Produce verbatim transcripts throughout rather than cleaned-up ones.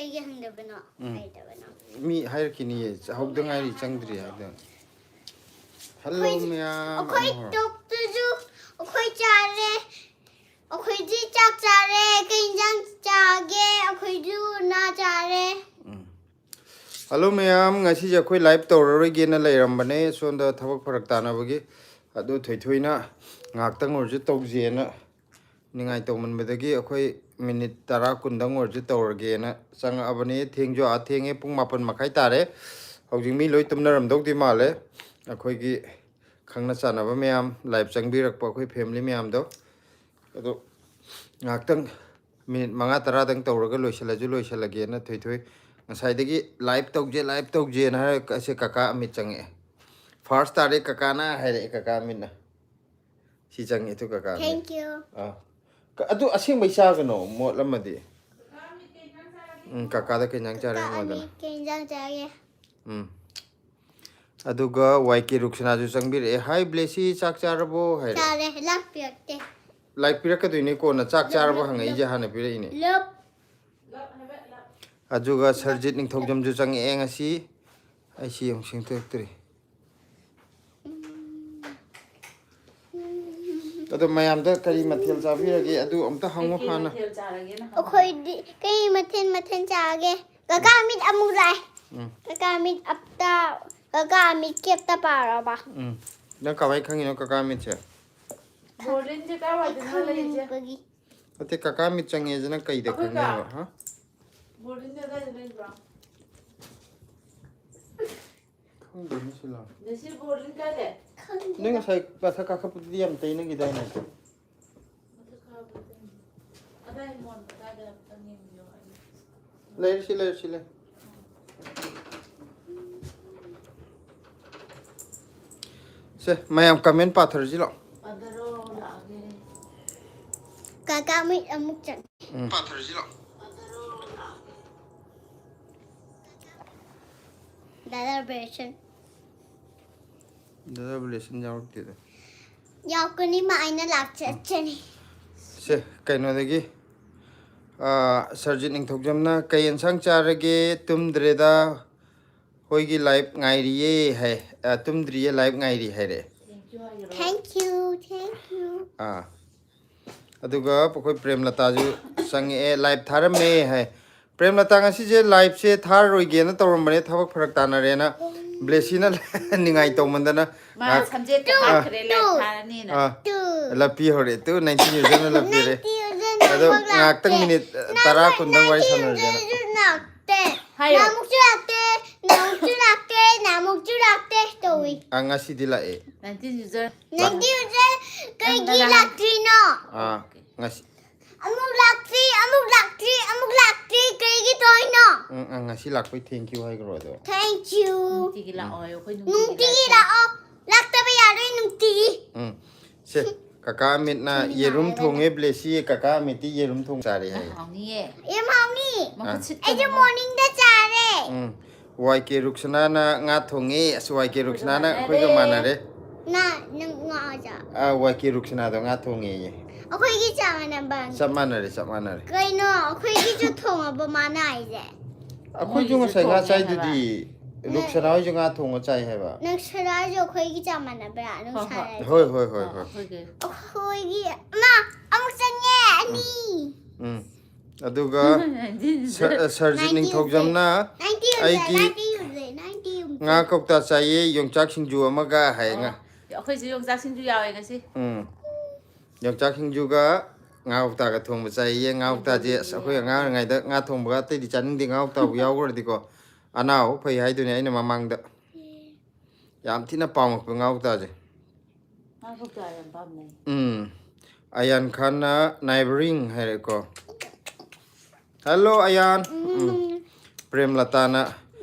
ꯀꯩꯒꯤ ꯍꯪꯗꯕꯅꯣ? ꯎꯝ꯫ ꯍꯥꯏꯗꯕꯅꯣ? ꯃꯤ ꯍꯥꯏꯔꯛꯈꯤꯅꯤꯌꯦ꯫ ꯍꯧꯗ ꯉꯥꯏꯔꯤ, ꯆꯪꯗ꯭ꯔꯤ ꯍꯥꯏꯗꯣ꯫ ꯍꯜꯂꯣ ꯑꯩꯈꯣꯏ ꯃꯌꯥꯝ꯫ ꯑꯩꯈꯣꯏ ꯑꯃꯨꯛ ꯍꯧꯔꯣ꯫ ꯇꯣꯛꯇꯁꯨ ꯑꯩꯈꯣꯏ ꯆꯥꯔꯦ꯫ ꯑꯩꯈꯣꯏꯗꯤ ꯆꯥꯛ ꯆꯥꯔꯦ꯫ ꯀꯩ ꯏꯟꯖꯥꯡ ꯆꯥꯒꯦ? ꯑꯩꯈꯣꯏꯁꯨ ꯅꯥ ꯆꯥꯔꯦ꯫ ꯎꯝ꯫ ꯍꯜꯂꯣ ꯃꯌꯥꯝ, ꯉꯁꯤꯁꯦ ꯑꯩꯈꯣꯏ ꯂꯥꯏꯚ ꯇꯧꯔꯔꯣꯏꯒꯦꯅ ꯂꯩꯔꯝꯕꯅꯦ, ꯁꯣꯝꯗ ꯊꯕꯛ ꯐꯔꯛ ꯇꯥꯅꯕꯒꯤ꯫ ꯑꯗꯨ ꯊꯣꯏꯊꯣꯏꯅ ꯉꯥꯏꯍꯥꯛꯇꯪ ꯑꯣꯏꯔꯁꯨ ꯇꯧꯖꯦꯅ ꯅꯤꯡꯉꯥꯏ ꯇꯧꯃꯟꯕꯗꯒꯤ ꯑꯩꯈꯣꯏ ꯃꯤꯅꯤꯠ ꯇꯔꯥ ꯀꯨꯟꯗꯪ ꯑꯣꯏꯔꯁꯨ ꯇꯧꯔꯒꯦꯅ ꯆꯪꯉꯛꯑꯕꯅꯦ꯫ ꯊꯦꯡꯁꯨ ꯑꯥ ꯊꯦꯡꯉꯦ, ꯄꯨꯡ ꯃꯥꯄꯟ ꯃꯈꯥꯏ ꯇꯥꯔꯦ꯫ ꯍꯧꯖꯤꯛ ꯃꯤ ꯂꯣꯏ ꯇꯨꯝꯅꯔꯝꯗꯧꯗꯤ ꯃꯥꯜꯂꯦ꯫ ꯑꯩꯈꯣꯏꯒꯤ ꯈꯪꯅ ꯆꯥꯟꯅꯕ ꯃꯌꯥꯝ, ꯂꯥꯏꯚ ꯆꯪꯕꯤꯔꯛꯄ ꯑꯩꯈꯣꯏ ꯐꯦꯃꯤꯂꯤ ꯃꯌꯥꯝꯗꯣ꯫ ꯑꯗꯣ ꯉꯥꯏꯍꯥꯛꯇꯪ ꯃꯤꯅꯤꯠ ꯃꯉꯥ ꯇꯔꯥꯗꯪ ꯇꯧꯔꯒ ꯂꯣꯏꯁꯤꯜꯂꯁꯨ ꯂꯣꯏꯁꯤꯜꯂꯒꯦꯅ ꯊꯣꯏꯊꯣꯏ ꯉꯁꯥꯏꯗꯒꯤ ꯂꯥꯏꯚ ꯇꯧꯁꯦ, ꯂꯥꯏꯚ ꯇꯧꯁꯦꯅ ꯍꯥꯏꯔꯒ ꯑꯁꯦ ꯀꯀꯥ ꯑꯃꯤꯠ ꯆꯪꯉꯛꯑꯦ꯫ ꯐꯥꯔꯁ ꯇꯥꯔꯦ ꯀꯀꯥꯅ ꯍꯥꯏꯔꯛꯑꯦ, ꯀꯀꯥ ꯑꯃꯤꯠꯅ꯫ ꯁꯤ ꯆꯪꯉꯦ ꯇꯨ ꯀꯀꯥ ꯑꯃꯤꯠ꯫ Thank you꯫ ꯑꯥ꯫ ꯀ- ꯑꯗꯨ ꯑꯁꯦꯡꯕꯩ ꯆꯥꯒꯅꯣ, ꯃꯣꯠꯂꯝꯃꯗꯤ꯫ ꯎꯝ, ꯀꯀꯥꯗ ꯀꯩ ꯏꯟꯖꯥꯡ ꯆꯥꯔꯦ ꯀꯀꯥ ꯍꯪꯉꯣꯗꯅ꯫ ꯑꯃꯤꯠ ꯀꯩ ꯏꯟꯖꯥꯡ ꯆꯥꯒꯦ? ꯎꯝ꯫ ꯑꯗꯨꯒ ꯋꯥꯏ ꯀꯦ ꯔꯨꯛꯁꯅꯥꯁꯨ ꯆꯪꯕꯤꯔꯛꯑꯦ꯫ "ꯍꯥꯏ ꯕ꯭ꯂꯦꯁꯤ, ꯆꯥꯛ ꯆꯥꯔꯕꯣ?" ꯍꯥꯏꯔꯦ꯫ ꯆꯥꯔꯦ꯫ ꯂꯥꯛꯄꯤꯔꯛꯇꯦ꯫ ꯂꯥꯏꯛ ꯄꯤꯔꯛꯀꯗꯣꯏꯅꯦ ꯀꯣꯟꯅ, ꯆꯥꯛ ꯆꯥꯔꯕꯣ ꯍꯪꯉꯛꯏꯁꯦ ꯍꯥꯟꯅ ꯄꯤꯔꯛꯏꯅꯦ꯫ ꯂꯞ꯫ ꯑꯗꯨꯒ ꯁꯔꯖꯤꯠ ꯅꯤꯡꯊꯧꯖꯝꯁꯨ ꯆꯪꯉꯛꯑꯦ ꯉꯁꯤ꯫ ꯑꯩ ꯁꯤ ꯑꯃꯨꯛ ꯁꯦꯡꯗꯣꯛꯇ꯭ꯔꯤ꯫ ꯑꯗꯣ ꯃꯌꯥꯝꯗ ꯀꯔꯤ ꯃꯊꯦꯜ ꯆꯥꯕꯤꯔꯒꯦ ꯑꯗꯨ ꯑꯝꯇ ꯍꯪꯉꯨ ꯀꯩꯀꯩ ꯍꯥꯟꯅ꯫ ꯃꯊꯦꯜ ꯆꯥꯔꯒꯦꯅ ꯍꯪꯉꯣ꯫ ꯑꯩꯈꯣꯏꯗꯤ ꯀꯩ ꯃꯊꯦꯜ ꯃꯊꯦꯜ ꯆꯥꯒꯦ? ꯀꯀꯥ ꯃꯤꯠ ꯑꯃꯨꯛ ꯂꯥꯛꯑꯦ꯫ ꯎꯝ꯫ ꯀꯀꯥ ꯃꯤꯠ ꯑꯞꯇ, ꯀꯀꯥ ꯃꯤꯠ ꯀꯦꯞꯇ ꯄꯥꯔꯕ? ꯎꯝ꯫ ꯅꯪ ꯀꯃꯥꯏꯅ ꯈꯪꯉꯤꯅꯣ ꯀꯀꯥ ꯃꯤꯠꯁꯦ? ꯕꯣꯔꯗꯤꯡꯁꯦ ꯀꯥꯏꯋꯥꯏꯗꯅꯣ ꯂꯩꯔꯤꯁꯦ? ꯈꯪꯅꯤꯡꯕꯒꯤ꯫ ꯅꯠꯇꯦ, ꯀꯀꯥ ꯃꯤꯠ ꯆꯪꯉꯦꯁꯦ ꯅꯪ ꯀꯩꯗ ꯑꯩꯈꯣꯏ ꯈꯪꯉꯦꯕ? ꯍꯥ? ꯕꯣꯔꯗꯤꯡꯁꯦ ꯑꯗꯥꯏꯗ ꯂꯩꯕ꯭ꯔꯣ? ꯈꯪꯗꯦꯅꯦ ꯁꯤꯂꯥ꯫ ꯅꯁꯤ ꯕꯣꯔꯗꯤꯡ ꯀꯥꯏ ꯂꯩ? ꯅꯪ ꯉꯁꯥꯏ ꯃꯊꯛ ꯀꯥꯈꯠꯄꯗꯨꯗꯤ ꯌꯥꯝ ꯇꯩꯅꯈꯤꯗꯥꯏꯅꯦ? ꯃꯊꯛ ꯀꯥꯕꯗ ꯂꯩ꯫ ꯑꯗꯥꯏ ꯃꯣꯟ ꯑꯗꯥꯏꯗ ꯑꯝꯇꯪ ꯌꯦꯡꯕꯤꯌꯣ꯫ ꯂꯩꯔꯦ, ꯁꯤ ꯂꯩꯔꯦ, ꯁꯤ ꯂꯩꯔꯦ꯫ ꯁꯦ, ꯃꯌꯥꯝ ꯀꯃꯦꯟ ꯄꯥꯊꯔꯁꯤ ꯂꯥꯛꯑꯣ꯫ ꯑꯗꯔꯣ ꯂꯥꯛꯑꯒꯦ꯫ ꯀꯀꯥ ꯃꯤꯠ ꯑꯃꯨꯛ ꯆꯪ꯫ ꯎꯝ꯫ ꯄꯥꯊꯔꯁꯤ ꯂꯥꯛꯑꯣ꯫ ꯗꯥꯗꯥ ꯕꯦꯁꯟ꯫ ꯗꯥꯗꯥ ꯕꯦꯁꯟ ꯌꯥꯎꯔꯛꯇꯦꯗ꯫ ꯌꯥꯎꯀꯅꯤ ꯃꯥ ꯑꯩꯅ ꯂꯥꯛꯆꯠꯆꯅꯤ꯫ ꯁꯦ, ꯀꯩꯅꯣꯗꯒꯤ ꯑꯥ, ꯁꯔꯖꯤꯠ ꯅꯤꯡꯊꯧꯖꯝꯅ, "ꯀꯩ ꯌꯦꯟꯁꯥꯡ ꯆꯥꯔꯒꯦ?" "ꯇꯨꯝꯗ꯭ꯔꯦꯗ, ꯍꯣꯏꯒꯤ ꯂꯥꯏꯚ ꯉꯥꯏꯔꯤꯌꯦ" ꯍꯥꯏ꯫ ꯑꯥ, "ꯇꯨꯝꯗ꯭ꯔꯤꯌꯦ, ꯂꯥꯏꯚ ꯉꯥꯏꯔꯤ" ꯍꯥꯏꯔꯦ꯫ Thank you, thank you. ꯑꯥ, ꯑꯗꯨꯒ ꯑꯩꯈꯣꯏ ꯄ꯭ꯔꯦꯝꯂꯇꯥꯁꯨ ꯆꯪꯉꯛꯑꯦ, "ꯂꯥꯏꯚ ꯊꯥꯔꯝꯃꯦ" ꯍꯥꯏ꯫ ꯄ꯭ꯔꯦꯝꯂꯇꯥ ꯉꯁꯤꯁꯦ ꯂꯥꯏꯚꯁꯦ ꯊꯥꯔꯔꯣꯏꯒꯦꯅ ꯇꯧꯔꯝꯕꯅꯦ, ꯊꯕꯛ ꯐꯔꯛ ꯇꯥꯅꯔꯦꯅ ꯕ꯭ꯂꯦꯁꯤꯅ ꯅꯤꯡꯉꯥꯏ ꯇꯧꯃꯟꯗꯅ ꯃꯥ ꯉꯥꯏꯍꯥꯛ ꯁꯝꯖꯦꯠꯇꯣ ꯍꯥꯠꯈ꯭ꯔꯦ, ꯂꯥꯏꯚ ꯊꯥꯔꯅꯤꯅ꯫ ꯑꯥ, ꯂꯞꯄꯤ ꯍꯧꯔꯦ꯫ ꯇꯨ ꯅꯥꯏꯟꯇꯤꯟ ꯌꯨꯖꯔꯅ ꯂꯞꯄꯤꯔꯦ꯫ ꯅꯥꯏꯟꯇꯤꯟ ꯌꯨꯖꯔꯅ ꯑꯗꯣ ꯊꯕꯛ ꯉꯥꯏꯍꯥꯛꯇꯪ ꯂꯥꯛꯇꯦ꯫ ꯃꯤꯅꯤꯠ ꯇꯔꯥ ꯀꯨꯟꯗꯪ ꯋꯥꯔꯤ ꯁꯥꯟꯅꯔꯁꯦꯅ꯫ ꯅꯥꯏꯟꯇꯤꯟ ꯌꯨꯖꯔꯁꯨ ꯂꯥꯛꯇꯦ꯫ ꯍꯥꯏꯌꯣ꯫ ꯅꯍꯥꯟꯃꯨꯛꯁꯨ ꯂꯥꯛꯇꯦ, ꯅꯍꯥꯟꯃꯨꯛꯁꯨ ꯂꯥꯛꯇꯦ, ꯅꯍꯥꯟꯃꯨꯛꯁꯨ ꯂꯥꯛꯇꯦ ꯇꯧꯏ꯫ ꯑꯥ, ꯉꯁꯤꯗꯤ ꯂꯥꯛꯑꯦ꯫ Nineteen user. ꯅꯥꯏꯟꯇꯤꯟ ꯌꯨꯖꯔ ꯀꯩꯒꯤ ꯅꯪ- ꯂꯥꯛꯇ꯭ꯔꯤꯅꯣ? ꯑꯥ, ꯉꯁꯤ ꯑꯃꯨꯛ ꯂꯥꯛꯇ꯭ꯔꯤ, ꯑꯃꯨꯛ ꯂꯥꯛꯇ꯭ꯔꯤ, ꯑꯃꯨꯛ ꯂꯥꯛꯇ꯭ꯔꯤ, ꯀꯩꯒꯤ ꯇꯧꯔꯤꯅꯣ? ꯎꯝ, ꯑꯥ, ꯉꯁꯤ ꯂꯥꯛꯄꯩ thank you ꯍꯥꯏꯈ꯭ꯔꯣ ꯑꯗꯣ꯫ Thank you. ꯅꯨꯡꯇꯤꯒꯤ ꯂꯥꯛꯑꯣ ꯍꯥꯏꯌꯣ, ꯑꯩꯈꯣꯏ ꯅꯨꯡꯇꯤꯒꯤ ꯂꯥꯛꯑꯣ꯫ ꯂꯥꯛꯑꯣ꯫ ꯂꯥꯛꯇꯕ ꯌꯥꯔꯣꯏ, ꯅꯨꯡꯇꯤꯒꯤ꯫ ꯎꯝ, ꯁꯦ, ꯀꯀꯥ ꯑꯃꯤꯠꯅ ꯌꯦꯔꯨꯝ ꯊꯣꯡꯉꯦ, ꯕ꯭ꯂꯦꯁꯤ, ꯀꯀꯥ ꯑꯃꯤꯠꯇꯤ ꯌꯦꯔꯨꯝ ꯊꯣꯡ ꯆꯥꯔꯦ ꯍꯥꯏꯌꯦ꯫ ꯍꯥꯎꯅꯤꯌꯦ꯫ ꯌꯥꯝ ꯍꯥꯎꯅꯤ꯫ ꯃꯈꯨꯠ ꯁꯤꯠ ꯑꯩꯁꯨ ꯃꯣꯔꯅꯤꯡꯗ ꯆꯥꯔꯦ꯫ ꯎꯝ, ꯋꯥꯏ ꯀꯦ ꯔꯨꯛꯁꯅꯥꯅ ꯉꯥ ꯊꯣꯡꯉꯦ꯫ ꯑꯁ, ꯋꯥꯏ ꯀꯦ ꯔꯨꯛꯁꯅꯥꯅ ꯑꯩꯈꯣꯏꯒ ꯃꯥꯟꯅꯔꯦ꯫ ꯅ ꯅꯪ ꯉꯥ ꯆꯥ꯫ ꯑꯥ, ꯋꯥꯏ ꯀꯦ ꯔꯨꯛꯁꯅꯥꯗꯣ ꯉꯥ ꯊꯣꯡꯉꯦꯌꯦ꯫ ꯑꯩꯈꯣꯏꯒꯤ ꯆꯞ ꯃꯥꯟꯅꯕ꯫ ꯆꯞ ꯃꯥꯟꯅꯔꯦ, ꯆꯞ ꯃꯥꯟꯅꯔꯦ꯫ ꯀꯩꯅꯣ, ꯑꯩꯈꯣꯏꯒꯤꯁꯨ ꯊꯣꯡꯉꯕ ꯃꯥꯅ ꯍꯥꯏꯁꯦ? ꯑꯩꯈꯣꯏꯁꯨ ꯃꯣꯏꯒꯤꯁꯨ ꯉꯁꯥꯏ ꯉꯥ ꯊꯣꯡꯉꯦ ꯆꯥꯏꯗꯨꯗꯤ꯫ ꯔꯨꯛꯁꯅꯥ ꯍꯣꯏꯁꯨ ꯉꯥ ꯊꯣꯡꯉ ꯆꯥꯏ ꯍꯥꯏꯕ꯫ ꯅꯪ ꯁꯔꯥꯁꯨ ꯑꯩꯈꯣꯏꯒꯤ ꯆꯞ ꯃꯥꯟꯅꯕ꯭ꯔꯥ? ꯅꯪ ꯍꯣꯏ, ꯍꯣꯏ꯫ ꯁꯔꯥꯁꯨ꯫ ꯍꯣꯏ, ꯍꯣꯏ, ꯍꯣꯏ, ꯑꯣ, ꯍꯣꯏ꯫ ꯑꯩꯈꯣꯏꯒꯤ꯫ ꯑꯩꯈꯣꯏꯒꯤ ꯑꯃ ꯑꯃꯨꯛ ꯆꯪꯉꯦ, ꯑꯅꯤ꯫ ꯎꯝ꯫ ꯑꯗꯨꯒ ꯁꯔ-, ꯁꯔꯖꯤꯠ ꯅꯤꯡꯊꯧꯖꯝꯅ, ꯅꯥꯏꯟꯇꯤ ꯌꯧꯗ꯭ꯔꯦ, ꯑꯩꯒꯤ ꯅꯥꯏꯟꯇꯤ ꯌꯧꯗ꯭ꯔꯦ, ꯅꯥꯏꯟꯇꯤ ꯌꯧꯗ꯭ꯔꯦ꯫ ꯉꯥ ꯀꯧꯇꯥ ꯆꯥꯏꯌꯦ, ꯌꯣꯡꯆꯥꯛ ꯁꯤꯡꯖꯨ ꯑꯃꯒ ꯍꯥꯏ꯫ ꯉꯥ-, ꯑꯩꯈꯣꯏꯁꯨ ꯌꯣꯡꯆꯥꯛ ꯁꯤꯡꯖꯨ ꯌꯥꯎꯋꯦ ꯉꯁꯤ꯫ ꯎꯝ꯫ ꯌꯣꯡꯆꯥꯛ ꯁꯤꯡꯖꯨꯒ ꯉꯥ ꯀꯧꯇꯥꯒ ꯊꯣꯡꯕ ꯆꯥꯏꯌꯦ꯫ ꯉꯥ ꯀꯧꯇꯥꯁꯦ ꯑꯁ, ꯑꯩꯈꯣꯏ ꯑꯉꯥꯡ ꯑꯣꯏꯔꯤꯉꯩꯗ ꯉꯥ ꯊꯣꯡꯕꯒ ꯑꯇꯩꯗꯤ ꯆꯥꯅꯤꯡꯗꯦ, ꯉꯥ ꯀꯧꯇꯥꯕꯨ ꯌꯥꯎꯈ꯭ꯔꯗꯤꯀꯣ꯫ ꯑꯅꯥꯕ ꯐꯩ ꯍꯥꯏꯗꯨꯅꯦ ꯑꯩꯅ ꯃꯃꯥꯡꯗ꯫ ꯌꯥꯝ ꯊꯤꯅ ꯄꯥꯝꯃꯛꯄ ꯉꯥ ꯀꯧꯇꯥꯁꯦ꯫ ꯉꯥ ꯀꯧꯇꯥ ꯌꯥꯝ ꯄꯥꯝꯅꯩ꯫ ꯎꯝ꯫ ꯑꯌꯥꯟ ꯈꯥꯟꯅ neighboring ꯍꯥꯏꯔꯦꯀꯣ꯫ Hello ꯑꯌꯥꯟ꯫ ꯎꯝ꯫ ꯄ꯭ꯔꯦꯝꯂꯇꯥꯅ,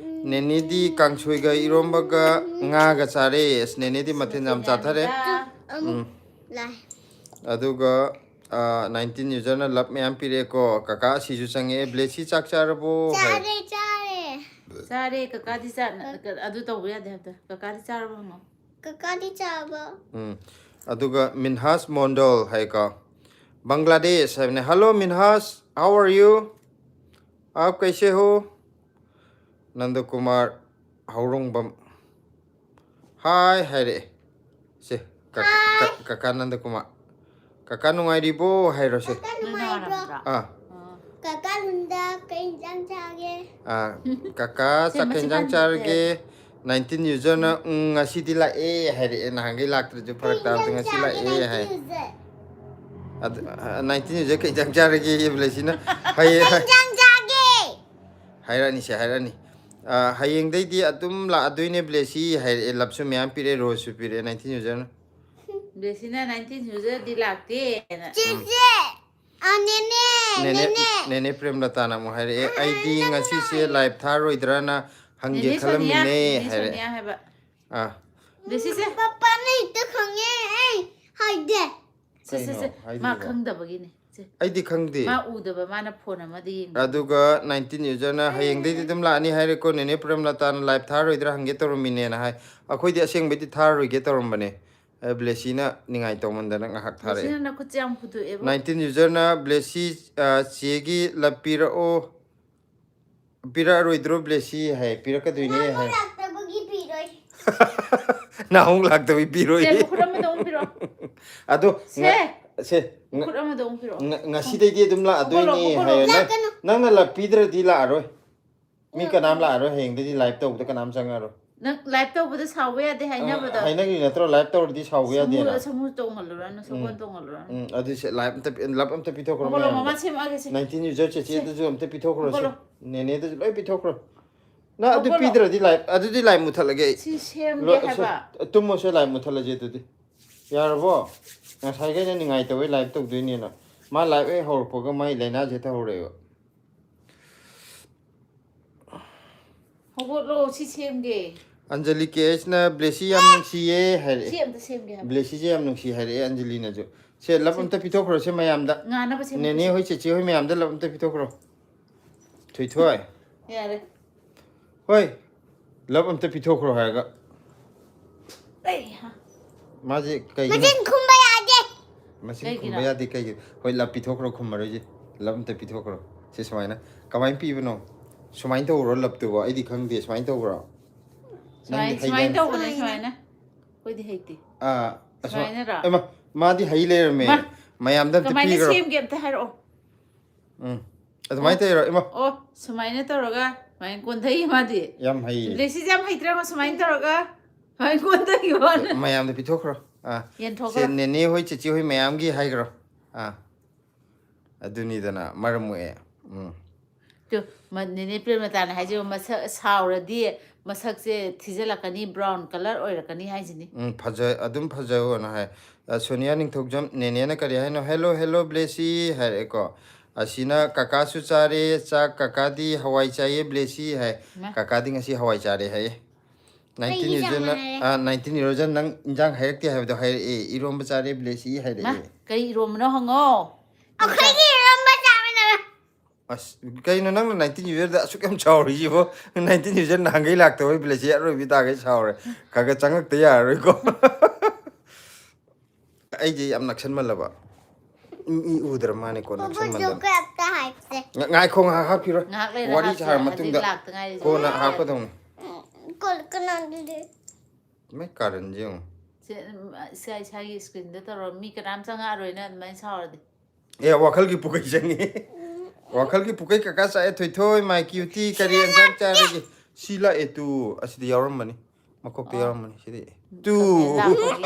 "ꯅꯦꯅꯦꯗꯤ ꯀꯥꯡꯁꯣꯏꯒ ꯏꯔꯣꯝꯕꯒ ꯉꯥꯒ ꯆꯥꯔꯦ꯫ ꯑꯁ, ꯅꯦꯅꯦꯗꯤ ꯃꯊꯦꯜ ꯌꯥꯝ ꯆꯥꯊꯔꯦ"꯫ ꯑꯃꯨꯛ ꯎꯝ꯫ ꯂꯥꯏ꯫ ꯑꯗꯨꯒ, ꯑꯥ, ꯅꯥꯏꯟꯇꯤꯟ ꯌꯨꯖꯔꯅ ꯂꯞ ꯃꯌꯥꯝ ꯄꯤꯔꯛꯑꯦꯀꯣ꯫ "ꯀꯀꯥ ꯑꯁꯤꯁꯨ ꯆꯪꯉꯛꯑꯦ꯫ ꯕ꯭ꯂꯦꯁꯤ ꯆꯥꯛ ꯆꯥꯔꯕꯣ?" ꯍꯥꯏ꯫ ꯆꯥꯔꯦ, ꯆꯥꯔꯦ꯫ ꯆꯥꯔꯦ, ꯀꯀꯥꯗꯤ ꯆꯥ-, ꯑꯗꯨ ꯇꯧꯕ ꯌꯥꯗꯦ ꯍꯥꯏꯕꯗꯣ꯫ ꯀꯀꯥꯗꯤ ꯆꯥꯔꯕꯣ ꯍꯪꯉꯣ꯫ ꯀꯀꯥꯗꯤ ꯆꯥꯕ꯫ ꯎꯝ꯫ ꯑꯗꯨꯒ ꯃꯤꯟꯍꯥꯖ ꯃꯣꯟꯗꯣꯜ ꯍꯥꯏꯀꯣ꯫ ꯕꯪꯒ꯭ꯂꯥꯗꯦꯁ ꯍꯥꯏꯕꯅꯦ꯫ "Hello ꯃꯤꯟꯍꯥꯖ꯫ How are you? आप कैसे हो? ꯅꯟꯗꯀꯨꯃꯥꯔ ꯍꯧꯔꯣꯡꯕꯝ꯫ ꯍꯥꯏ ꯍꯥꯏꯔꯛꯑꯦ꯫ ꯁꯦ, ꯀ- ꯀ- ꯀꯀꯥ ꯅꯟꯗꯀꯨꯃꯥꯔ꯫ ꯀꯀꯥ ꯅꯨꯡꯉꯥꯏꯔꯤꯕꯣ ꯍꯥꯏꯔꯣ ꯁꯦ꯫ ꯀꯀꯥ ꯅꯣꯏ ꯅꯨꯡꯉꯥꯏꯕ꯭ꯔꯣ? ꯅꯃꯥꯟꯅꯕꯗ? ꯑꯥ꯫ ꯑꯥ꯫ ꯀꯀꯥ ꯅꯨꯡꯗꯥ ꯀꯩ ꯏꯟꯖꯥꯡ ꯆꯥꯒꯦ? ꯑꯥ, ꯀꯀꯥ ꯁꯦ, ꯆꯥꯛ ꯀꯩ ꯃꯁꯤ ꯏꯟꯖꯥꯡ ꯄꯥꯟꯖꯦ꯫ ꯆꯥꯔꯒꯦ? ꯅꯥꯏꯟꯇꯤꯟ ꯌꯨꯖꯔꯅ "ꯎꯝ, ꯉꯁꯤꯗꯤ ꯂꯥꯛꯑꯦ" ꯍꯥꯏꯔꯛꯑꯦ꯫ ꯅꯍꯥꯟꯈꯩ ꯂꯥꯛꯇ꯭ꯔꯁꯨ ꯐꯔꯛ ꯇꯥꯕꯗ ꯉꯁꯤ ꯂꯥꯛꯑꯦ ꯍꯥꯏ꯫ ꯑꯗꯨ, ꯑ, ꯅꯥꯏꯟꯇꯤꯟ ꯌꯨꯖꯔ ꯀꯩ ꯏꯟꯖꯥꯡ ꯆꯥꯔꯒꯦ ꯕ꯭ꯂꯦꯁꯤꯅ? ꯍꯌꯦꯡ ꯀꯩ ꯏꯟꯖꯥꯡ ꯆꯥꯒꯦ? ꯍꯥꯏꯔꯛꯑꯅꯤ ꯁꯦ, ꯍꯥꯏꯔꯛꯑꯅꯤ꯫ ꯑ, "ꯍꯌꯦꯡꯗꯩꯗꯤ ꯑꯗꯨꯝ ꯂꯥꯛꯑꯗꯣꯏꯅꯦ ꯕ꯭ꯂꯦꯁꯤ" ꯍꯥꯏꯔꯛꯑꯦ꯫ ꯂꯞꯁꯨ ꯃꯌꯥꯝ ꯄꯤꯔꯛꯑꯦ, ꯔꯣꯁꯁꯨ ꯄꯤꯔꯛꯑꯦ ꯅꯥꯏꯟꯇꯤꯟ ꯌꯨꯖꯔꯅ꯫ ꯕ꯭ꯂꯦꯁꯤꯅ ꯅꯥꯏꯟꯇꯤꯟ ꯌꯨꯖꯔꯗꯤ ꯂꯥꯛꯇꯦꯅ꯫ ꯆꯦꯆꯦ, ꯑ, ꯅꯦꯅꯦ, ꯅꯦꯅꯦ, ꯅꯦꯅꯦ꯫ ꯅꯦꯅꯦ ꯄ꯭ꯔꯦꯝꯂꯇꯥꯅ ꯑꯃꯨꯛ ꯍꯥꯏꯔꯛꯑꯦ, "ꯑꯩꯗꯤ ꯉꯁꯤꯁꯦ ꯂꯥꯏꯚ ꯊꯥꯔꯣꯏꯗ꯭ꯔꯅ ꯍꯪꯒꯦ ꯅꯦꯅꯦ ꯁꯣꯅꯤꯌꯥ, ꯈꯜꯂꯝꯃꯤꯅꯦ" ꯅꯦꯅꯦ ꯍꯥꯏꯔꯛꯑꯦ꯫ ꯁꯣꯅꯤꯌꯥ ꯍꯥꯏꯕ꯫ ꯑꯥ꯫ ꯕ꯭ꯂꯦꯁꯤꯁꯦ꯫ ꯄꯄꯥꯅ ꯍꯦꯛꯇ ꯈꯪꯉꯦ, ꯑꯩ ꯍꯥꯏꯗꯦ꯫ ꯁꯦ, ꯁꯦ, ꯀꯩꯅꯣ ꯁꯦ꯫ ꯃꯥ ꯍꯥꯏꯗ꯭ꯔꯤꯕꯣ? ꯈꯪꯗꯕꯒꯤꯅꯦ꯫ ꯁꯦ꯫ ꯑꯩꯗꯤ ꯈꯪꯗꯦ꯫ ꯃꯥ ꯎꯗꯕ, ꯃꯥꯅ ꯐꯣꯟ ꯑꯃꯗ ꯌꯦꯡꯕ꯫ ꯑꯗꯨꯒ ꯅꯥꯏꯟꯇꯤꯟ ꯌꯨꯖꯔꯅ "ꯍꯌꯦꯡꯗꯩꯗꯤ ꯑꯗꯨꯝ ꯂꯥꯛꯑꯅꯤ ꯍꯥꯏꯔꯦꯀꯣ, ꯅꯦꯅꯦ ꯄ꯭ꯔꯦꯝꯂꯇꯥꯅ ꯂꯥꯏꯚ ꯊꯥꯔꯣꯏꯗ꯭ꯔꯥ ꯍꯪꯒꯦ ꯇꯧꯔꯝꯃꯤꯅꯦꯅ" ꯍꯥꯏ꯫ ꯑꯩꯈꯣꯏꯗꯤ ꯑꯁꯦꯡꯕꯩꯗꯤ ꯊꯥꯔꯔꯣꯏꯒꯦ ꯇꯧꯔꯝꯕꯅꯦ꯫ ꯑ, ꯕ꯭ꯂꯦꯁꯤꯅ ꯅꯤꯡꯉꯥꯏ ꯇꯧꯃꯟꯗꯅ ꯉꯥꯏꯍꯥꯛ ꯊꯥꯔꯛꯑꯦ꯫ ꯕ꯭ꯂꯦꯁꯤꯅ ꯅꯈꯨꯠꯁꯦ ꯌꯥꯝ ꯍꯨꯗꯣꯛꯑꯦꯕꯣ꯫ ꯅꯥꯏꯟꯇꯤꯟ ꯌꯨꯖꯔꯅ "ꯕ꯭ꯂꯦꯁꯤ, ꯑ, ꯆꯦꯒꯤ ꯂꯞ ꯄꯤꯔꯛꯑꯣ"꯫ "ꯄꯤꯔꯛꯑꯔꯣꯏꯗ꯭ꯔꯣ ꯕ꯭ꯂꯦꯁꯤ?" ꯍꯥꯏ꯫ "ꯄꯤꯔꯛꯀꯗꯣꯏꯅꯦ" ꯍꯥꯏ꯫ ꯂꯥꯛꯇꯕꯒꯤ ꯄꯤꯔꯣꯏ꯫ ꯅꯍꯣꯡ ꯂꯥꯛꯇꯕꯩ ꯄꯤꯔꯣꯏ꯫ ꯁꯦ, ꯃꯈꯨꯠ ꯑꯃꯗ ꯑꯃꯨꯛ ꯄꯤꯔꯛꯑꯣ꯫ ꯑꯗꯣ ꯁꯦ꯫ ꯉ-, ꯁꯦ, ꯉ-, ꯃꯈꯨꯠ ꯑꯃꯗ ꯑꯃꯨꯛ ꯄꯤꯔꯛꯑꯣ꯫ ꯉ-, ꯉꯁꯤꯗꯩꯗꯤ ꯑꯗꯨꯝ ꯂꯥꯛꯑꯗꯣꯏꯅꯦ ꯍꯣꯡꯒꯠꯂꯣ, ꯍꯥꯏꯌꯣ꯫ ꯍꯣꯡꯒꯠꯂꯣ꯫ ꯅꯪ-, ꯂꯥꯛꯀꯅꯨ꯫ ꯅꯪꯅ ꯂꯞ ꯄꯤꯗ꯭ꯔꯗꯤ ꯂꯥꯛꯑꯔꯣꯏ꯫ ꯃꯤ ꯀꯅꯥꯝ ꯂꯥꯛꯑꯔꯣꯏ, ꯍꯌꯦꯡꯗꯩꯗꯤ ꯂꯥꯏꯞ ꯇꯧꯕꯗ ꯀꯅꯥꯝ ꯆꯪꯉꯔꯣꯏ꯫ ꯅꯪ ꯂꯥꯏꯞ ꯇꯧꯕꯗ ꯁꯥꯎꯕ ꯌꯥꯗꯦ ꯍꯥꯏꯅꯕꯗꯣ꯫ ꯑ, ꯍꯥꯏꯅꯈ꯭ꯔꯤ ꯅꯠꯇ꯭ꯔꯣ, ꯂꯥꯏꯞ ꯇꯧꯔꯗꯤ ꯁꯥꯎꯕ ꯌꯥꯗꯦꯅ? ꯁꯃꯨ-, ꯁꯃꯨ ꯇꯣꯡꯍꯜꯂꯨꯔꯅꯨ, ꯁꯒꯣꯜ ꯎꯝ꯫ ꯇꯣꯡꯍꯜꯂꯨꯔꯅꯨ꯫ ꯎꯝ, ꯑꯗꯨ ꯁꯦ, ꯂꯥꯏꯞ ꯑꯝꯇ ꯄꯤ-, ꯂꯞ ꯑꯝꯇ ꯄꯤꯊꯣꯛꯈ꯭ꯔꯣ ꯍꯣꯡꯒꯠꯂꯣ, ꯃꯌꯥꯝꯗ꯫ ꯃꯃꯥ ꯁꯦꯝꯃꯛꯑꯒꯦ ꯁꯦ꯫ ꯅꯥꯏꯟꯇꯤꯟ ꯌꯨꯖꯔ ꯆꯦꯆꯦꯗꯁꯨ ꯁꯦ꯫ ꯑꯝꯇ ꯄꯤꯊꯣꯛꯈ꯭ꯔꯣ ꯁꯦ꯫ ꯍꯣꯡꯒꯠꯂꯣ꯫ ꯅꯦꯅꯦꯗꯁꯨ ꯂꯣꯏ ꯄꯤꯊꯣꯛꯈ꯭ꯔꯣ꯫ ꯅꯪ ꯑꯗꯨ ꯍꯣꯡꯒꯠꯂꯣ꯫ ꯄꯤꯗ꯭ꯔꯗꯤ ꯂꯥꯏꯞ, ꯑꯗꯨꯗꯤ ꯂꯥꯏꯞ ꯃꯨꯠꯊꯠꯂꯒꯦ ꯑꯩ꯫ ꯁꯤ ꯁꯦꯝꯒꯦ ꯂꯣꯏ-, ꯍꯥꯏꯕ꯫ ꯁꯦ, ꯇꯨꯝꯃꯣ ꯁꯦ, ꯂꯥꯏꯞ ꯃꯨꯠꯊꯠꯂꯁꯦ ꯑꯗꯨꯗꯤ꯫ ꯌꯥꯔꯕꯣ? ꯉꯁꯥꯏꯈꯩꯅ ꯅꯤꯡꯉꯥꯏ ꯇꯧꯋꯦ ꯂꯥꯏꯞ ꯇꯧꯗꯣꯏꯅꯦꯅ꯫ ꯃꯥ ꯂꯥꯏꯞ ꯍꯦꯛ ꯍꯧꯔꯛꯄꯒ ꯃꯥꯏ ꯂꯥꯏꯅꯥꯁꯦ ꯍꯦꯛꯇ ꯍꯧꯔꯛꯑꯦꯕ꯫ ꯍꯧꯒꯠꯂꯣ, ꯁꯤ ꯁꯦꯝꯒꯦ꯫ ꯑꯟꯖꯂꯤ ꯀꯦ ꯑꯦꯁꯅ "ꯕ꯭ꯂꯦꯁꯤ ꯌꯥꯝ ꯅꯨꯡꯁꯤꯌꯦ" ꯍꯥꯏꯔꯛꯑꯦ꯫ ꯁꯤ ꯑꯝꯇ ꯁꯦꯝꯒꯦ ꯍꯥꯏꯕ꯫ "ꯕ꯭ꯂꯦꯁꯤꯁꯦ ꯌꯥꯝ ꯅꯨꯡꯁꯤ" ꯍꯥꯏꯔꯛꯑꯦ ꯑꯟꯖꯂꯤꯅꯁꯨ꯫ ꯁꯦ, ꯂꯞ ꯁꯦ꯫ ꯑꯝꯇ ꯄꯤꯊꯣꯛꯈ꯭ꯔꯣ ꯁꯦ ꯃꯌꯥꯝꯗ꯫ ꯉꯥꯅꯕ ꯁꯦꯝꯒꯦ ꯅꯦꯅꯦ ꯁꯦ꯫ ꯍꯣꯏ, ꯆꯦꯆꯦ ꯍꯣꯏ ꯃꯌꯥꯝꯗ ꯂꯞ ꯑꯝꯇ ꯄꯤꯊꯣꯛꯈ꯭ꯔꯣ꯫ ꯊꯣꯏꯊꯣꯏ꯫ ꯌꯥꯔꯦ꯫ ꯍꯣꯏ, ꯂꯞ ꯑꯝꯇ ꯄꯤꯊꯣꯛꯈ꯭ꯔꯣ ꯍꯥꯏꯔꯒ꯫ ꯑꯩ ꯍꯥ꯫ ꯃꯥꯁꯦ ꯀꯩꯒꯤꯅꯣ? ꯃꯆꯤꯟ ꯈꯨꯝꯕ ꯌꯥꯗꯦ꯫ ꯃꯆꯤꯟ ꯀꯩꯒꯤꯅꯣ? ꯈꯨꯝꯕ ꯌꯥꯗꯦ ꯀꯩꯒꯤꯅꯣ? ꯍꯣꯏ, ꯂꯞ ꯄꯤꯊꯣꯛꯈ꯭ꯔꯣ, ꯈꯨꯝꯃꯔꯣꯏꯁꯦ꯫ ꯂꯞ ꯑꯝꯇ ꯄꯤꯊꯣꯛꯈ꯭ꯔꯣ꯫ ꯁꯤ ꯁꯨꯃꯥꯏꯅ꯫ ꯀꯃꯥꯏꯅ ꯄꯤꯕꯅꯣ? ꯁꯨꯃꯥꯏꯅ ꯇꯧꯕ꯭ꯔꯣ ꯂꯞꯇꯨꯕꯣ? ꯑꯩꯗꯤ ꯈꯪꯗꯦ꯫ ꯁꯨꯃꯥꯏꯅ ꯇꯧꯕ꯭ꯔꯣ? ꯁꯨꯃꯥꯏꯅ ꯅꯪꯗꯤ ꯍꯩ ꯁꯨꯃꯥꯏꯅ ꯇꯧꯕꯅꯦ ꯁꯨꯃꯥꯏꯅ꯫ ꯑꯩꯈꯣꯏꯗꯤ ꯍꯩꯇꯦ꯫ ꯑꯥ, ꯑꯁꯨꯃꯥꯏ- ꯁꯨꯃꯥꯏꯅꯔꯣ? ꯑꯩꯃ, ꯃꯥꯗꯤ ꯍꯩ ꯂꯩꯔꯝꯃꯦ꯫ ꯃꯥ, ꯃꯌꯥꯝꯗ ꯑꯝꯇ ꯀꯃꯥꯏꯅ ꯄꯤꯈ꯭ꯔꯣ꯫ ꯁꯦꯝꯒꯦ ꯑꯝꯇ ꯍꯥꯏꯔꯛꯑꯣ꯫ ꯎꯝ, ꯑꯗꯨꯃꯥꯏꯅ ꯇꯧꯔꯣ ꯏꯃ꯫ ꯑꯣ, ꯁꯨꯃꯥꯏꯅ ꯇꯧꯔꯒ ꯁꯨꯃꯥꯏꯅ ꯀꯣꯟꯊꯩ ꯃꯥꯗꯤ꯫ ꯌꯥꯝ ꯍꯩꯌꯦ꯫ ꯕ꯭ꯂꯦꯁꯤꯁꯦ ꯌꯥꯝ ꯍꯩꯇ꯭ꯔꯕ ꯁꯨꯃꯥꯏꯅ ꯇꯧꯔꯒ ꯁꯨꯃꯥꯏꯅ ꯀꯣꯟꯊꯈꯤꯕ ꯋꯥꯅꯤ꯫ ꯃꯌꯥꯝꯗ ꯄꯤꯊꯣꯛꯈ꯭ꯔꯣ꯫ ꯑꯥ, ꯌꯦꯟꯊꯣꯛꯈ꯭ꯔꯣ꯫ ꯁꯦ ꯅꯦꯅꯦ ꯍꯣꯏ ꯆꯦꯆꯦ ꯍꯣꯏ ꯃꯌꯥꯝꯒꯤ ꯍꯥꯏꯈ꯭ꯔꯣ꯫ ꯑꯥ, ꯑꯗꯨꯅꯤꯗꯅ ꯃꯔꯝ ꯃꯣꯛꯑꯦ꯫ ꯎꯝ꯫ ꯇꯨ, ꯃ-, ꯅꯦꯅꯦ ꯄ꯭ꯔꯦꯃꯂꯇꯥꯅ ꯍꯥꯏꯁꯦ ꯃꯁꯛ ꯁꯥꯎꯔꯗꯤ ꯃꯁꯛꯁꯦ ꯊꯤꯖꯤꯜꯂꯛꯀꯅꯤ, ꯕ꯭ꯔꯥꯎꯟ ꯀꯂꯔ ꯑꯣꯏꯔꯛꯀꯅꯤ ꯍꯥꯏꯁꯤꯅꯤ꯫ ꯎꯝ, ꯐꯖ-, ꯑꯗꯨꯝ ꯐꯖꯧꯑꯅ ꯍꯥꯏ꯫ ꯑ, ꯁꯣꯅꯤꯌꯥ ꯅꯤꯡꯊꯧꯖꯝ, ꯅꯦꯅꯦꯅ ꯀꯔꯤ ꯍꯥꯏꯅꯣ? "Hello, hello, ꯕ꯭ꯂꯦꯁꯤ" ꯍꯥꯏꯔꯛꯑꯦꯀꯣ꯫ ꯑꯁꯤꯅ "ꯀꯀꯥꯁꯨ ꯆꯥꯔꯦ ꯆꯥꯛ, ꯀꯀꯥꯗꯤ ꯍꯋꯥꯏ ꯆꯥꯏꯌꯦ ꯕ꯭ꯂꯦꯁꯤ" ꯍꯥꯏ꯫ ꯃꯥ꯫ ꯀꯀꯥꯗꯤ ꯉꯁꯤ ꯍꯋꯥꯏ ꯆꯥꯔꯦ ꯍꯥꯏꯌꯦ꯫ ꯅꯥꯏꯟꯇꯤꯟ ꯑꯩꯒꯤ ꯏꯔꯣꯖꯟꯅ, ꯆꯥꯃꯥꯟꯅꯔꯦ꯫ ꯑ, ꯅꯥꯏꯟꯇꯤꯟ ꯏꯔꯣꯖꯟ, ꯅꯪ ꯏꯟꯖꯥꯡ ꯍꯥꯏꯔꯛꯇꯦ ꯍꯥꯏꯕꯗꯣ ꯍꯥꯏꯔꯛꯑꯦ꯫ "ꯏꯔꯣꯝꯕ ꯆꯥꯔꯦ ꯕ꯭ꯂꯦꯁꯤ" ꯃꯥ, ꯍꯥꯏꯔꯛꯑꯦ꯫ ꯀꯔꯤ ꯏꯔꯣꯝꯕꯅꯣ ꯍꯪꯉꯣ꯫ ꯑꯩꯈꯣꯏꯒꯤ ꯏꯔꯣꯝꯕ ꯆꯥꯃꯤꯟꯅꯔꯦ꯫ ꯑꯁ, ꯀꯩꯅꯣ ꯅꯪꯅ ꯅꯥꯏꯟꯇꯤꯟ ꯏꯔꯣꯖꯟꯗ ꯑꯁꯨꯛ ꯌꯥꯝ ꯁꯥꯎꯔꯤꯁꯤꯕꯣ? ꯅꯥꯏꯟꯇꯤꯟ ꯏꯔꯣꯖꯟ ꯅꯍꯥꯟꯈꯩ ꯂꯥꯛꯇꯕꯩ ꯕ꯭ꯂꯦꯁꯤ ꯑꯔꯣꯏꯕꯤ ꯇꯥꯈꯩ ꯁꯥꯎꯔꯦ꯫ ꯈꯔ ꯈꯔ ꯆꯪꯉꯛꯇ ꯌꯥꯔꯔꯣꯏꯀꯣ꯫ ꯑꯩꯁꯦ ꯌꯥꯝ ꯅꯛꯁꯟꯃꯜꯂꯕ꯫ ꯃꯤ ꯎꯗ꯭ꯔ ꯃꯥꯅꯦꯀꯣ, ꯄꯣꯄꯣ ꯅꯛꯁꯟꯃꯜꯂꯕ꯫ ꯖꯣꯀꯔ ꯑꯝꯇ ꯍꯥꯏꯁꯦ꯫ ꯉ-, ꯉꯥꯏꯈꯣ, ꯉꯥꯏꯍꯥꯛ ꯍꯥꯞꯈꯤꯔꯣꯏ꯫ ꯉꯥꯏꯍꯥꯛ ꯂꯩꯔ ꯋꯥꯔꯤ ꯍꯥꯞꯁꯦ꯫ ꯁꯥꯔ ꯍꯧꯖꯤꯛ ꯃꯇꯨꯡꯗ ꯂꯥꯛꯇ ꯉꯥꯏꯔꯤ꯫ ꯀꯣꯟꯅ ꯍꯥꯞꯀꯗꯧꯅꯤ꯫ ꯀꯣꯜ ꯀꯅꯥꯗꯨꯗꯤ? ꯃꯥꯏ ꯀꯥꯔꯟꯁꯦ ꯌꯦꯡꯉꯣ꯫ ꯁꯦ, ꯎꯝ, ꯏꯁꯥ ꯏꯁꯥꯒꯤ ꯁ꯭ꯀ꯭ꯔꯤꯟꯗ ꯇꯧꯔ ꯃꯤ ꯀꯅꯥꯝ ꯆꯪꯉꯛꯑꯔꯣꯏꯅ ꯑꯗꯨꯃꯥꯏꯅ ꯁꯥꯎꯔꯗꯤ꯫ ꯑꯦ, ꯋꯥꯈꯜꯒꯤ ꯄꯨꯀꯩ ꯆꯪꯉꯤ꯫ ꯋꯥꯈꯜꯒꯤ ꯄꯨꯀꯩ ꯀꯀꯥ ꯆꯥꯛꯑꯦ ꯊꯣꯏꯊꯣꯏ, ꯃꯥꯏ ꯀ꯭ꯌꯨꯇꯤ, ꯀꯔꯤ ꯌꯦꯟꯁꯥꯡ ꯆꯥꯔꯒꯦ? ꯁꯤ ꯂꯥꯛꯑꯦ ꯇꯨ꯫ ꯑꯁꯤꯗ ꯌꯥꯎꯔꯝꯕꯅꯤ꯫ ꯃꯀꯣꯛꯇ ꯑꯣ꯫ ꯌꯥꯎꯔꯝꯕꯅꯤ꯫ ꯁꯤꯗꯤ꯫ ꯇꯨ꯫ ꯂꯥꯛꯄꯒꯤ꯫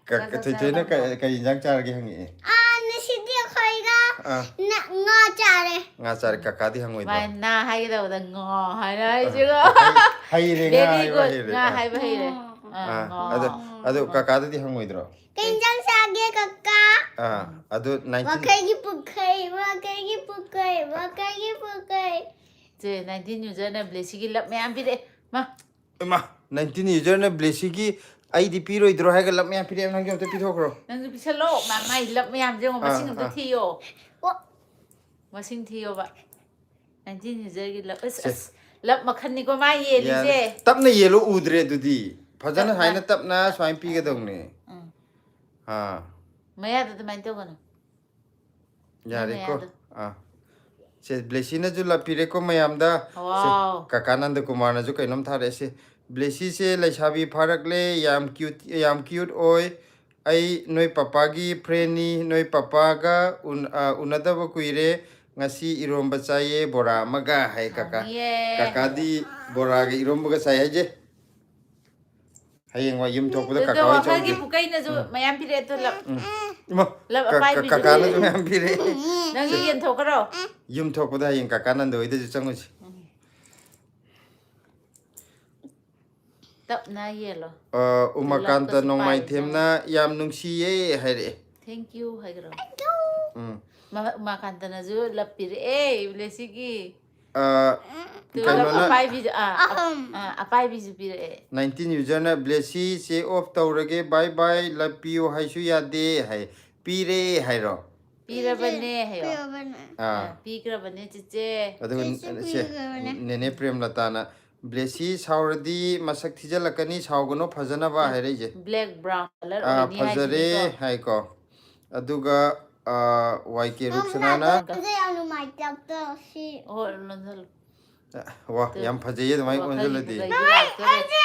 ꯀ-, ꯀ-, ꯊꯣꯏꯊꯣꯏꯅ ꯀ-, ꯀꯔꯤ ꯌꯦꯟꯁꯥꯡ ꯆꯥꯔꯒꯦ ꯍꯪꯉꯛꯑꯦ꯫ ꯑꯥ, ꯉꯁꯤꯗꯤ ꯑꯩꯈꯣꯏꯒ ꯑꯥ, ꯅ-, ꯉꯥ ꯆꯥꯔꯦ꯫ ꯉꯥ ꯆꯥꯔꯦ꯫ ꯀꯀꯥꯗꯤ ꯍꯪꯉꯣꯏꯗ꯭ꯔꯣ? ꯃꯥꯏ ꯅꯥ ꯍꯥꯏꯒꯗꯕꯗ ꯉꯥ ꯍꯥꯏꯅ ꯍꯥꯏꯁꯤꯒꯣ꯫ ꯍꯩꯔꯦ, ꯉꯥ Very ꯍꯥꯏꯕ good. ꯍꯩꯔꯦ꯫ ꯉꯥ ꯑꯥ꯫ ꯍꯥꯏꯕ ꯍꯩꯔꯦ꯫ ꯑꯥ, ꯑꯥ, ꯉꯥ꯫ ꯑꯗꯨ, ꯑꯗꯨ ꯀꯀꯥꯗꯗꯤ ꯍꯪꯉꯣꯏꯗ꯭ꯔꯣ? ꯀꯩ ꯌꯦꯟꯁꯥꯡ ꯆꯥꯒꯦ ꯀꯀꯥ? ꯑꯥ, ꯑꯗꯨ ꯅꯥꯏꯟꯇꯤꯟ ꯋꯥꯈꯩꯒꯤ ꯄꯨꯈꯩ, ꯋꯥꯈꯩꯒꯤ ꯄꯨꯈꯩ, ꯋꯥꯈꯩꯒꯤ ꯄꯨꯈꯩ꯫ ꯁꯦ, ꯅꯥꯏꯟꯇꯤꯟ ꯏꯔꯣꯖꯟꯅ ꯕ꯭ꯂꯦꯁꯤꯒꯤ ꯂꯞ ꯃꯌꯥꯝ ꯄꯤꯔꯛꯑꯦ꯫ ꯃꯥ꯫ ꯏꯃꯥ, ꯅꯥꯏꯟꯇꯤꯟ ꯏꯔꯣꯖꯟꯅ ꯕ꯭ꯂꯦꯁꯤꯒꯤ "ꯑꯩꯗꯤ ꯄꯤꯔꯣꯏꯗ꯭ꯔꯣ" ꯍꯥꯏꯔꯒ ꯂꯞ ꯃꯌꯥꯝ ꯄꯤꯔꯛꯑꯦ, ꯅꯪꯒꯤ ꯑꯝꯇ ꯄꯤꯊꯣꯛꯈ꯭ꯔꯣ꯫ ꯅꯪꯁꯨ ꯄꯤꯁꯜꯂꯣ꯫ ꯃꯥ, ꯃꯥꯏ ꯂꯞ ꯃꯌꯥꯝꯁꯦ ꯌꯦꯡꯉꯣ, ꯃꯁꯤꯡ ꯑꯥ, ꯑꯝꯇ ꯑꯥ꯫ ꯊꯤꯌꯣ꯫ ꯑꯣ꯫ ꯃꯁꯤꯡ ꯊꯤꯌꯣꯕ꯫ ꯅꯥꯏꯟꯇꯤꯟ ꯏꯔꯣꯖꯟꯒꯤ ꯂꯞ꯫ ꯑꯁ, ꯁꯦ꯫ ꯑꯁ, ꯂꯞ ꯃꯈꯜꯅꯤꯀꯣ ꯃꯥ ꯌꯦꯜꯂꯤꯁꯦ꯫ ꯌꯥꯔꯦ꯫ ꯇꯞꯅ ꯌꯦꯜꯂꯣ, ꯎꯗ꯭ꯔꯦ ꯑꯗꯨꯗꯤ꯫ ꯐꯖꯅ ꯇꯞꯅ꯫ ꯁꯨꯃꯥꯏꯅ ꯇꯞꯅ ꯁꯨꯃꯥꯏꯅ ꯄꯤꯒꯗꯧꯅꯦ꯫ ꯎꯝ꯫ ꯑꯥ꯫ ꯃꯌꯥꯗ ꯑꯗꯨꯃꯥꯏꯅ ꯇꯧꯒꯅꯨ꯫ ꯌꯥꯔꯦꯀꯣ? ꯑꯥ, ꯁꯦ, ꯕ꯭ꯂꯦꯁꯤꯅꯁꯨ ꯂꯞꯄꯤꯔꯦꯀꯣ ꯃꯌꯥꯝꯗ. ꯁꯦ, ꯀꯀꯥ ꯅꯟꯗꯀꯨꯃꯥꯔꯅꯁꯨ ꯀꯩꯅꯣꯝ ꯊꯥꯔꯛꯑꯦ꯫ ꯁꯦ, ꯕ꯭ꯂꯦꯁꯤꯁꯦ ꯂꯩꯁꯥꯕꯤ ꯐꯥꯔꯛꯂꯦ, ꯌꯥꯝ ꯀ꯭ꯌꯨꯠ, ꯌꯥꯝ ꯀ꯭ꯌꯨꯠ ꯑꯣꯏ꯫ ꯑꯩ ꯅꯣꯏ ꯄꯄꯥꯒꯤ ꯐ꯭ꯔꯦꯟꯅꯤ, ꯅꯣꯏ ꯄꯄꯥꯒ ꯎꯟ-, ꯑ, ꯎꯅꯗꯕ ꯀꯨꯏꯔꯦ꯫ ꯉꯁꯤ ꯏꯔꯣꯝꯕ ꯆꯥꯏꯌꯦ, ꯕꯣꯔꯥ ꯑꯃꯒ ꯍꯥꯏ ꯀꯀꯥ꯫ ꯀꯀꯥꯗꯤ ꯕꯣꯔꯥꯒ ꯏꯔꯣꯝꯕꯒ ꯆꯥꯏ ꯍꯥꯏꯖꯦ꯫ ꯍꯌꯦꯡꯋꯥꯏ ꯌꯨꯝ ꯊꯣꯛꯄꯗ ꯀꯀꯥ ꯍꯣꯏ ꯆꯧꯁꯦ꯫ ꯄꯨꯀꯩꯅꯁꯨ ꯃꯌꯥꯝ ꯄꯤꯔꯛꯑꯦ, ꯑꯗꯨ ꯂꯞ-, ꯏꯃꯥ, ꯂꯞ ꯀ-, ꯑꯄꯥꯏꯕꯤꯁꯨ ꯀꯀꯥꯅꯁꯨ ꯄꯤꯔꯛꯑꯦ꯫ ꯃꯌꯥꯝ ꯄꯤꯔꯛꯑꯦ꯫ ꯅꯪꯁꯨ ꯌꯦꯟꯊꯣꯛꯈ꯭ꯔꯣ꯫ ꯌꯨꯝ ꯊꯣꯛꯄꯗ ꯍꯌꯦꯡ ꯀꯀꯥ ꯅꯟꯗ ꯍꯣꯏꯗꯁꯨ ꯆꯪꯉꯨꯁꯤ꯫ ꯇꯞꯅ ꯌꯦꯜꯂꯣ꯫ ꯑ, ꯎꯃꯥꯀꯥꯟꯇ ꯂꯞꯀꯁꯨ ꯅꯣꯡꯃꯥꯏꯊꯦꯝꯅ ꯄꯥꯏꯕꯅꯦ꯫ ꯌꯥꯝ ꯅꯨꯡꯁꯤꯌꯦ ꯍꯥꯏꯔꯛꯑꯦ꯫ Thank you ꯍꯥꯏꯈ꯭ꯔꯣ꯫ ꯎꯝ꯫ ꯃ-, ꯎꯃꯥꯀꯥꯟꯇꯅꯁꯨ ꯂꯞ ꯄꯤꯔꯛꯑꯦ, ꯕ꯭ꯂꯦꯁꯤꯒꯤ꯫ ꯑ, ꯇꯨ, ꯀꯩꯅꯣꯅ ꯑꯄꯥꯏꯕꯤꯁꯨ, ꯑꯥ, ꯑꯞ-, ꯑꯍꯨꯝ꯫ ꯑꯥ, ꯑꯄꯥꯏꯕꯤꯁꯨ ꯄꯤꯔꯛꯑꯦ꯫ Nineteen userꯅ ꯕ꯭ꯂꯦꯁꯤ ꯆꯦ off ꯇꯧꯔꯒꯦ, bye bye, love you ꯍꯥꯏꯁꯨ ꯌꯥꯗꯦ ꯍꯥꯏ꯫ ꯄꯤꯔꯦ ꯍꯥꯏꯔꯣ? ꯄꯤꯔꯕꯅꯦ ꯍꯥꯏꯌꯣ꯫ ꯄꯤꯔꯕꯅꯦ꯫ ꯑꯥ꯫ ꯑꯥ, ꯄꯤꯈ꯭ꯔꯕꯅꯦ ꯆꯤꯆꯦ꯫ ꯑꯗꯨꯒ ꯆꯤꯆꯦ ꯁꯦ, ꯄꯤꯈ꯭ꯔꯕꯅꯦ꯫ ꯅꯦꯅꯦ ꯄ꯭ꯔꯦꯝꯂꯇꯥꯅ, "ꯕ꯭ꯂꯦꯁꯤ ꯁꯥꯎꯔꯗꯤ ꯃꯁꯛ ꯊꯤꯖꯤꯜꯂꯛꯀꯅꯤ, ꯁꯥꯎꯒꯅꯣ, ꯐꯖꯅꯕ" ꯎꯝ꯫ ꯍꯥꯏꯔꯛꯏꯁꯦ꯫ Black brown colour ꯑꯥ, ꯑꯣꯏꯅꯤ ꯐꯖꯔꯦ ꯍꯥꯏꯁꯤꯅꯤꯀꯣ꯫ ꯍꯥꯏꯀꯣ꯫ ꯑꯗꯨꯒ, ꯑꯥ, ꯋꯥꯏ ꯀꯦ ꯔꯨꯛꯁꯅꯥꯅ ꯅꯥꯇꯣꯟꯁꯦ ꯌꯥꯝ ꯅꯨꯡꯉꯥꯏꯇꯕꯗꯣ ꯁꯤ꯫ ꯍꯣꯏ, ꯂꯣꯟꯁꯤꯜꯂꯨ꯫ ꯑ, ꯋꯥ, ꯇꯨ꯫ ꯌꯥꯝ ꯐꯖꯩꯌꯦ ꯑꯗꯨꯃꯥꯏꯅ ꯋꯥꯈꯜꯒꯤ ꯑꯣꯟꯁꯤꯜꯂꯗꯤ꯫ ꯄꯨꯀꯩꯁꯨ ꯂꯥꯛꯇꯣꯔꯦ꯫ ꯑꯩꯁꯦ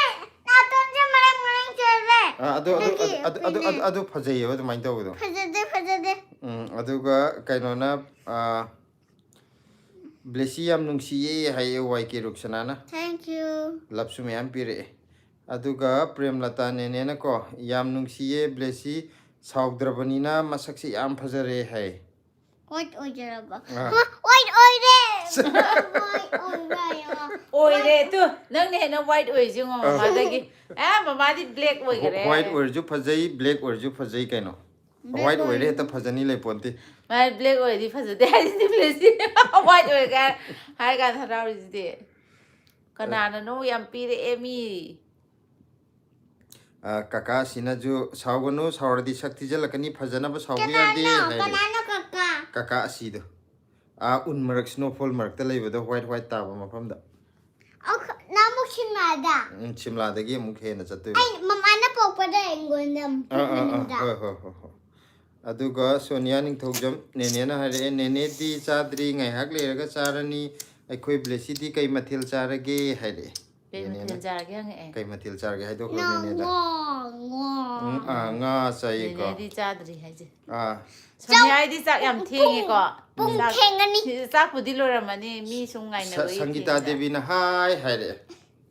ꯅꯥꯇꯣꯟꯁꯦ ꯃꯔꯦꯡ ꯃꯔꯦꯡ ꯆꯦꯜꯂꯦ꯫ ꯑꯥ, ꯑꯗꯨ, ꯑꯗꯨ, ꯑꯗꯨꯒꯤ ꯑꯗꯨ, ꯑꯗꯨ, ꯄꯤꯅꯦ꯫ ꯑꯗꯨ, ꯑꯗꯨ ꯐꯖꯩꯌꯦꯕ ꯑꯗꯨꯃꯥꯏꯅ ꯇꯧꯕꯗꯣ꯫ ꯐꯖꯗꯦ, ꯐꯖꯗꯦ꯫ ꯎꯝ, ꯑꯗꯨꯒ ꯀꯩꯅꯣꯅ, ꯑꯥ, "ꯕ꯭ꯂꯦꯁꯤ ꯌꯥꯝ ꯅꯨꯡꯁꯤꯌꯦ" ꯍꯥꯏꯌꯦ ꯋꯥꯏ ꯀꯦ ꯔꯨꯛꯁꯅꯥꯅ꯫ Thank you꯫ ꯂꯞꯁꯨ ꯃꯌꯥꯝ ꯄꯤꯔꯛꯑꯦ꯫ ꯑꯗꯨꯒ ꯄ꯭ꯔꯦꯝꯂꯇꯥ ꯅꯦꯅꯦꯅꯀꯣ, "ꯌꯥꯝ ꯅꯨꯡꯁꯤꯌꯦ ꯕ꯭ꯂꯦꯁꯤ, ꯁꯥꯎꯗ꯭ꯔꯕꯅꯤꯅ ꯃꯁꯛꯁꯤ ꯌꯥꯝ ꯐꯖꯔꯦ" ꯍꯥꯏ꯫ White ꯑꯣꯏꯖꯔꯕ꯫ ꯑꯥ꯫ ꯍ, white ꯑꯣꯏꯔꯦ! White ꯑꯣꯏꯔꯦ꯫ ꯑꯣꯏꯔꯦ, ꯇꯨ, ꯅꯪꯅ ꯍꯦꯟꯅ white ꯑꯣꯏꯁꯦ ꯌꯦꯡꯉꯣ ꯑꯥ꯫ ꯃꯃꯥꯗꯒꯤ꯫ ꯑꯦ, ꯃꯃꯥꯗꯤ black ꯑꯣꯏꯈꯔꯦ꯫ White ꯑꯣꯏꯔꯁꯨ ꯐꯖꯩ, black ꯑꯣꯏꯔꯁꯨ ꯐꯖꯩ ꯀꯩꯅꯣ꯫ Black white ꯑꯣꯏꯔꯦ ꯑꯣꯏꯔꯦ꯫ ꯍꯦꯛꯇ ꯐꯖꯅꯤ ꯂꯩꯄꯣꯟꯇꯦ꯫ ꯃꯥ black ꯑꯣꯏꯔꯗꯤ ꯐꯖꯗꯦ ꯍꯥꯏꯁꯤꯗꯤ ꯕ꯭ꯂꯦꯁꯤ꯫ White ꯑꯣꯏꯔꯒ ꯍꯥꯏꯔ ꯀꯥꯟꯗ ꯍꯔꯥꯎꯔꯤꯁꯤꯗꯤ꯫ ꯀꯅꯥꯅꯅꯣ ꯌꯥꯝ ꯄꯤꯔꯛꯑꯦ ꯃꯤ꯫ ꯑ, ꯀꯀꯥ ꯑꯁꯤꯅꯁꯨ, "ꯁꯥꯎꯒꯅꯨ, ꯁꯥꯎꯔꯗꯤ ꯁꯛ ꯊꯤꯖꯤꯜꯂꯛꯀꯅꯤ, ꯐꯖꯅꯕ ꯁꯥꯎꯕ ꯌꯥꯗꯦ" ꯀꯅꯥꯅꯣ? ꯍꯥꯏꯔꯦ꯫ ꯀꯅꯥꯅꯣ ꯀꯀꯥ? ꯀꯀꯥ ꯑꯁꯤꯗꯣ꯫ ꯑꯥ, ꯎꯟ ꯃꯔꯛ, snowfall ꯃꯔꯛꯇ ꯂꯩꯕꯗꯣ, white white ꯇꯥꯕ ꯃꯐꯝꯗ꯫ ꯑꯣ, ꯈ-, ꯅꯍꯥꯟꯃꯨꯛ ꯁꯤꯝꯂꯥꯗ꯫ ꯎꯝ, ꯁꯤꯝꯂꯥꯗꯒꯤ ꯑꯃꯨꯛ ꯍꯦꯟꯅ ꯆꯠꯇꯣꯏꯕ꯫ ꯑꯩ ꯃꯃꯥꯅ ꯄꯣꯛꯄꯗ ꯑꯩꯉꯣꯟꯗ ꯑꯥ, ꯑꯥ, ꯑꯥ, ꯄꯣꯛꯃꯤꯟꯅꯕꯗ꯫ ꯍꯣꯏ, ꯍꯣꯏ, ꯍꯣꯏ, ꯍꯣꯏ꯫ ꯑꯗꯨꯒ ꯁꯣꯅꯤꯌꯥ ꯅꯤꯡꯊꯧꯖꯝ ꯅꯦꯅꯦꯅ ꯍꯥꯏꯔꯛꯑꯦ, "ꯅꯦꯅꯦꯗꯤ ꯆꯥꯗ꯭ꯔꯤ, ꯉꯥꯏꯍꯥꯛ ꯂꯩꯔꯒ ꯆꯥꯔꯅꯤ꯫ ꯑꯩꯈꯣꯏ ꯕ꯭ꯂꯦꯁꯤꯗꯤ ꯀꯩ ꯃꯊꯦꯜ ꯆꯥꯔꯒꯦ?" ꯍꯥꯏꯔꯛꯑꯦ꯫ ꯀꯩ ꯅꯦꯅꯦꯅ ꯃꯊꯦꯜ ꯆꯥꯔꯒꯦ ꯍꯪꯉꯛꯑꯦ? ꯀꯩ ꯃꯊꯦꯜ ꯆꯥꯔꯒꯦ ꯍꯥꯏꯗꯣꯛꯈ꯭ꯔꯣ ꯉꯥ ꯅꯦꯅꯦꯗ꯫ ꯉꯥ ꯉꯥ ꯎꯝ, ꯑꯥ, ꯉꯥ ꯆꯥꯏꯌꯦꯀꯣ꯫ ꯅꯦꯅꯦꯗꯤ ꯆꯥꯗ꯭ꯔꯤ ꯍꯥꯏꯁꯦ꯫ ꯑꯥ, ꯁꯣꯅꯤꯌꯥꯗꯤ ꯆꯥꯛ ꯌꯥꯝ ꯊꯦꯡꯉꯦꯀꯣ꯫ ꯄꯨꯡ ꯆꯥꯛ- ꯊꯦꯡꯉꯅꯤ꯫ ꯆꯥꯛꯄꯨꯗꯤ ꯂꯣꯏꯔꯝꯃꯅꯤ, ꯃꯤ ꯁꯨꯝ ꯁ- ꯉꯥꯏꯅꯕꯒꯤ ꯁꯪꯒꯤꯇꯥ ꯐꯤꯕꯝꯗ꯫ ꯗꯦꯕꯤꯅ ꯍꯥꯏ ꯍꯥꯏꯔꯛꯑꯦ꯫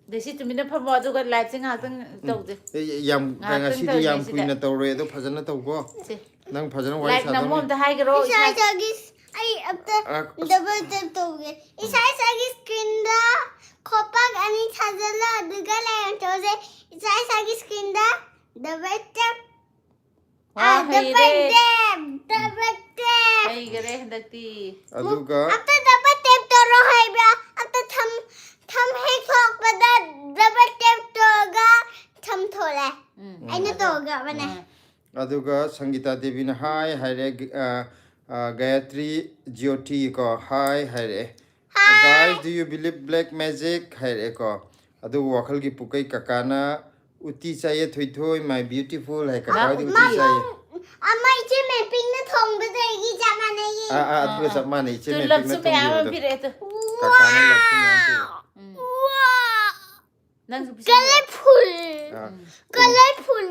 ꯑꯗꯩ ꯁꯤ ꯇꯨꯃꯤꯟꯅ ꯐꯝꯃꯣ, ꯑꯗꯨꯒ ꯂꯥꯏꯞꯁꯦ ꯉꯥꯏꯍꯥꯛꯇꯪ ꯇꯧꯁꯦ꯫ ꯑꯦ, ꯌꯥꯝ ꯉꯥꯏꯍꯥꯛꯇꯪ ꯉꯁꯤꯗꯤ ꯌꯥꯝ ꯇꯧꯔꯤꯉꯩꯁꯤꯗ꯫ ꯀꯨꯏꯅ ꯇꯧꯔꯣꯏ ꯑꯗꯣ, ꯐꯖꯅ ꯇꯧꯀꯣ꯫ ꯁꯦ꯫ ꯅꯪ ꯐꯖꯅ ꯋꯥꯔꯤ ꯂꯥꯏꯛ ꯅꯝꯃꯣ ꯁꯥꯗꯧꯅꯤ꯫ ꯑꯝꯇ ꯍꯥꯏꯈ꯭ꯔꯣ꯫ ꯏꯁꯥ ꯏꯁꯥꯒꯤ ꯑꯩ ꯑꯝꯇ ꯑ, ꯗꯕꯜ ꯇꯦꯞ ꯇꯧꯒꯦ꯫ ꯏꯁꯥ ꯏꯁꯥꯒꯤ ꯁ꯭ꯀ꯭ꯔꯤꯟꯗ ꯈꯣꯄꯥꯛ ꯑꯅꯤ ꯊꯥꯖꯤꯜꯂꯣ, ꯑꯗꯨꯒ ꯂꯥꯏꯛ ꯇꯧꯁꯦ꯫ ꯏꯁꯥ ꯏꯁꯥꯒꯤ ꯁ꯭ꯀ꯭ꯔꯤꯟꯗ ꯗꯕꯜ ꯇꯦꯞ꯫ ꯋꯥ, ꯗꯕꯜ ꯍꯩꯔꯦ꯫ Tap, double tap. ꯍꯩꯈꯔꯦ ꯍꯟꯗꯛꯇꯤ꯫ ꯑꯗꯨꯒ ꯑꯝꯇ ꯗꯕꯜ ꯇꯦꯞ ꯇꯧꯔꯣ ꯍꯥꯏꯕ꯭ꯔꯥ? ꯑꯝꯇ ꯊꯝ ꯊꯝ ꯍꯦꯛ ꯊꯣꯛꯄꯗ ꯗꯕꯜ ꯇꯦꯞ ꯇꯧꯔꯒ ꯊꯝ ꯊꯣꯛꯂꯦ꯫ ꯎꯝ꯫ ꯑꯩꯅ ꯇꯧꯒꯕꯅꯦ꯫ ꯎꯝ꯫ ꯑꯗꯨꯒ ꯁꯪꯒꯤꯇꯥ ꯗꯦꯕꯤꯅ ꯍꯥꯏ ꯍꯥꯏꯔꯦ, ꯒ- ꯑ, ꯑ, ꯒꯥꯌꯇ꯭ꯔꯤ ꯖ꯭ꯌꯣꯇꯤ ꯀꯣ ꯍꯥꯏ ꯍꯥꯏꯔꯛꯑꯦ꯫ "Guys, do you believe black magic?" ꯍꯥꯏꯔꯛꯑꯦꯀꯣ꯫ ꯑꯗꯨꯒ ꯋꯥꯈꯜꯒꯤ ꯄꯨꯀꯩ ꯀꯀꯥꯅ "ꯎꯇꯤ ꯆꯥꯏꯌꯦ ꯊꯣꯏꯊꯣꯏ, my beautiful" ꯍꯥꯏ꯫ ꯀꯀꯥ ꯍꯣꯏꯗꯤ ꯎꯇꯤ ꯆꯥꯏꯌꯦ꯫ ꯑꯃ ꯏꯆꯦ ꯃꯦꯄꯤꯡꯅ ꯊꯣꯡꯕꯗꯒꯤ ꯆꯞ ꯃꯥꯟꯅꯩꯌꯦ꯫ ꯑꯥ, ꯑꯥ, ꯑꯗꯨꯒ ꯆꯞ ꯃꯥꯟꯅꯩ, ꯏꯆꯦ ꯇꯨꯂꯞꯁꯨ ꯃꯦꯄꯤꯡꯅ ꯃꯌꯥꯝ ꯑꯃ ꯊꯣꯡꯈꯤꯕꯗꯣ꯫ ꯄꯤꯔꯛꯑꯦ ꯇꯨ꯫ ꯀꯀꯥꯅ ꯂꯐꯨ ꯃꯌꯥꯝ ꯄꯤꯔꯛꯑꯦ꯫ ꯎꯝ꯫ ꯋꯥ! ꯅꯪꯁꯨ ꯄꯤꯁꯜꯂꯣ꯫ ꯀꯂꯔꯐꯨꯜ꯫ ꯑꯥ, ꯀꯂꯔꯐꯨꯜ꯫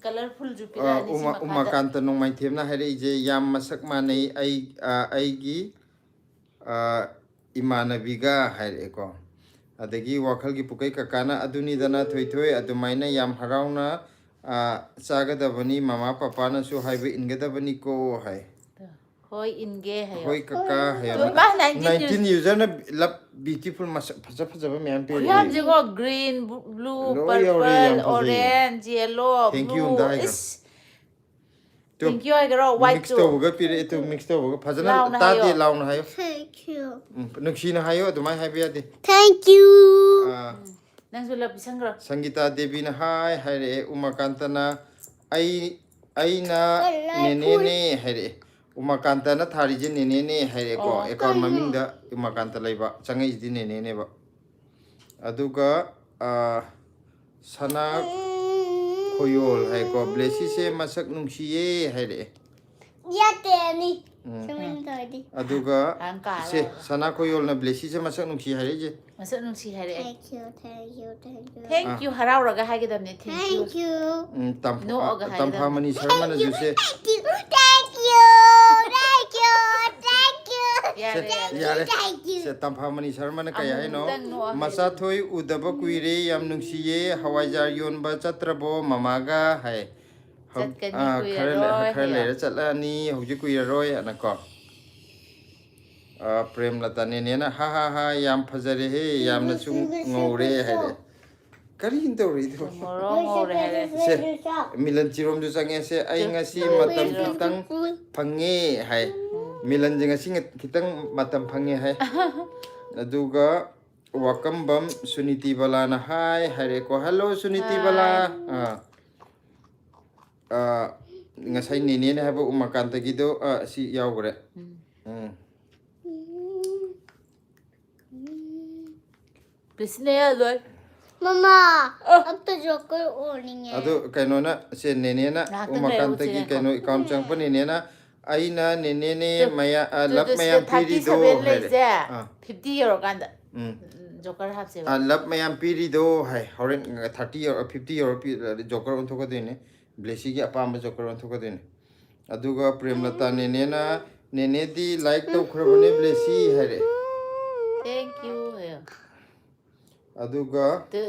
ꯀꯂꯔꯐꯨꯜꯁꯨ ꯑ, ꯄꯤꯔꯛꯑꯅꯤ ꯁꯤ ꯎꯃꯥ- ꯃꯈꯥꯗ꯫ ꯎꯃꯥꯀꯥꯟꯇ ꯅꯣꯡꯃꯥꯏꯊꯦꯝꯅ ꯍꯥꯏꯔꯛꯏꯁꯦ, "ꯌꯥꯝ ꯃꯁꯛ ꯃꯥꯟꯅꯩ ꯑꯩ, ꯑ, ꯑꯩꯒꯤ, ꯑ, ꯏꯃꯥꯟꯅꯕꯤꯒ" ꯍꯥꯏꯔꯛꯑꯦꯀꯣ꯫ ꯑꯗꯒꯤ ꯋꯥꯈꯜꯒꯤ ꯄꯨꯀꯩ ꯀꯀꯥꯅ, "ꯑꯗꯨꯅꯤꯗꯅ ꯊꯣꯏꯊꯣꯏ, ꯑꯗꯨꯃꯥꯏꯅ ꯌꯥꯝ ꯍꯔꯥꯎꯅ, ꯑ, ꯆꯥꯒꯗꯕꯅꯤ, ꯃꯃꯥ ꯄꯄꯥꯅꯁꯨ ꯍꯥꯏꯕ ꯏꯟꯒꯗꯕꯅꯤꯀꯣ" ꯍꯥꯏ꯫ ꯍꯣꯏ, ꯏꯟꯒꯦ ꯍꯥꯏꯌꯣ꯫ "ꯍꯣꯏ ꯀꯀꯥ" ꯍꯥꯏꯌꯣ꯫ ꯇꯨ ꯃꯥ ꯅꯥꯏꯟꯇꯤꯟ ꯅꯥꯏꯟꯇꯤꯟ ꯌꯨꯖꯔꯅ ꯂꯞ ꯕ꯭ꯌꯨꯇꯤꯐꯨꯜ ꯃꯁꯛ ꯐꯖ ꯐꯖꯕ ꯃꯌꯥꯝ ꯄꯤꯔꯛꯑꯦ꯫ ꯈꯨꯌꯥꯝꯁꯦꯀꯣ, green, blue, ꯂꯣꯏ ꯌꯥꯎꯔꯦ, purple, ꯌꯥꯝ ꯐꯖꯩ꯫ orange, yellow, Thank you blue꯫ ꯑꯝꯇ ꯍꯥꯏꯈ꯭ꯔꯣ꯫ ꯏꯁ, ꯇꯨ꯫ Thank you ꯍꯥꯏꯈ꯭ꯔꯣ, white ꯃꯤꯛꯁ ꯇꯨ꯫ ꯇꯧꯕꯒ ꯄꯤꯔꯛꯑꯦ ꯇꯨ, ꯃꯤꯛꯁ ꯇꯧꯕꯒ ꯐꯖꯅ ꯂꯥꯎꯅ ꯇꯥꯗꯦ, ꯍꯥꯏꯌꯣ꯫ ꯂꯥꯎꯅ ꯍꯥꯏꯌꯣ꯫ Thank you. ꯎꯝ, ꯅꯨꯡꯁꯤꯅ ꯍꯥꯏꯌꯣ, ꯑꯗꯨꯃꯥꯏꯅ ꯍꯥꯏꯕ ꯌꯥꯗꯦ꯫ Thank you. ꯑꯥ, ꯅꯪꯁꯨ ꯂꯞ ꯄꯤꯁꯟꯈ꯭ꯔꯣ꯫ ꯁꯪꯒꯤꯇꯥ ꯗꯦꯕꯤꯅ ꯍꯥꯏ ꯍꯥꯏꯔꯛꯑꯦ, ꯎꯃꯥꯀꯥꯟꯇꯅ "ꯑꯩ, ꯑꯩꯅ ꯀꯂꯔꯐꯨꯜ꯫ ꯅꯦꯅꯦꯅꯦ" ꯍꯥꯏꯔꯛꯑꯦ꯫ ꯎꯃꯥꯀꯥꯟꯇꯅ ꯊꯥꯔꯤꯁꯦ ꯅꯦꯅꯦꯅꯦ ꯍꯥꯏꯔꯛꯑꯦꯀꯣ꯫ ꯑꯣ꯫ ꯑꯦꯀꯥꯎꯟ ꯃꯃꯤꯡꯗ ꯎꯃꯥꯀꯥꯟꯇ ꯂꯩꯕ, ꯆꯪꯉꯛꯏꯁꯤꯗꯤ ꯅꯦꯅꯦꯅꯦꯕ꯫ ꯑꯗꯨꯒ, ꯑꯥ, ꯁꯅꯥ ꯈꯣꯌꯣꯜ ꯍꯥꯏꯀꯣ, "ꯕ꯭ꯂꯦꯁꯤꯁꯦ ꯃꯁꯛ ꯅꯨꯡꯁꯤꯌꯦ" ꯍꯥꯏꯔꯛꯑꯦ꯫ ꯌꯥꯠꯇꯦ ꯑꯅꯤ꯫ ꯎꯝ꯫ ꯁꯨꯃꯥꯏꯅ ꯇꯧꯔꯗꯤ꯫ ꯑꯗꯨꯒ ꯍꯪꯀꯥ ꯁꯦ, ꯁꯅꯥ ꯈꯣꯏꯌꯣꯜꯅ ꯕ꯭ꯂꯦꯁꯤꯁꯦ ꯃꯁꯛ ꯅꯨꯡꯁꯤ ꯍꯥꯏꯔꯛꯏꯁꯦ꯫ ꯃꯁꯛ ꯅꯨꯡꯁꯤ ꯍꯥꯏꯔꯛꯑꯦ꯫ Thank you, thank you, thank you. Thank you ꯍꯔꯥꯎꯔꯒ ꯍꯥꯏꯒꯗꯕꯅꯦ, thank you꯫ Thank you. ꯎꯝ, ꯇꯝꯐꯥ- ꯅꯣꯛꯑꯒ ꯑ, ꯇꯝꯐꯥ ꯍꯥꯏꯒꯗꯕꯅꯦ꯫ ꯃꯅꯤ ꯁꯔꯃꯅꯁꯨ ꯁꯦ Thank you, thank you, thank you, thank you. ꯌꯥꯔꯦ, ꯁꯦ, ꯌꯥꯔꯦ꯫ ꯌꯥꯔꯦ꯫ Thank you. Say, Tampha money ꯁꯔꯃꯅ ꯀꯩ ꯍꯥꯏꯅꯣ? ꯑꯃꯨꯛꯇꯪ ꯅꯣꯛꯑꯣ ꯍꯥꯏꯌꯨ꯫ "ꯃꯆꯥꯊꯣꯏ ꯎꯗꯕ ꯀꯨꯏꯔꯦ, ꯌꯥꯝ ꯅꯨꯡꯁꯤꯌꯦ, ꯍꯋꯥꯏꯖꯥꯔ ꯌꯣꯟꯕ ꯆꯠꯇ꯭ꯔꯕꯣ ꯃꯃꯥꯒ?" ꯍꯥꯏ꯫ ꯍꯧ- ꯆꯠꯀꯅꯤ, ꯑꯥ, ꯈꯔ ꯂꯩ- ꯀꯨꯏꯔꯔꯣꯏ ꯈꯔ ꯍꯥꯏꯌꯣ꯫ ꯂꯩꯔ ꯆꯠꯂꯛꯑꯅꯤ, ꯍꯧꯖꯤꯛ ꯀꯨꯏꯔꯔꯣꯏ ꯍꯥꯏꯅꯀꯣ꯫ ꯑꯥ, ꯄ꯭ꯔꯦꯝꯂꯇꯥ ꯅꯦꯅꯦꯅ, "ꯍꯥ ꯍꯥ ꯍꯥ, ꯌꯥꯝ ꯐꯖꯔꯦꯍꯦ, ꯌꯥꯝꯅꯁꯨ ꯉꯧꯔꯦ" ꯍꯥꯏꯔꯦ꯫ ꯀꯔꯤꯅꯣ ꯇꯧꯔꯤꯗꯨꯕꯣ? ꯉꯧꯔꯣ ꯉꯧꯔꯦ ꯍꯥꯏꯔꯦ꯫ ꯁꯦ, ꯃꯤꯂꯟ ꯆꯤꯔꯣꯝꯁꯨ ꯆꯪꯉꯦ꯫ ꯁꯦ, "ꯑꯩ ꯉꯁꯤ ꯃꯇꯝ ꯈꯤꯇꯪ ꯐꯪꯉꯦ" ꯍꯥꯏ꯫ ꯃꯤꯂꯟꯁꯦ ꯉꯁꯤ ꯉ- ꯈꯤꯇꯪ ꯃꯇꯝ ꯐꯪꯉꯦ ꯍꯥꯏ꯫ ꯑꯗꯨꯒ ꯋꯥꯀꯝꯕꯝ ꯁꯨꯅꯤꯇꯤ ꯕꯂꯥꯅ ꯍꯥꯏ ꯍꯥꯏꯔꯦꯀꯣ꯫ "ꯍꯜꯂꯣ ꯁꯨꯅꯤꯇꯤ ꯕꯂꯥ"꯫ ꯑꯥ꯫ ꯑꯥ, ꯉꯁꯥꯏ ꯅꯦꯅꯦꯅꯦ ꯍꯥꯏꯕ ꯎꯃꯥꯀꯥꯟꯇꯒꯤꯗꯣ, ꯑꯥ, ꯁꯤ ꯌꯥꯎꯈ꯭ꯔꯦ꯫ ꯎꯝ꯫ ꯎꯝ꯫ ꯄ꯭ꯂꯤꯁꯅꯦ ꯌꯥꯗꯣꯏ꯫ ꯃꯃꯥ, ꯑ꯫ ꯑꯝꯇ ꯖꯣꯀꯔ ꯑꯣꯟꯅꯤꯡꯉꯦ꯫ ꯑꯗꯨ ꯀꯩꯅꯣꯅ, ꯁꯦ, ꯅꯦꯅꯦꯅ ꯉꯥꯏꯍꯥꯛꯇꯪ ꯎꯃꯥꯀꯥꯟꯇꯒꯤ ꯂꯩꯔꯛꯎꯁꯦ, ꯀꯩꯅꯣ ꯑꯦꯀꯥꯎꯟ ꯆꯪꯉꯛꯄ ꯅꯦꯅꯦꯅ, "ꯑꯩꯅ ꯅꯦꯅꯦꯅꯦ ꯇꯨ, ꯃꯌꯥ-, ꯑ, ꯇꯨ, ꯂꯞ ꯇꯨ, ꯃꯌꯥꯝ ꯁꯤꯗ thirty ꯄꯤꯔꯤꯗꯣ" seven ꯍꯥꯏꯔꯦ꯫ ꯂꯩꯁꯦ, ꯑꯥ꯫ fifty ꯌꯧꯔꯀꯥꯟꯗ ꯎꯝ꯫ ꯖꯣꯀꯔ ꯍꯥꯞꯁꯦꯕ꯫ ꯑ, ꯂꯞ ꯃꯌꯥꯝ ꯄꯤꯔꯤꯗꯣ ꯍꯥꯏ꯫ ꯍꯣꯔꯦꯟ thirty ꯌꯧꯔ-, fifty ꯌꯧꯔ ꯄꯤ-, ꯖꯣꯀꯔ ꯑꯣꯟꯊꯣꯛꯀꯗꯣꯏꯅꯦ꯫ ꯕ꯭ꯂꯦꯁꯤꯒꯤ ꯑꯄꯥꯝꯕ ꯖꯣꯀꯔ ꯑꯣꯟꯊꯣꯛꯀꯗꯣꯏꯅꯦ꯫ ꯑꯗꯨꯒ ꯄ꯭ꯔꯦꯝꯂꯇꯥ ꯅꯦꯅꯦꯅ, "ꯅꯦꯅꯦꯗꯤ ꯂꯥꯏꯛ ꯇꯧꯈ꯭ꯔꯕꯅꯦ ꯕ꯭ꯂꯦꯁꯤ" ꯍꯥꯏꯔꯦ꯫ Thank you ꯍꯥꯏꯌꯣ꯫ ꯑꯗꯨꯒ two,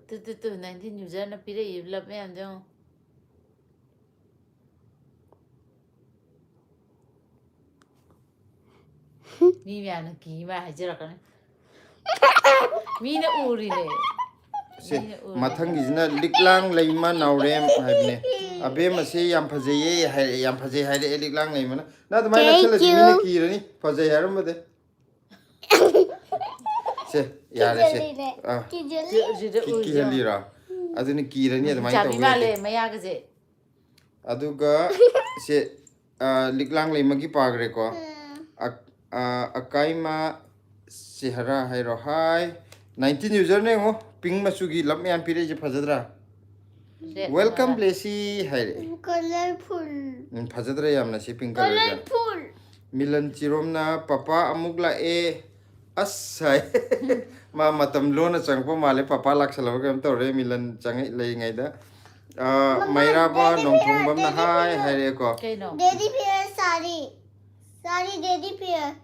two, two, two, nineteen userꯅ ꯄꯤꯔꯛꯏ ꯂꯞ ꯃꯌꯥꯝꯗꯣ ꯌꯦꯡꯉꯣ꯫ ꯃꯤ ꯃꯌꯥꯝꯅ ꯀꯤ ꯃꯥ ꯍꯥꯏꯖꯔꯛꯀꯅꯤ꯫ ꯃꯤꯅ ꯎꯔꯤꯅꯦ꯫ ꯁꯦ, ꯃꯤꯅ ꯎꯔꯤꯅꯦ꯫ ꯃꯊꯪꯒꯤꯁꯤꯅ ꯂꯤꯛꯂꯥꯡ ꯂꯩꯃ ꯅꯥꯎꯔꯦꯝ ꯍꯥꯏꯕꯅꯦ꯫ "ꯑꯕꯦꯝꯃꯁꯦ ꯌꯥꯝ ꯐꯖꯩꯌꯦ" ꯍꯥꯏꯔꯛꯑꯦ, "ꯌꯥꯝ ꯐꯖꯩ" ꯍꯥꯏꯔꯛꯑꯦ ꯂꯤꯛꯂꯥꯡ ꯂꯩꯃꯅ꯫ "ꯅꯪ ꯑꯗꯨꯃꯥꯏꯅ Thank ꯅꯛꯁꯜꯂꯗꯤ you. ꯃꯤꯅ ꯀꯤꯔꯅꯤ, ꯐꯖꯩ ꯍꯥꯏꯔꯝꯕꯗꯤ"꯫ ꯁꯦ, ꯌꯥꯔꯦ ꯁꯦ꯫ ꯀꯤꯖꯜꯂꯤꯅꯦ꯫ ꯑꯥ, ꯀꯤꯖꯜꯂꯤ꯫ ꯁꯤꯗ ꯀꯤ-, ꯎꯔꯤꯁꯦ ꯌꯦꯡꯉꯣ꯫ ꯀꯤꯍꯜꯂꯤꯔꯣ? ꯑꯗꯨꯅ ꯀꯤꯔꯅꯤ ꯑꯗꯨꯃꯥꯏꯅ ꯆꯥꯕꯤ ꯇꯧꯕ ꯃꯥꯜꯂꯦ ꯌꯥꯗꯦ꯫ ꯃꯌꯥꯒꯁꯦ꯫ ꯑꯗꯨꯒ ꯁꯦ, ꯑ, ꯂꯤꯛꯂꯥꯡ ꯂꯩꯃꯒꯤ ꯄꯥꯈ꯭ꯔꯦꯀꯣ꯫ ꯑ-, ꯑ, ꯑꯀꯥꯏꯃ ꯁꯦꯍꯔꯥ ꯍꯥꯏꯔꯣ꯫ ꯍꯥꯏ, nineteen userꯅꯦ ꯌꯦꯡꯉꯣ꯫ ꯄꯤꯡ ꯃꯆꯨꯒꯤ ꯂꯞ ꯃꯌꯥꯝ ꯄꯤꯔꯛꯏꯁꯦ ꯐꯖꯗ꯭ꯔꯥ? Welcome, Blessy ꯍꯥꯏꯔꯛꯑꯦ꯫ Colorful. ꯎꯝ, ꯐꯖꯗ꯭ꯔꯥ ꯌꯥꯝꯅ ꯁꯤ pink colourꯁꯦ? Colorful. ꯃꯤꯂꯟ ꯆꯤꯔꯣꯝꯅ "ꯄꯄꯥ ꯑꯃꯨꯛ ꯂꯥꯛꯑꯦ꯫ ꯑꯁ" ꯍꯥꯏ꯫ ꯃꯥ ꯃꯇꯝ ꯂꯣꯟꯅ ꯆꯪꯉꯛꯄ ꯃꯥꯜꯂꯦ, ꯄꯄꯥ ꯂꯥꯛꯁꯜꯂꯕ ꯀꯩꯅꯣꯝ ꯇꯧꯔꯦ ꯃꯤꯂꯟ ꯆꯪꯉꯛ ꯂꯩꯔꯤꯉꯩꯗ꯫ ꯑ, ꯃꯃꯥ, ꯃꯩꯔꯥꯕ daddy ꯅꯣꯡꯊꯣꯡꯕꯝꯅ bear, daddy ꯍꯥꯏ bear꯫ ꯍꯥꯏꯔꯛꯑꯦꯀꯣ꯫ ꯀꯩꯅꯣ? Daddy bear ꯁꯥꯔꯤ꯫ ꯁꯥꯔꯤ daddy bear꯫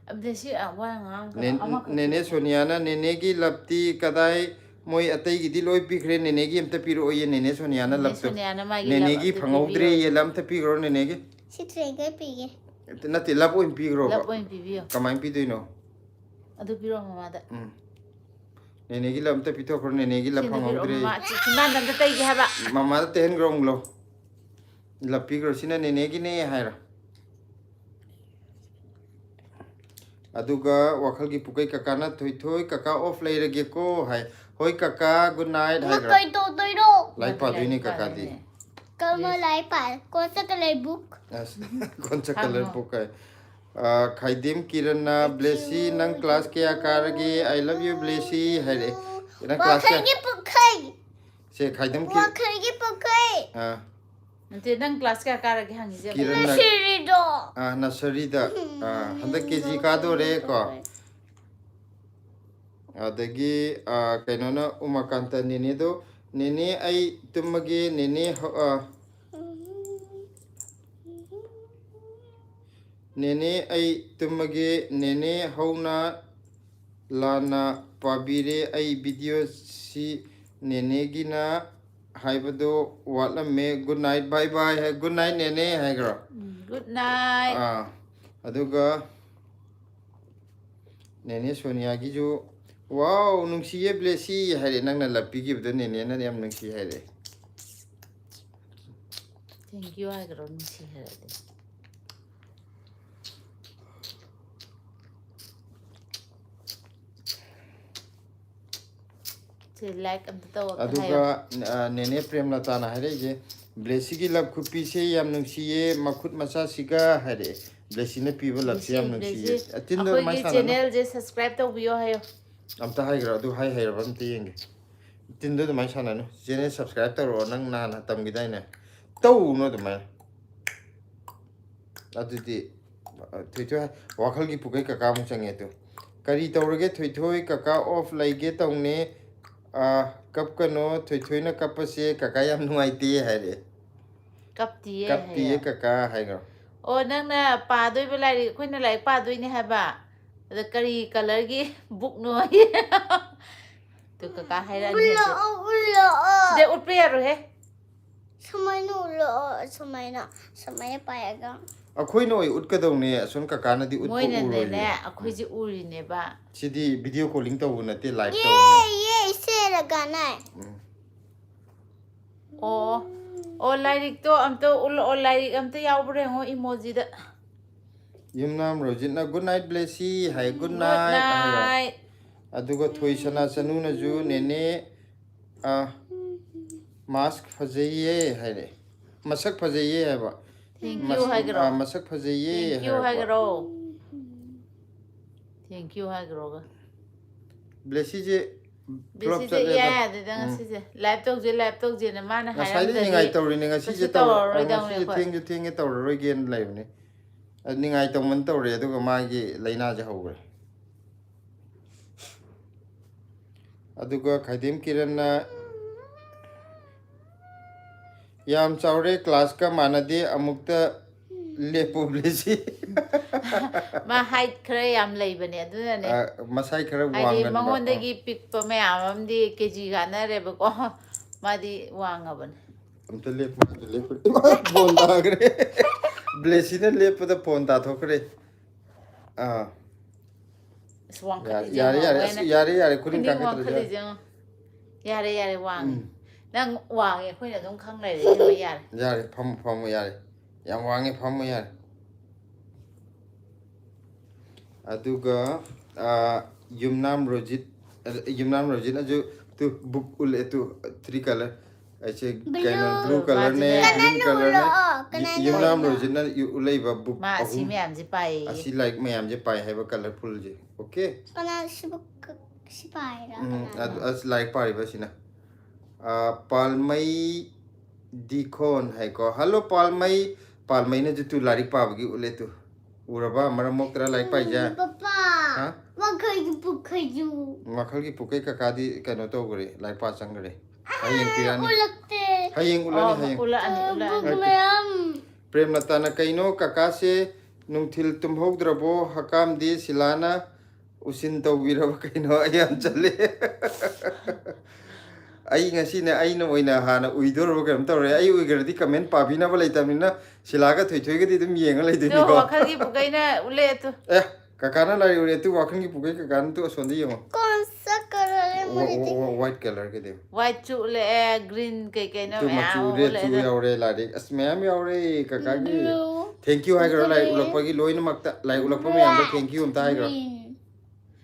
ꯑꯗ ꯁꯤ, ꯑ, ꯋꯥ ꯉꯥꯡꯒꯅꯨ꯫ ꯅꯦ-, ꯑꯃꯈꯛ ꯅꯦꯅꯦ ꯄꯤꯔꯛꯑꯣ꯫ ꯁꯣꯅꯤꯌꯥꯅ "ꯅꯦꯅꯦꯒꯤ ꯂꯞꯇꯤ ꯀꯗꯥꯏ? ꯃꯣꯏ ꯑꯇꯩꯒꯤꯗꯤ ꯂꯣꯏ ꯄꯤꯈ꯭ꯔꯦ, ꯅꯦꯅꯦꯒꯤ ꯑꯝꯇ ꯄꯤꯔꯛꯑꯣꯌꯦ ꯅꯦꯅꯦ ꯁꯣꯅꯤꯌꯥꯅ ꯅꯦꯅꯦ ꯂꯞꯇꯣ꯫ ꯁꯣꯅꯤꯌꯥꯅ ꯃꯥꯒꯤ ꯂꯞ ꯅꯦꯅꯦꯒꯤ ꯑꯝꯇ ꯐꯪꯍꯧꯗ꯭ꯔꯦꯌꯦ, ꯄꯤꯕꯤꯌꯣ꯫ ꯂꯞ ꯑꯝꯇ ꯄꯤꯈ꯭ꯔꯣ ꯅꯦꯅꯦꯒꯤ"꯫ ꯁꯤ ꯇ꯭ꯔꯦꯒ ꯄꯤꯒꯦ꯫ ꯅꯠꯇꯦ, ꯂꯞ ꯑꯣꯏꯅ ꯄꯤꯈ꯭ꯔꯣꯕ꯫ ꯂꯞ ꯑꯣꯏꯅ ꯄꯤꯕꯤꯌꯣ꯫ ꯀꯃꯥꯏꯅ ꯄꯤꯗꯣꯏꯅꯣ? ꯑꯗꯨ ꯄꯤꯔꯛꯑꯣ ꯃꯃꯥꯗ꯫ ꯎꯝ꯫ ꯅꯦꯅꯦꯒꯤ ꯂꯞ ꯑꯝꯇ ꯄꯤꯊꯣꯛꯈ꯭ꯔꯣ, ꯅꯦꯅꯦꯒꯤ ꯂꯞ ꯁꯤꯅ ꯄꯤꯔꯛꯑꯣ ꯐꯪꯍꯧꯗ꯭ꯔꯦ꯫ ꯃꯃꯥ, ꯆꯤ-, ꯆꯤꯝꯕꯥꯟꯗ ꯑꯝꯇ ꯇꯩꯒꯦ ꯍꯥꯏꯕ꯫ ꯃꯃꯥꯗ ꯇꯩꯍꯟꯈ꯭ꯔꯣ ꯑꯃꯨꯛ ꯂꯧ꯫ ꯂꯞ ꯄꯤꯈ꯭ꯔꯣ, "ꯁꯤꯅ ꯅꯦꯅꯦꯒꯤꯅꯦ" ꯍꯥꯏꯔꯣ꯫ ꯑꯗꯨꯒ ꯋꯥꯈꯜꯒꯤ ꯄꯨꯀꯩ ꯀꯀꯥꯅ "ꯊꯣꯏꯊꯣꯏ ꯀꯀꯥ off ꯂꯩꯔꯒꯦꯀꯣ" ꯍꯥꯏ꯫ "ꯍꯣꯏ ꯀꯀꯥ, good night" ꯅꯪ ꯍꯥꯏꯈ꯭ꯔꯣ꯫ ꯀꯩ ꯇꯧꯗꯣꯏꯅꯣ? ꯂꯥꯏꯔꯤꯛ ꯄꯥꯗꯣꯏꯅꯦ ꯂꯥꯏꯔꯤꯛ ꯀꯀꯥꯗꯤ꯫ ꯄꯥꯗꯣꯏꯅꯦ꯫ ꯀꯔꯝꯕ ꯂꯥꯏꯔꯤꯛ ꯄꯥ-, ꯀꯣꯟꯁ ꯀꯂꯔ ꯕꯨꯛ꯫ ꯑꯁ, ꯀꯣꯟꯁ ꯀꯂꯔ ꯍꯪꯉꯣ꯫ ꯕꯨꯛ ꯍꯥꯏ꯫ ꯑ, ꯈꯥꯏꯗꯦꯝ ꯀꯤꯔꯟꯅ, "ꯕ꯭ꯂꯦꯁꯤ, ꯅꯪ class ꯀꯌꯥ ꯀꯥꯔꯒꯦ? I love you, ꯕ꯭ꯂꯦꯁꯤ" ꯍꯥꯏꯔꯛꯑꯦ꯫ ꯅꯪ class ꯀꯌꯥ? ꯋꯥꯈꯜꯒꯤ ꯄꯨꯈꯩ꯫ ꯁꯦ, ꯈꯥꯏꯗꯦꯝ ꯀꯤ-, ꯋꯥꯈꯜꯒꯤ ꯄꯨꯈꯩ꯫ ꯑ꯫ ꯅꯠꯇꯦ, ꯅꯪ class ꯀꯌꯥ ꯀꯥꯔꯒꯦ ꯍꯪꯉꯤꯁꯦ? ꯀꯤꯔꯟꯅ, nurseryꯗꯣ꯫ ꯑ, nurseryꯗ꯫ ꯑ, ꯍꯟꯗꯛ K G ꯀꯥꯗꯣꯔꯦ ꯀꯣ꯫ ꯑꯗꯒꯤ, ꯑ, ꯀꯩꯅꯣꯅ, ꯎꯃꯥꯀꯥꯟꯇ, "ꯅꯦꯅꯦꯗꯣ, ꯅꯦꯅꯦ, ꯑꯩ ꯇꯨꯝꯃꯒꯦ, ꯅꯦꯅꯦ, ꯍ-, ꯑ, ꯅꯦꯅꯦ, ꯑꯩ ꯇꯨꯝꯃꯒꯦ, ꯅꯦꯅꯦ ꯍꯧꯅ ꯂꯥꯟꯅ ꯄꯥꯕꯤꯔꯦ, ꯑꯩ videoꯁꯤ ꯅꯦꯅꯦꯒꯤꯅ ꯍꯥꯏꯕꯗꯣ ꯋꯥꯠꯂꯝꯃꯦ, good night, bye bye" ꯍꯥꯏ, "Good night ꯅꯦꯅꯦ" ꯍꯥꯏꯈ꯭ꯔꯣ꯫ ꯎꯝ, good night꯫ ꯑꯥ, ꯑꯗꯨꯒ ꯅꯦꯅꯦ ꯁꯣꯅꯤꯌꯥꯒꯤꯁꯨ, "ꯋꯥꯎ, ꯅꯨꯡꯁꯤꯌꯦ ꯕ꯭ꯂꯦꯁꯤ" ꯍꯥꯏꯔꯦ, ꯅꯪꯅ ꯂꯞ ꯄꯤꯈꯤꯕꯗꯣ ꯅꯦꯅꯦꯅ ꯌꯥꯝ ꯅꯨꯡꯁꯤ ꯍꯥꯏꯔꯦ꯫ Thank you ꯍꯥꯏꯈ꯭ꯔꯣ, ꯅꯨꯡꯁꯤ ꯍꯥꯏꯔꯗꯤ꯫ ꯁꯤ like ꯑꯝꯇ ꯇꯧ, ꯑꯝꯇ ꯑꯗꯨꯒ, ꯍꯥꯏꯌꯣ꯫ ꯑ, ꯅꯦꯅꯦ ꯄ꯭ꯔꯦꯝꯂꯇꯥꯅ ꯍꯥꯏꯔꯛꯏꯁꯦ, "ꯕ꯭ꯂꯦꯁꯤꯒꯤ ꯂꯞ ꯈꯨꯄꯤꯁꯦ ꯌꯥꯝ ꯅꯨꯡꯁꯤꯌꯦ, ꯃꯈꯨꯠ ꯃꯆꯥꯁꯤꯒ" ꯍꯥꯏꯔꯛꯑꯦ꯫ ꯕ꯭ꯂꯦꯁꯤꯅ ꯄꯤꯕ ꯂꯞꯁꯦ ꯌꯥꯝ ꯕ꯭ꯂꯦꯁꯤ, ꯅꯨꯡꯁꯤꯌꯦ꯫ ꯕ꯭ꯂꯦꯁꯤ, ꯑꯆꯤꯟꯗ ꯑꯩꯈꯣꯏꯒꯤ ꯃꯥꯏ ꯁꯥꯟꯅꯅꯨ꯫ Channelꯁꯦ subscribe ꯇꯧꯕꯤꯌꯣ ꯍꯥꯏꯌꯣ꯫ ꯑꯝꯇ ꯍꯥꯏꯈ꯭ꯔꯣ, ꯑꯗꯨ ꯍꯥꯏ ꯍꯩꯔꯕ ꯑꯝꯇ ꯌꯦꯡꯒꯦ꯫ ꯇꯤꯟꯗꯣ ꯑꯗꯨꯃꯥꯏꯅ ꯁꯥꯟꯅꯅꯨ꯫ ꯆꯦꯅꯦꯜ ꯁꯕꯁꯀ꯭ꯔꯥꯏꯕ ꯇꯧꯔꯛꯑꯣ, ꯅꯪ ꯅꯍꯥꯟꯅ ꯇꯝꯈꯤꯗꯥꯏꯅꯦ? ꯇꯧꯅꯨ ꯑꯗꯨꯃꯥꯏꯅ꯫ ꯑꯗꯨꯗꯤ, ꯑ, ꯊꯣꯏꯊꯣꯏ ꯍꯥꯏ-, ꯋꯥꯈꯜꯒꯤ ꯄꯨꯀꯩ ꯀꯀꯥ ꯑꯃꯨꯛ ꯆꯪꯉꯦ ꯇꯨ꯫ "ꯀꯔꯤ ꯇꯧꯔꯒꯦ ꯊꯣꯏꯊꯣꯏ, ꯀꯀꯥ ꯑꯣꯐ ꯂꯩꯒꯦ ꯇꯧꯅꯦ꯫ ꯑ, ꯀꯞꯀꯅꯣ, ꯊꯣꯏꯊꯣꯏꯅ ꯀꯞꯄꯁꯦ ꯀꯀꯥ ꯌꯥꯝ ꯅꯨꯡꯉꯥꯏꯇꯦ" ꯍꯥꯏꯔꯦ꯫ "ꯀꯞꯇꯤꯌꯦ" "ꯀꯞꯇꯤꯌꯦ ꯍꯥꯏꯌꯣ꯫ "ꯀꯀꯥ" ꯍꯥꯏꯈ꯭ꯔꯣ꯫ ꯑꯣ, ꯅꯪꯅ ꯄꯥꯗꯣꯏꯕ ꯂꯥꯏꯔꯤꯛ, ꯑꯩꯈꯣꯏꯅ ꯂꯥꯏꯔꯤꯛ ꯄꯥꯗꯣꯏꯅꯦ ꯍꯥꯏꯕ꯫ ꯑꯗ ꯀꯔꯤ ꯀꯂꯔꯒꯤ ꯕꯨꯛꯅꯣ? ꯇꯨ ꯀꯀꯥ ꯍꯥꯏꯔꯛꯑꯅꯤ ꯍꯧꯖꯤꯛ꯫ ꯎꯠꯂꯛꯑꯣ, ꯎꯠꯂꯛꯑꯣ꯫ ꯁꯤꯗ ꯎꯠꯄ ꯌꯥꯔꯣꯏꯍꯦ꯫ ꯁꯨꯃꯥꯏꯅ ꯎꯠꯂꯛꯑꯣ, ꯁꯨꯃꯥꯏꯅ, ꯁꯨꯃꯥꯏꯅ ꯄꯥꯏꯔꯒ꯫ ꯑꯩꯈꯣꯏꯅ ꯑꯣꯏ ꯎꯠꯀꯗꯧꯅꯦ, ꯑꯁꯣꯝ ꯀꯀꯥꯅꯗꯤ ꯎꯠꯄ ꯃꯣꯏꯅꯅꯦꯅꯦ, ꯎꯔꯣꯏꯌꯦ꯫ ꯑꯩꯈꯣꯏꯁꯦ ꯎꯔꯤꯅꯦꯕ꯫ ꯁꯤꯗꯤ ꯚꯤꯗꯤꯑꯣ ꯀꯣꯂꯤꯡ ꯇꯧꯕ ꯅꯠꯇꯦ, ꯂꯥꯏꯚ ꯇꯧꯕꯅꯦ꯫ ꯌꯦ, ꯌꯦ, ꯏꯆꯦꯅ ꯀꯥꯟꯅꯩ꯫ ꯎꯝ꯫ ꯑꯣ, ꯑꯣ, ꯂꯥꯏꯔꯤꯛꯇꯣ ꯑꯝꯇ ꯎꯠꯂꯛꯑꯣ, ꯂꯥꯏꯔꯤꯛ ꯑꯝꯇ ꯌꯥꯎꯕ꯭ꯔꯥ ꯌꯦꯡꯉꯣ ꯏꯃꯣꯖꯤꯗ꯫ ꯌꯨꯝꯅꯥꯝ ꯔꯣꯖꯤꯠꯅ "Good night, ꯕ꯭ꯂꯦꯁꯤ" ꯍꯥꯏ, "Good Good night" ꯍꯥꯏꯔꯣ꯫ Night꯫ ꯑꯗꯨꯒ ꯊꯣꯏꯁꯅꯥ ꯆꯅꯨꯅꯁꯨ "ꯅꯦꯅꯦ, ꯑ, ꯃꯥꯁꯛ ꯐꯖꯩꯌꯦ" ꯍꯥꯏꯔꯦ꯫ "ꯃꯁꯛ ꯐꯖꯩꯌꯦ" ꯍꯥꯏꯕ꯫ "Thank you" ꯃꯁ-, ꯍꯥꯏꯒ꯭ꯔꯣ? ꯑ, "ꯃꯁꯛ ꯐꯖꯩꯌꯦ" "Thank you" ꯍꯥꯏꯔꯛꯄ꯫ ꯍꯥꯏꯒ꯭ꯔꯣ? "Thank you" ꯍꯥꯏꯒ꯭ꯔꯣꯒ꯫ ꯕ꯭ꯂꯦꯁꯤꯁꯦ flop ꯕ꯭ꯂꯦꯁꯤꯁꯦ ꯆꯠꯂꯦꯗ꯫ ꯏꯌꯥ ꯌꯥꯗꯦꯗ ꯎꯝ꯫ ꯉꯁꯤꯁꯦ꯫ ꯂꯥꯏꯚ ꯇꯧꯁꯦ, ꯂꯥꯏꯚ ꯇꯧꯁꯦꯅ ꯃꯥꯅ ꯉꯁꯥꯏꯗꯤ ꯍꯥꯏꯔꯝꯗꯗꯤ ꯅꯤꯡꯉꯥꯏ ꯇꯧꯔꯤꯅꯦ, ꯉꯁꯤꯁꯦ ꯀꯩꯁꯨ ꯇꯧꯔ-, ꯑ, ꯇꯧꯔꯔꯣꯏꯗꯧꯅꯦ ꯉꯁꯤꯁꯦ ꯑꯩꯈꯣꯏ꯫ ꯊꯦꯡꯁꯨ ꯊꯦꯡꯉꯦ, ꯇꯧꯔꯔꯣꯏꯒꯦꯅ ꯂꯩꯕꯅꯦ꯫ ꯑ, ꯅꯤꯡꯉꯥꯏ ꯇꯧꯃꯟ ꯇꯧꯔꯦ, ꯑꯗꯨꯒ ꯃꯥꯒꯤ ꯂꯥꯏꯅꯥꯁꯦ ꯍꯧꯈ꯭ꯔꯦ꯫ ꯑꯗꯨꯒ ꯈꯥꯏꯗꯦꯝ ꯀꯤꯔꯟꯅ "ꯌꯥꯝ ꯆꯥꯎꯔꯦ, ꯀ꯭ꯂꯥꯁꯀ ꯃꯥꯟꯅꯗꯦ, ꯑꯃꯨꯛꯇ ꯂꯦꯞꯄꯨ ꯕ꯭ꯂꯦꯁꯤ"꯫ ꯃꯥ height ꯈꯔ ꯌꯥꯝ ꯂꯩꯕꯅꯦ, ꯑꯗꯨꯅꯅꯦ꯫ ꯑ, ꯃꯁꯥꯏ ꯈꯔ ꯍꯥꯏꯗꯤ ꯋꯥꯡꯒꯟꯕ꯫ ꯃꯉꯣꯟꯗꯒꯤ ꯄꯤꯛꯄ ꯃꯌꯥꯝ ꯑꯃꯗꯤ ꯀꯦꯖꯤ ꯀꯥꯟꯅꯔꯦꯕꯀꯣ꯫ ꯃꯥꯗꯤ ꯋꯥꯡꯉꯕꯅꯦ꯫ ꯑꯝꯇ ꯂꯦꯞꯄꯨ, ꯑꯝꯇ ꯂꯦꯞꯄꯨ꯫ ꯏꯃꯥ, ꯐꯣꯟ ꯇꯥꯈ꯭ꯔꯦ꯫ ꯕ꯭ꯂꯦꯁꯤꯅ ꯂꯦꯞꯄꯗ ꯐꯣꯟ ꯇꯥꯊꯣꯛꯈ꯭ꯔꯦ꯫ ꯑꯥ꯫ ꯑꯁ, ꯋꯥꯡꯈꯠꯂꯤꯁꯦ ꯌꯥꯔꯦ, ꯌꯥꯔꯦ, ꯌꯦꯡꯉꯣ, ꯑꯁ, ꯑꯩꯅ ꯌꯥꯔꯦ, ꯌꯥꯔꯦ, ꯈꯨꯅꯤꯡ ꯈꯨꯅꯤꯡ ꯀꯥꯡꯈꯠꯇ꯭ꯔꯁꯨ ꯌꯥꯔꯦ꯫ ꯋꯥꯡꯈꯠꯂꯤꯁꯦ ꯌꯦꯡꯉꯣ꯫ ꯌꯥꯔꯦ, ꯌꯥꯔꯦ, ꯋꯥꯡꯉꯦ꯫ ꯎꯝ꯫ ꯅꯪ ꯋꯥꯡꯉꯦ, ꯑꯩꯈꯣꯏꯅ ꯑꯗꯨꯝ ꯈꯪ ꯂꯩꯔꯦ, ꯏꯕꯦꯝꯃ, ꯌꯥꯔꯦ꯫ ꯌꯥꯔꯦ, ꯐꯝꯃꯨ, ꯐꯝꯃꯨ, ꯌꯥꯔꯦ꯫ ꯌꯥꯝ ꯋꯥꯡꯉꯦ, ꯐꯝꯃꯨ, ꯌꯥꯔꯦ꯫ ꯑꯗꯨꯒ, ꯑ, ꯌꯨꯝꯅꯥꯝ ꯔꯣꯖꯤꯠ, ꯑ, ꯌꯨꯝꯅꯥꯝ ꯔꯣꯖꯤꯠꯅꯁꯨ ꯇꯨ book ꯎꯠꯂꯛꯑꯦ, ꯇꯨ three colour꯫ ꯑꯩꯁꯦ blue꯫ ꯀꯩꯅꯣ, blue colourꯅꯦ, ꯃꯥꯁꯤꯅ green colourꯅꯦ꯫ ꯀꯅꯥꯅ ꯎꯠꯂꯛꯑꯣ? ꯀꯅꯥꯅ ꯌꯨꯝꯅꯥꯝ ꯎꯠꯂꯛꯑꯣ? ꯔꯣꯖꯤꯠꯅ ꯎ-, ꯎꯠꯂꯛꯏꯕ book ꯃꯥ ꯑꯁꯤ ꯑꯍꯨꯝ꯫ ꯃꯌꯥꯝꯁꯦ ꯄꯥꯏꯌꯦ꯫ ꯑꯁꯤ ꯂꯥꯏꯔꯤꯛ ꯃꯌꯥꯝꯁꯦ ꯄꯥꯏ ꯍꯥꯏꯕ colourfulꯁꯦ꯫ Okay? ꯀꯅꯥ ꯁꯤꯕꯨ ꯀ-, ꯁꯤ ꯄꯥꯏꯔ ꯎꯝ, ꯀꯅꯥꯅ? ꯑꯗꯨ, ꯑꯁ, ꯂꯥꯏꯔꯤꯛ ꯄꯥꯔꯤꯕ ꯑꯁꯤꯅ꯫ ꯑ, ꯄꯥꯜꯃꯩ ꯗꯤꯈꯣꯟ ꯍꯥꯏꯀꯣ꯫ ꯍꯜꯂꯣ ꯄꯥꯜꯃꯩ꯫ ꯄꯥꯜꯃꯩꯅꯁꯨ ꯇꯨ ꯂꯥꯏꯔꯤꯛ ꯄꯥꯕꯒꯤ ꯎꯠꯂꯦ ꯇꯨ꯫ ꯎꯔꯕ? ꯃꯔꯝ ꯃꯣꯛꯇꯔ ꯂꯥꯏꯔꯤꯛ ꯄꯥꯏꯁꯦ? ꯎꯝ, ꯄꯄꯥ꯫ ꯍꯥ? ꯋꯥꯈꯜꯒꯤ ꯄꯨꯈꯩꯁꯨ꯫ ꯋꯥꯈꯜꯒꯤ ꯄꯨꯈꯩ ꯀꯀꯥꯗꯤ ꯀꯩꯅꯣ ꯇꯧꯈ꯭ꯔꯦ, ꯂꯥꯏꯔꯤꯛ ꯄꯥ ꯆꯪꯈ꯭ꯔꯦ꯫ ꯍꯌꯦꯡ ꯄꯤꯔꯛꯑꯅꯤ꯫ ꯎꯠꯂꯛꯇꯦ꯫ ꯍꯌꯦꯡ ꯎꯠꯂꯅꯤ, ꯑꯣ, ꯍꯌꯦꯡ꯫ ꯎꯠꯂꯛꯑꯅꯤ, ꯎꯠꯂꯛꯑꯅꯤ꯫ ꯕꯨꯛ ꯃꯌꯥꯝ꯫ ꯄ꯭ꯔꯦꯝꯂꯇꯥꯅ ꯀꯩꯅꯣ ꯀꯀꯥꯁꯦ ꯅꯨꯡꯊꯤꯜ ꯇꯨꯝꯍꯧꯗ꯭ꯔꯕꯣ? ꯍꯀꯥꯝꯗꯤ ꯁꯤꯂꯥꯅ ꯎꯁꯤꯟ ꯇꯧꯕꯤꯔꯕ ꯀꯩꯅꯣ? ꯑꯩ ꯌꯥꯝ ꯆꯠꯂꯦ꯫ ꯑꯩ ꯉꯁꯤꯅꯦ, ꯑꯩꯅ ꯑꯣꯏꯅ ꯍꯥꯟꯅ ꯎꯏꯗꯣꯔꯕ ꯀꯩꯅꯣꯝ ꯇꯧꯔꯦ꯫ ꯑꯩ ꯎꯏꯈ꯭ꯔꯗꯤ ꯀꯃꯦꯟ ꯄꯥꯕꯤꯅꯕ ꯂꯩꯇꯕꯅꯤꯅ ꯁꯤꯂꯥꯒ ꯊꯣꯏꯊꯣꯏꯒꯗꯤ ꯑꯗꯨꯝ ꯌꯦꯡꯉ ꯇꯨ, ꯂꯩꯗꯣꯏꯅꯤꯀꯣ꯫ ꯋꯥꯈꯜꯒꯤ ꯄꯨꯀꯩꯅ ꯎꯠꯂꯦ ꯇꯨ꯫ ꯑꯦ, ꯀꯀꯥꯅ ꯂꯥꯏꯔꯤꯛ ꯎꯔꯦ ꯇꯨ, ꯋꯥꯈꯜꯒꯤ ꯄꯨꯀꯩ ꯀꯀꯥꯅ ꯇꯨ ꯑꯁꯣꯝꯗ ꯌꯦꯡꯉꯣ꯫ ꯀꯣꯟ ꯁꯥ ꯀꯂꯔ ꯋꯥ-, ꯋꯥ-, ꯋꯥ-, ꯋꯥꯏꯠ ꯀꯂꯔꯒꯤꯗꯤ꯫ ꯋꯥꯏꯠꯁꯨ ꯎꯠꯂꯛꯑꯦ, ꯒ꯭ꯔꯤꯟ ꯀꯩ ꯀꯩꯅꯣ ꯇꯨ ꯃꯌꯥꯝ ꯃꯆꯨ ꯑꯃ ꯔꯦꯗꯁꯨ ꯎꯠꯂꯛꯑꯦ꯫ ꯌꯥꯎꯔꯦ ꯂꯥꯏꯔꯤꯛ꯫ ꯑꯁ, ꯃꯌꯥꯝ ꯌꯥꯎꯔꯦ ꯀꯀꯥꯒꯤ꯫ ꯕ꯭ꯂꯨ꯫ Thank you ꯍꯥꯏꯈ꯭ꯔꯣ ꯂꯥꯏꯔꯤꯛ ꯒ꯭ꯔꯤꯟ꯫ ꯎꯠꯂꯛꯄꯒꯤ ꯂꯣꯏꯅꯃꯛꯇ, ꯂꯥꯏꯔꯤꯛ ꯎꯠꯂꯛꯄ ꯃꯌꯥꯝꯗ ꯕ꯭ꯂꯦꯛ꯫ Thank you ꯑꯝꯇ ꯍꯥꯏꯈ꯭ꯔꯣ꯫ ꯒ꯭ꯔꯤꯟ꯫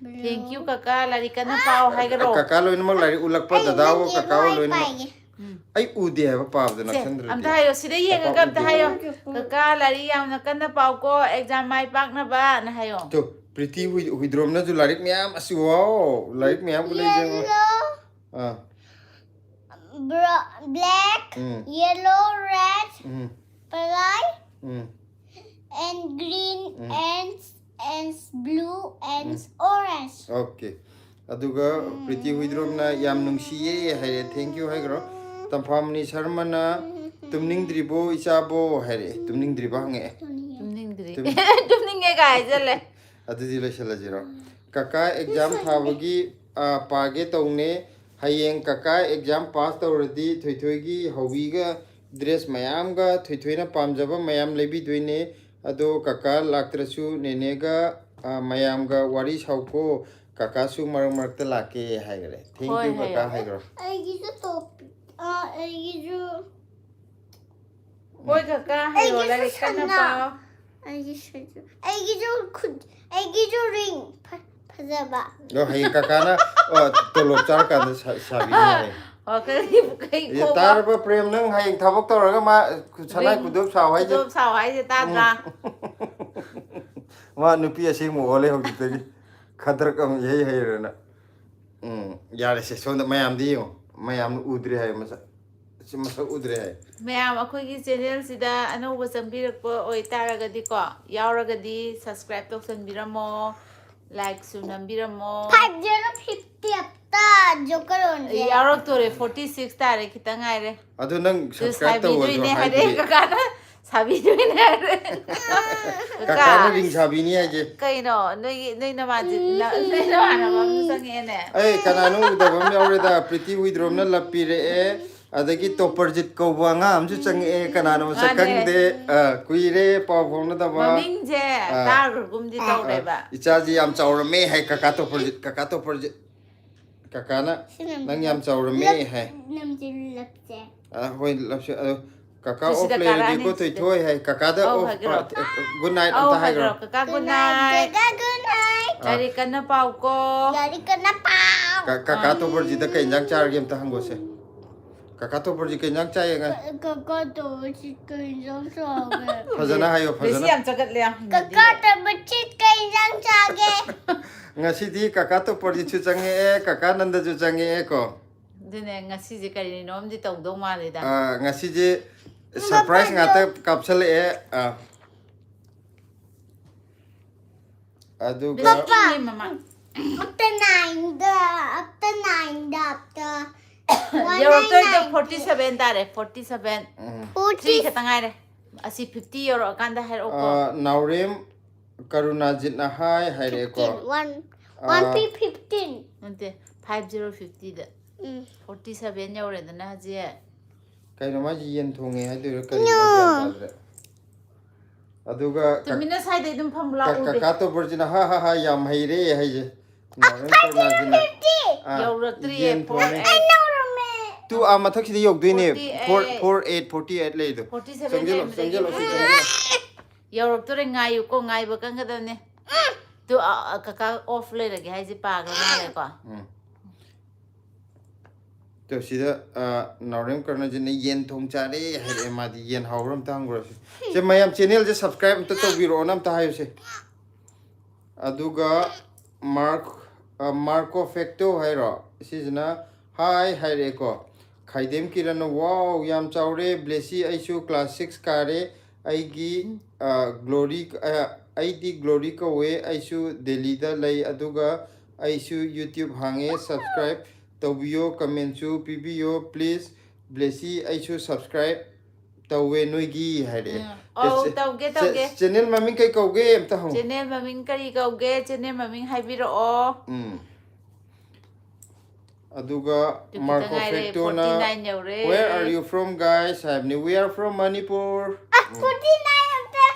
ꯕ꯭ꯂꯨ꯫ Thank you ꯀꯀꯥ, ꯂꯥꯏꯔꯤꯛ ꯀꯟꯅ ꯄꯥꯎ ꯍꯥꯏꯈ꯭ꯔꯣ꯫ ꯀꯀꯥ ꯂꯣꯏꯅꯃꯛ ꯂꯥꯏꯔꯤꯛ ꯎꯠꯂꯛꯄ ꯑꯩ ꯗꯗꯥꯋꯣ ꯅꯪꯒꯤ ꯀꯀꯥꯋꯣ ꯂꯣꯏ ꯂꯣꯏꯅꯃꯛ꯫ ꯄꯥꯏꯒꯦ꯫ ꯎꯝ꯫ ꯑꯩ ꯎꯗꯦ ꯍꯥꯏꯕ ꯄꯥꯕꯗꯣ ꯁꯦ, ꯅꯛꯁꯟꯗ꯭ꯔꯗꯤ꯫ ꯑꯝꯇ ꯍꯥꯏꯌꯣ, ꯁꯤꯗ ꯌꯦꯡꯉꯒ ꯀꯀꯥ ꯑꯝꯇ ꯎꯗꯦ ꯍꯥꯏꯌꯣ꯫ ꯍꯥꯏꯕ꯫ ꯀꯀꯥ ꯂꯥꯏꯔꯤꯛ ꯌꯥꯝꯅ ꯀꯟꯅ ꯄꯥꯎꯀꯣ, ꯑꯦꯛꯖꯥꯝ ꯃꯥꯏ ꯄꯥꯛꯅꯕꯅ ꯍꯥꯏꯌꯣ꯫ ꯇꯨ, ꯄ꯭ꯔꯤꯇꯤ ꯍꯨꯏ-, ꯍꯨꯏꯗ꯭ꯔꯣꯝꯅꯁꯨ ꯂꯥꯏꯔꯤꯛ ꯃꯌꯥꯝ, ꯑꯁꯤ, ꯋꯥꯎ, ꯂꯥꯏꯔꯤꯛ ꯃꯌꯥꯝ ꯎꯠꯂꯛꯏꯁꯦ ꯌꯦꯡꯉꯣ꯫ ꯌꯦꯜꯂꯣ꯫ ꯑꯥ꯫ ꯕ꯭ꯔ-, black, um. Yellow, red, um. ꯄꯔꯥꯏ, um. And green, um. And, and blue, and um. Orange. Okay. ꯑꯗꯨꯒ ꯎꯝ꯫ ꯄ꯭ꯔꯤꯇꯤ ꯍꯨꯏꯗ꯭ꯔꯣꯝꯅ ꯌꯥꯝ ꯅꯨꯡꯁꯤꯌꯦ ꯍꯥꯏꯔꯦ, thank you ꯍꯥꯏꯈ꯭ꯔꯣ꯫ ꯎꯝ꯫ ꯇꯝꯐꯥꯃꯅꯤ ꯁꯔꯃꯅ, ꯎꯝ꯫ "ꯇꯨꯝꯅꯤꯡꯗ꯭ꯔꯤꯕꯣ ꯏꯆꯥꯕꯣ?" ꯍꯥꯏꯔꯛꯑꯦ꯫ ꯇꯨꯝꯅꯤꯡꯗ꯭ꯔꯤꯕ ꯍꯪꯉꯛꯑꯦ꯫ ꯇꯨꯝꯅꯤꯡꯉꯦ꯫ ꯇꯨꯝꯅꯤꯡꯗ꯭ꯔꯤ꯫ ꯇꯨꯝ- ꯇꯨꯝꯅꯤꯡꯉꯦꯒ ꯍꯥꯏꯖꯜꯂꯦ꯫ ꯑꯗꯨꯗꯤ ꯂꯣꯏꯁꯤꯜꯂꯁꯤꯔꯣ? ꯎꯝ꯫ ꯀꯀꯥ ꯑꯦꯛꯖꯥꯝ ꯂꯣꯏꯁꯤꯜꯂꯦ꯫ ꯊꯥꯕꯒꯤ, ꯑ, ꯄꯥꯒꯦ ꯇꯧꯅꯦ꯫ ꯍꯌꯦꯡ ꯀꯀꯥ ꯑꯦꯛꯖꯥꯝ ꯄꯥꯁ ꯇꯧꯔꯗꯤ ꯊꯣꯏꯊꯣꯏꯒꯤ ꯍꯧꯕꯤꯒ ꯗ꯭ꯔꯦꯁ ꯃꯌꯥꯝꯒ ꯊꯣꯏꯊꯣꯏꯅ ꯄꯥꯝꯖꯕ ꯃꯌꯥꯝ ꯂꯩꯕꯤꯗꯣꯏꯅꯦ꯫ ꯑꯗꯣ ꯀꯀꯥ ꯂꯥꯛꯇ꯭ꯔꯁꯨ ꯅꯦꯅꯦꯒ, ꯑ, ꯃꯌꯥꯝꯒ ꯋꯥꯔꯤ ꯁꯥꯎꯀꯣ꯫ ꯀꯀꯥꯁꯨ ꯃꯔꯛ ꯃꯔꯛꯇ ꯂꯥꯛꯀꯦ ꯍꯥꯏꯈ꯭ꯔꯦ꯫ Thank ꯍꯣꯏ, you ꯀꯀꯥ ꯍꯥꯏꯌꯣ꯫ ꯍꯥꯏꯈ꯭ꯔꯣ꯫ ꯑꯩꯒꯤꯁꯨ ꯇꯣꯞꯄꯤ-, ꯑ, ꯑꯩꯒꯤꯁꯨ ꯍꯣꯏ ꯀꯀꯥ, ꯍꯥꯏꯌꯣ, ꯑꯩꯒꯤꯁꯨ ꯂꯥꯏꯔꯤꯛ ꯀꯟꯅ ꯁꯅꯥ꯫ ꯄꯥꯎ꯫ ꯑꯩꯒꯤꯁꯨ, ꯑꯩꯒꯤꯁꯨ ꯈꯨꯠ, ꯑꯩꯒꯤꯁꯨ ꯔꯤꯡ ꯐ-, ꯐꯖꯕ꯫ ꯑꯗꯣ ꯍꯌꯦꯡ ꯀꯀꯥꯅ, ꯑꯣ, ꯇꯣꯂꯣꯞ ꯆꯥꯔꯀꯥꯟꯗ ꯁꯥ-, ꯁꯥꯕꯤꯅꯤ ꯍꯥꯏꯌꯦ꯫ ꯋꯥꯈꯜꯒꯤ ꯄꯨꯈꯩ ꯑꯦ, ꯈꯣꯡꯕ꯫ ꯇꯥꯔꯕ ꯄ꯭ꯔꯦꯝ, ꯅꯪ ꯍꯌꯦꯡ ꯊꯕꯛ ꯇꯧꯔꯒ ꯃꯥ ꯈꯨ-, ꯁꯅꯥꯏ ꯔꯤꯡ ꯈꯨꯗꯣꯞ ꯁꯥꯎ ꯍꯥꯏꯁꯦ? ꯈꯨꯗꯣꯞ ꯁꯥꯎ ꯍꯥꯏꯁꯦ ꯇꯥꯗ꯭ꯔꯥ? ꯎꯝ꯫ ꯃꯥ ꯅꯨꯄꯤ ꯑꯁꯦꯡꯕ ꯑꯣꯜꯂꯦ ꯍꯧꯖꯤꯛꯇꯒꯤ꯫ ꯈꯗ꯭ꯔꯛ ꯑꯃ ꯏꯍꯩ ꯍꯩꯔꯅ꯫ ꯎꯝ, ꯌꯥꯔꯦꯁꯦ, ꯁꯣꯝꯗ ꯃꯌꯥꯝꯗꯤ ꯌꯦꯡꯉꯣ꯫ ꯃꯌꯥꯝꯅ ꯎꯗ꯭ꯔꯦ ꯍꯥꯏ, ꯃꯁꯛ, ꯁꯤ ꯃꯁꯛ ꯎꯗ꯭ꯔꯦ ꯍꯥꯏ꯫ ꯃꯌꯥꯝ ꯑꯩꯈꯣꯏꯒꯤ ꯆꯦꯅꯦꯜꯁꯤꯗ ꯑꯅꯧꯕ ꯆꯪꯕꯤꯔꯛꯄ ꯑꯣꯏꯇꯥꯔꯒꯗꯤꯀꯣ, ꯌꯥꯎꯔꯒꯗꯤ ꯁꯕꯁꯀ꯭ꯔꯥꯏꯕ ꯇꯧꯁꯟꯕꯤꯔꯝꯃꯣ, ꯂꯥꯏꯛꯁꯨ ꯅꯝꯕꯤꯔꯝꯃꯣ꯫ Five zero fifty ꯑꯞꯇ ꯖꯣꯀꯔ ꯑꯣꯟꯁꯦ꯫ ꯌꯥꯎꯔꯛꯇꯣꯔꯦ, ꯐꯣꯔꯇꯤ ꯁꯤꯛꯁ ꯇꯥꯔꯦ, ꯈꯤꯇꯪ ꯉꯥꯏꯔꯦ꯫ ꯑꯗꯨ ꯅꯪ ꯑꯗꯨ ꯁꯕꯁꯀ꯭ꯔꯥꯏꯕ ꯇꯧꯔꯁꯨ ꯁꯥꯕꯤꯗꯣꯏꯅꯦ ꯍꯥꯏꯔꯦ ꯍꯥꯏꯗꯤ ꯀꯀꯥꯅ꯫ ꯁꯥꯕꯤꯗꯣꯏꯅꯦ ꯍꯥꯏꯔꯦ꯫ ꯀꯀꯥꯅ ꯔꯤꯡ ꯁꯥꯕꯤꯅꯤ ꯍꯥꯏꯁꯦ꯫ ꯀꯩꯅꯣ, ꯅꯣꯏꯒꯤ, ꯅꯣꯏ ꯅꯃꯥꯟꯖꯤ-, ꯅ-, ꯅꯣꯏ ꯅꯃꯥꯟꯅꯕ ꯑꯃ ꯆꯪꯉꯛꯑꯦꯅꯦ꯫ ꯑꯩ ꯀꯅꯥꯅꯣ ꯎꯗꯕ ꯑꯃ ꯌꯥꯎꯔꯦꯗ, ꯄ꯭ꯔꯤꯇꯤ ꯋꯤꯗ꯭ꯔꯣꯝꯅ ꯂꯞꯄꯤꯔꯛꯑꯦ, ꯑꯗꯒꯤ ꯇꯣꯄꯔꯖꯤꯠ ꯀꯧꯕ ꯑꯉꯥꯡ ꯑꯃꯁꯨ ꯆꯪꯉꯛꯑꯦ, ꯀꯅꯥꯅꯣ ꯃꯁꯛ ꯃꯥꯅꯦ꯫ ꯈꯪꯗꯦ꯫ ꯑ, ꯀꯨꯏꯔꯦ ꯄꯥꯎ ꯐꯥꯎꯅꯗꯕ꯫ ꯃꯃꯤꯡꯁꯦ ꯑꯥ꯫ ꯇꯥꯈ꯭ꯔꯒꯨꯝꯗꯤ ꯇꯧꯔꯦꯕ꯫ ꯏꯆꯥꯁꯤ ꯌꯥꯝ ꯆꯥꯎꯔꯝꯃꯦ ꯍꯥꯏ, ꯀꯀꯥ ꯇꯣꯄꯔꯖꯤꯠ, ꯀꯀꯥ ꯇꯣꯄꯔꯖꯤꯠ꯫ ꯀꯀꯥꯅ ꯁꯤ ꯅꯝ-, ꯅꯪ ꯌꯥꯝ ꯆꯥꯎꯔꯝꯃꯦ ꯍꯥꯏ꯫ ꯅꯝꯁꯤꯜꯂꯛꯁꯦ꯫ ꯑ, ꯍꯣꯏ, ꯂꯞꯁꯦ꯫ ꯑꯗꯣ ꯀꯀꯥ ꯁꯤ ꯑꯣꯐ ꯁꯤꯗ ꯂꯩꯔꯗꯤꯀꯣ, ꯊꯣꯏꯊꯣꯏ ꯁꯤꯗ꯫ ꯊꯣꯏꯊꯣꯏ ꯍꯥꯏ, ꯀꯀꯥꯗ ꯑꯧ ꯑꯣꯐ ꯍꯥꯏꯒꯦꯔꯣ? ꯒꯨꯗ ꯅꯥꯏꯠ ꯑꯧ ꯑꯝꯇ ꯍꯥꯏꯒꯦꯔꯣ? ꯍꯥꯏꯒ꯭ꯔꯣ꯫ ꯀꯀꯥ, ꯒꯨꯗ ꯅꯥꯏꯠ꯫ ꯅꯥꯏꯠ꯫ ꯀꯀꯥ, ꯒꯨꯗ ꯅꯥꯏꯠ꯫ ꯑꯥ꯫ ꯂꯥꯏꯔꯤꯛ ꯀꯟꯅ ꯄꯥꯎꯀꯣ꯫ ꯂꯥꯏꯔꯤꯛ ꯀꯟꯅ ꯄꯥꯎ꯫ ꯀ-, ꯀꯀꯥ ꯇꯣꯄꯔꯖꯤꯠꯇ ꯀꯩ ꯏꯟꯖꯥꯡ ꯆꯥꯔꯒꯦ ꯑꯝꯇ ꯍꯪꯉꯣꯁꯦ꯫ ꯀꯀꯥ ꯇꯣꯄꯔꯖꯤꯠ ꯀꯩ ꯏꯟꯖꯥꯡ ꯆꯥꯏꯌꯦ ꯉ-, ꯀ-, ꯀꯀꯥ ꯇꯣꯄꯔꯖꯤꯠ ꯀꯩ ꯏꯟꯖꯥꯡ ꯆꯥꯒꯦ? ꯐꯖꯅ ꯍꯥꯏꯌꯣ, ꯃꯦꯁꯤ ꯐꯖꯅ꯫ ꯌꯥꯝ ꯆꯒꯠꯂꯦ, ꯌꯥꯝ ꯍꯩꯅꯗꯦ꯫ ꯀꯀꯥ ꯇꯣꯄꯔꯖꯤꯠ ꯀꯩ ꯏꯟꯖꯥꯡ ꯆꯥꯒꯦ? ꯉꯁꯤꯗꯤ ꯀꯀꯥ ꯇꯣꯄꯔꯖꯤꯠꯁꯨ ꯆꯪꯉꯛꯑꯦ, ꯀꯀꯥ ꯅꯟꯗꯁꯨ ꯆꯪꯉꯛꯑꯦꯀꯣ꯫ ꯑꯗꯨꯅꯦ, ꯉꯁꯤꯁꯦ ꯀꯔꯤꯅꯣꯝꯗꯤ ꯇꯧꯗꯧ ꯃꯥꯜꯂꯤꯗ꯫ ꯑ, ꯉꯁꯤꯁꯦ ꯁꯔꯄ꯭ꯔꯥꯏꯁ ꯉꯥꯛꯇ ꯀꯥꯞꯁꯜꯂꯛꯑꯦ꯫ ꯑ꯫ ꯑꯗꯨꯒ ꯕꯦꯁꯤ ꯏꯪꯉꯦ ꯃꯃꯥ꯫ ꯑꯞꯇ ꯅꯥꯏꯟꯗ, ꯑꯞꯇ ꯅꯥꯏꯟꯗ, ꯑꯞꯇ ꯌꯧꯔꯛꯇꯣꯏꯗꯣ ꯐꯣꯔꯇꯤ ꯁꯚꯦꯟ ꯇꯥꯔꯦ, ꯐꯣꯔꯇꯤ ꯁꯚꯦꯟ꯫ ꯎꯝ꯫ ꯊ꯭ꯔꯤ ꯈꯛꯇ ꯉꯥꯏꯔꯦ꯫ ꯑꯁꯤ ꯐꯤꯐꯇꯤ ꯌꯧꯔꯛꯑꯀꯥꯟꯗ ꯍꯥꯏꯔꯛꯑꯣꯀꯣ꯫ ꯑ, ꯅꯥꯎꯔꯦꯝ ꯀꯔꯨꯅꯥꯖꯤꯠꯅ ꯍꯥꯏ ꯍꯥꯏꯔꯛꯑꯦꯀꯣ꯫ ꯐꯤꯐꯇꯤꯟ, ꯋꯥꯟ, ꯑ, ꯋꯥꯟ ꯄꯤ ꯐꯤꯐꯇꯤꯟ꯫ ꯅꯠꯇꯦ, ꯐꯥꯏꯚ ꯖꯤꯔꯣ ꯐꯤꯐꯇꯤꯗ꯫ ꯎꯝ꯫ ꯐꯣꯔꯇꯤ ꯁꯚꯦꯟ ꯌꯧꯔꯦꯗꯅ ꯍꯧꯖꯤꯛ꯫ ꯀꯩꯅꯣ ꯃꯥꯏꯁꯦ, ꯌꯦꯟ ꯊꯣꯡꯉꯦ ꯍꯥꯏꯗꯣꯏꯔꯥ ꯀꯔꯤꯅꯣ? ꯒ꯭ꯌꯥꯟ ꯇꯥꯗ꯭ꯔꯦ꯫ ꯑꯗꯨꯒ ꯀ-, ꯇꯨꯃꯤꯟꯅ ꯁ꯭ꯋꯥꯏꯗꯩ ꯑꯗꯨꯝ ꯐꯝ ꯀ-, ꯂꯥꯛꯎꯗꯦ꯫ ꯀꯀꯥ ꯇꯣꯄꯔꯖꯤꯠꯅ ꯍꯥ ꯍꯥ ꯍꯥ ꯌꯥꯝ ꯍꯩꯔꯦ ꯍꯥꯏꯁꯦ꯫ ꯅꯥꯎꯔꯦꯝ ꯀꯔꯨꯅꯥꯖꯤꯠꯅ, ꯑ, ꯌꯧꯔꯛꯇ꯭ꯔꯤꯌꯦ, ꯌꯦꯟ ꯐꯣꯔ ꯊꯣꯡꯉꯦ꯫ ꯑꯦꯠ꯫ ꯇꯨ ꯑꯥ ꯃꯊꯛꯁꯤꯗ ꯌꯧꯗꯣꯏꯅꯦ꯫ Forty eight. Four, four eight, forty eight ꯂꯩꯗꯣ꯫ ꯐꯣꯔꯇꯤ ꯁꯚꯦꯟ ꯆꯪꯁꯤꯜꯂꯣ, ꯂꯩꯔꯝꯕꯗꯒꯤ ꯆꯪꯁꯤꯜꯂꯣ, ꯁꯤ ꯆꯪꯁꯤꯜꯂꯣ꯫ ꯌꯧꯔꯛꯇꯣꯔꯦ, ꯉꯥꯏꯌꯨꯀꯣ, ꯉꯥꯏꯕ ꯀꯟꯒꯗꯕꯅꯦ꯫ ꯇꯨ, ꯑ, ꯑ, ꯀꯀꯥ ꯑꯣꯐ ꯂꯩꯔꯒꯦ ꯍꯥꯏꯁꯦ ꯄꯥꯈ꯭ꯔ ꯃꯥꯜꯂꯦꯀꯣ꯫ ꯎꯝ꯫ ꯇꯣ, ꯁꯤꯗ, ꯑ, ꯅꯥꯎꯔꯦꯝ ꯀꯔꯨꯅꯥꯖꯤꯠꯅ ꯌꯦꯟ ꯊꯣꯡ ꯆꯥꯔꯦ ꯍꯥꯏꯔꯛꯑꯦ, ꯃꯥꯗꯤ ꯌꯦꯟ ꯍꯥꯎꯕ꯭ꯔꯥ ꯑꯝꯇ ꯍꯪꯈ꯭ꯔꯁꯤ꯫ ꯁꯦ, ꯃꯌꯥꯝ ꯆꯦꯅꯦꯜꯁꯦ ꯁꯕꯁꯀ꯭ꯔꯥꯏꯕ ꯑꯝꯇ ꯇꯧꯕꯤꯔꯛꯑꯣꯅ ꯑꯝꯇ ꯍꯥꯏꯌꯨꯁꯦ꯫ ꯑꯗꯨꯒ ꯃꯥꯔꯛ, ꯑ, ꯃꯥꯔꯀꯣ ꯐꯦꯛꯇꯣ ꯍꯥꯏꯔꯣ, ꯁꯤꯁꯤꯅ ꯍꯥꯏ ꯍꯥꯏꯔꯛꯑꯦꯀꯣ꯫ ꯈꯥꯏꯗꯦꯝ ꯀꯤꯔꯟꯅ, "ꯋꯥꯎ, ꯌꯥꯝ ꯆꯥꯎꯔꯦ ꯕ꯭ꯂꯦꯁꯤ, ꯑꯩꯁꯨ ꯀ꯭ꯂꯥꯁ ꯁꯤꯛꯁ ꯀꯥꯔꯦ꯫ ꯑꯩꯒꯤ, ꯑ, ꯒ꯭ꯂꯣꯔꯤ, ꯑ, ꯑꯩꯗꯤ ꯒ꯭ꯂꯣꯔꯤ ꯀꯧꯋꯦ, ꯑꯩꯁꯨ ꯗꯦꯜꯂꯤꯗ ꯂꯩ, ꯑꯗꯨꯒ ꯑꯩꯁꯨ YouTube ꯍꯥꯡꯉꯦ, subscribe ꯇꯧꯕꯤꯌꯣ, commentꯁꯨ ꯄꯤꯕꯤꯌꯣ please꯫ ꯕ꯭ꯂꯦꯁꯤ, ꯑꯩꯁꯨ subscribe ꯇꯧꯋꯦ ꯅꯣꯏꯒꯤ" ꯍꯥꯏꯔꯛꯑꯦ꯫ ꯎꯝ꯫ ꯑꯧ, ꯆꯦ-, ꯇꯧꯒꯦ, ꯆꯦ-, ꯇꯧꯒꯦ꯫ Channel ꯃꯃꯤꯡ ꯀꯩ ꯀꯧꯒꯦ ꯑꯝꯇ ꯍꯪꯉꯨ꯫ Channel ꯃꯃꯤꯡ ꯀꯔꯤ ꯀꯧꯒꯦ? Channel ꯃꯃꯤꯡ ꯍꯥꯏꯕꯤꯔꯛꯑꯣ꯫ ꯎꯝ꯫ ꯑꯗꯨꯒ ꯑꯗꯨ ꯈꯤꯇꯪ ꯃꯥꯔꯀꯣ ꯉꯥꯏꯔꯦ, ꯐꯦꯛꯇꯣꯅ, forty nine ꯌꯧꯔꯦ꯫ "Where are you from, guys?" ꯍꯥꯏꯕꯅꯤ꯫ "We are from Manipur." ꯑꯁ, ꯎꯝ꯫ Forty nine ꯑꯝꯇ,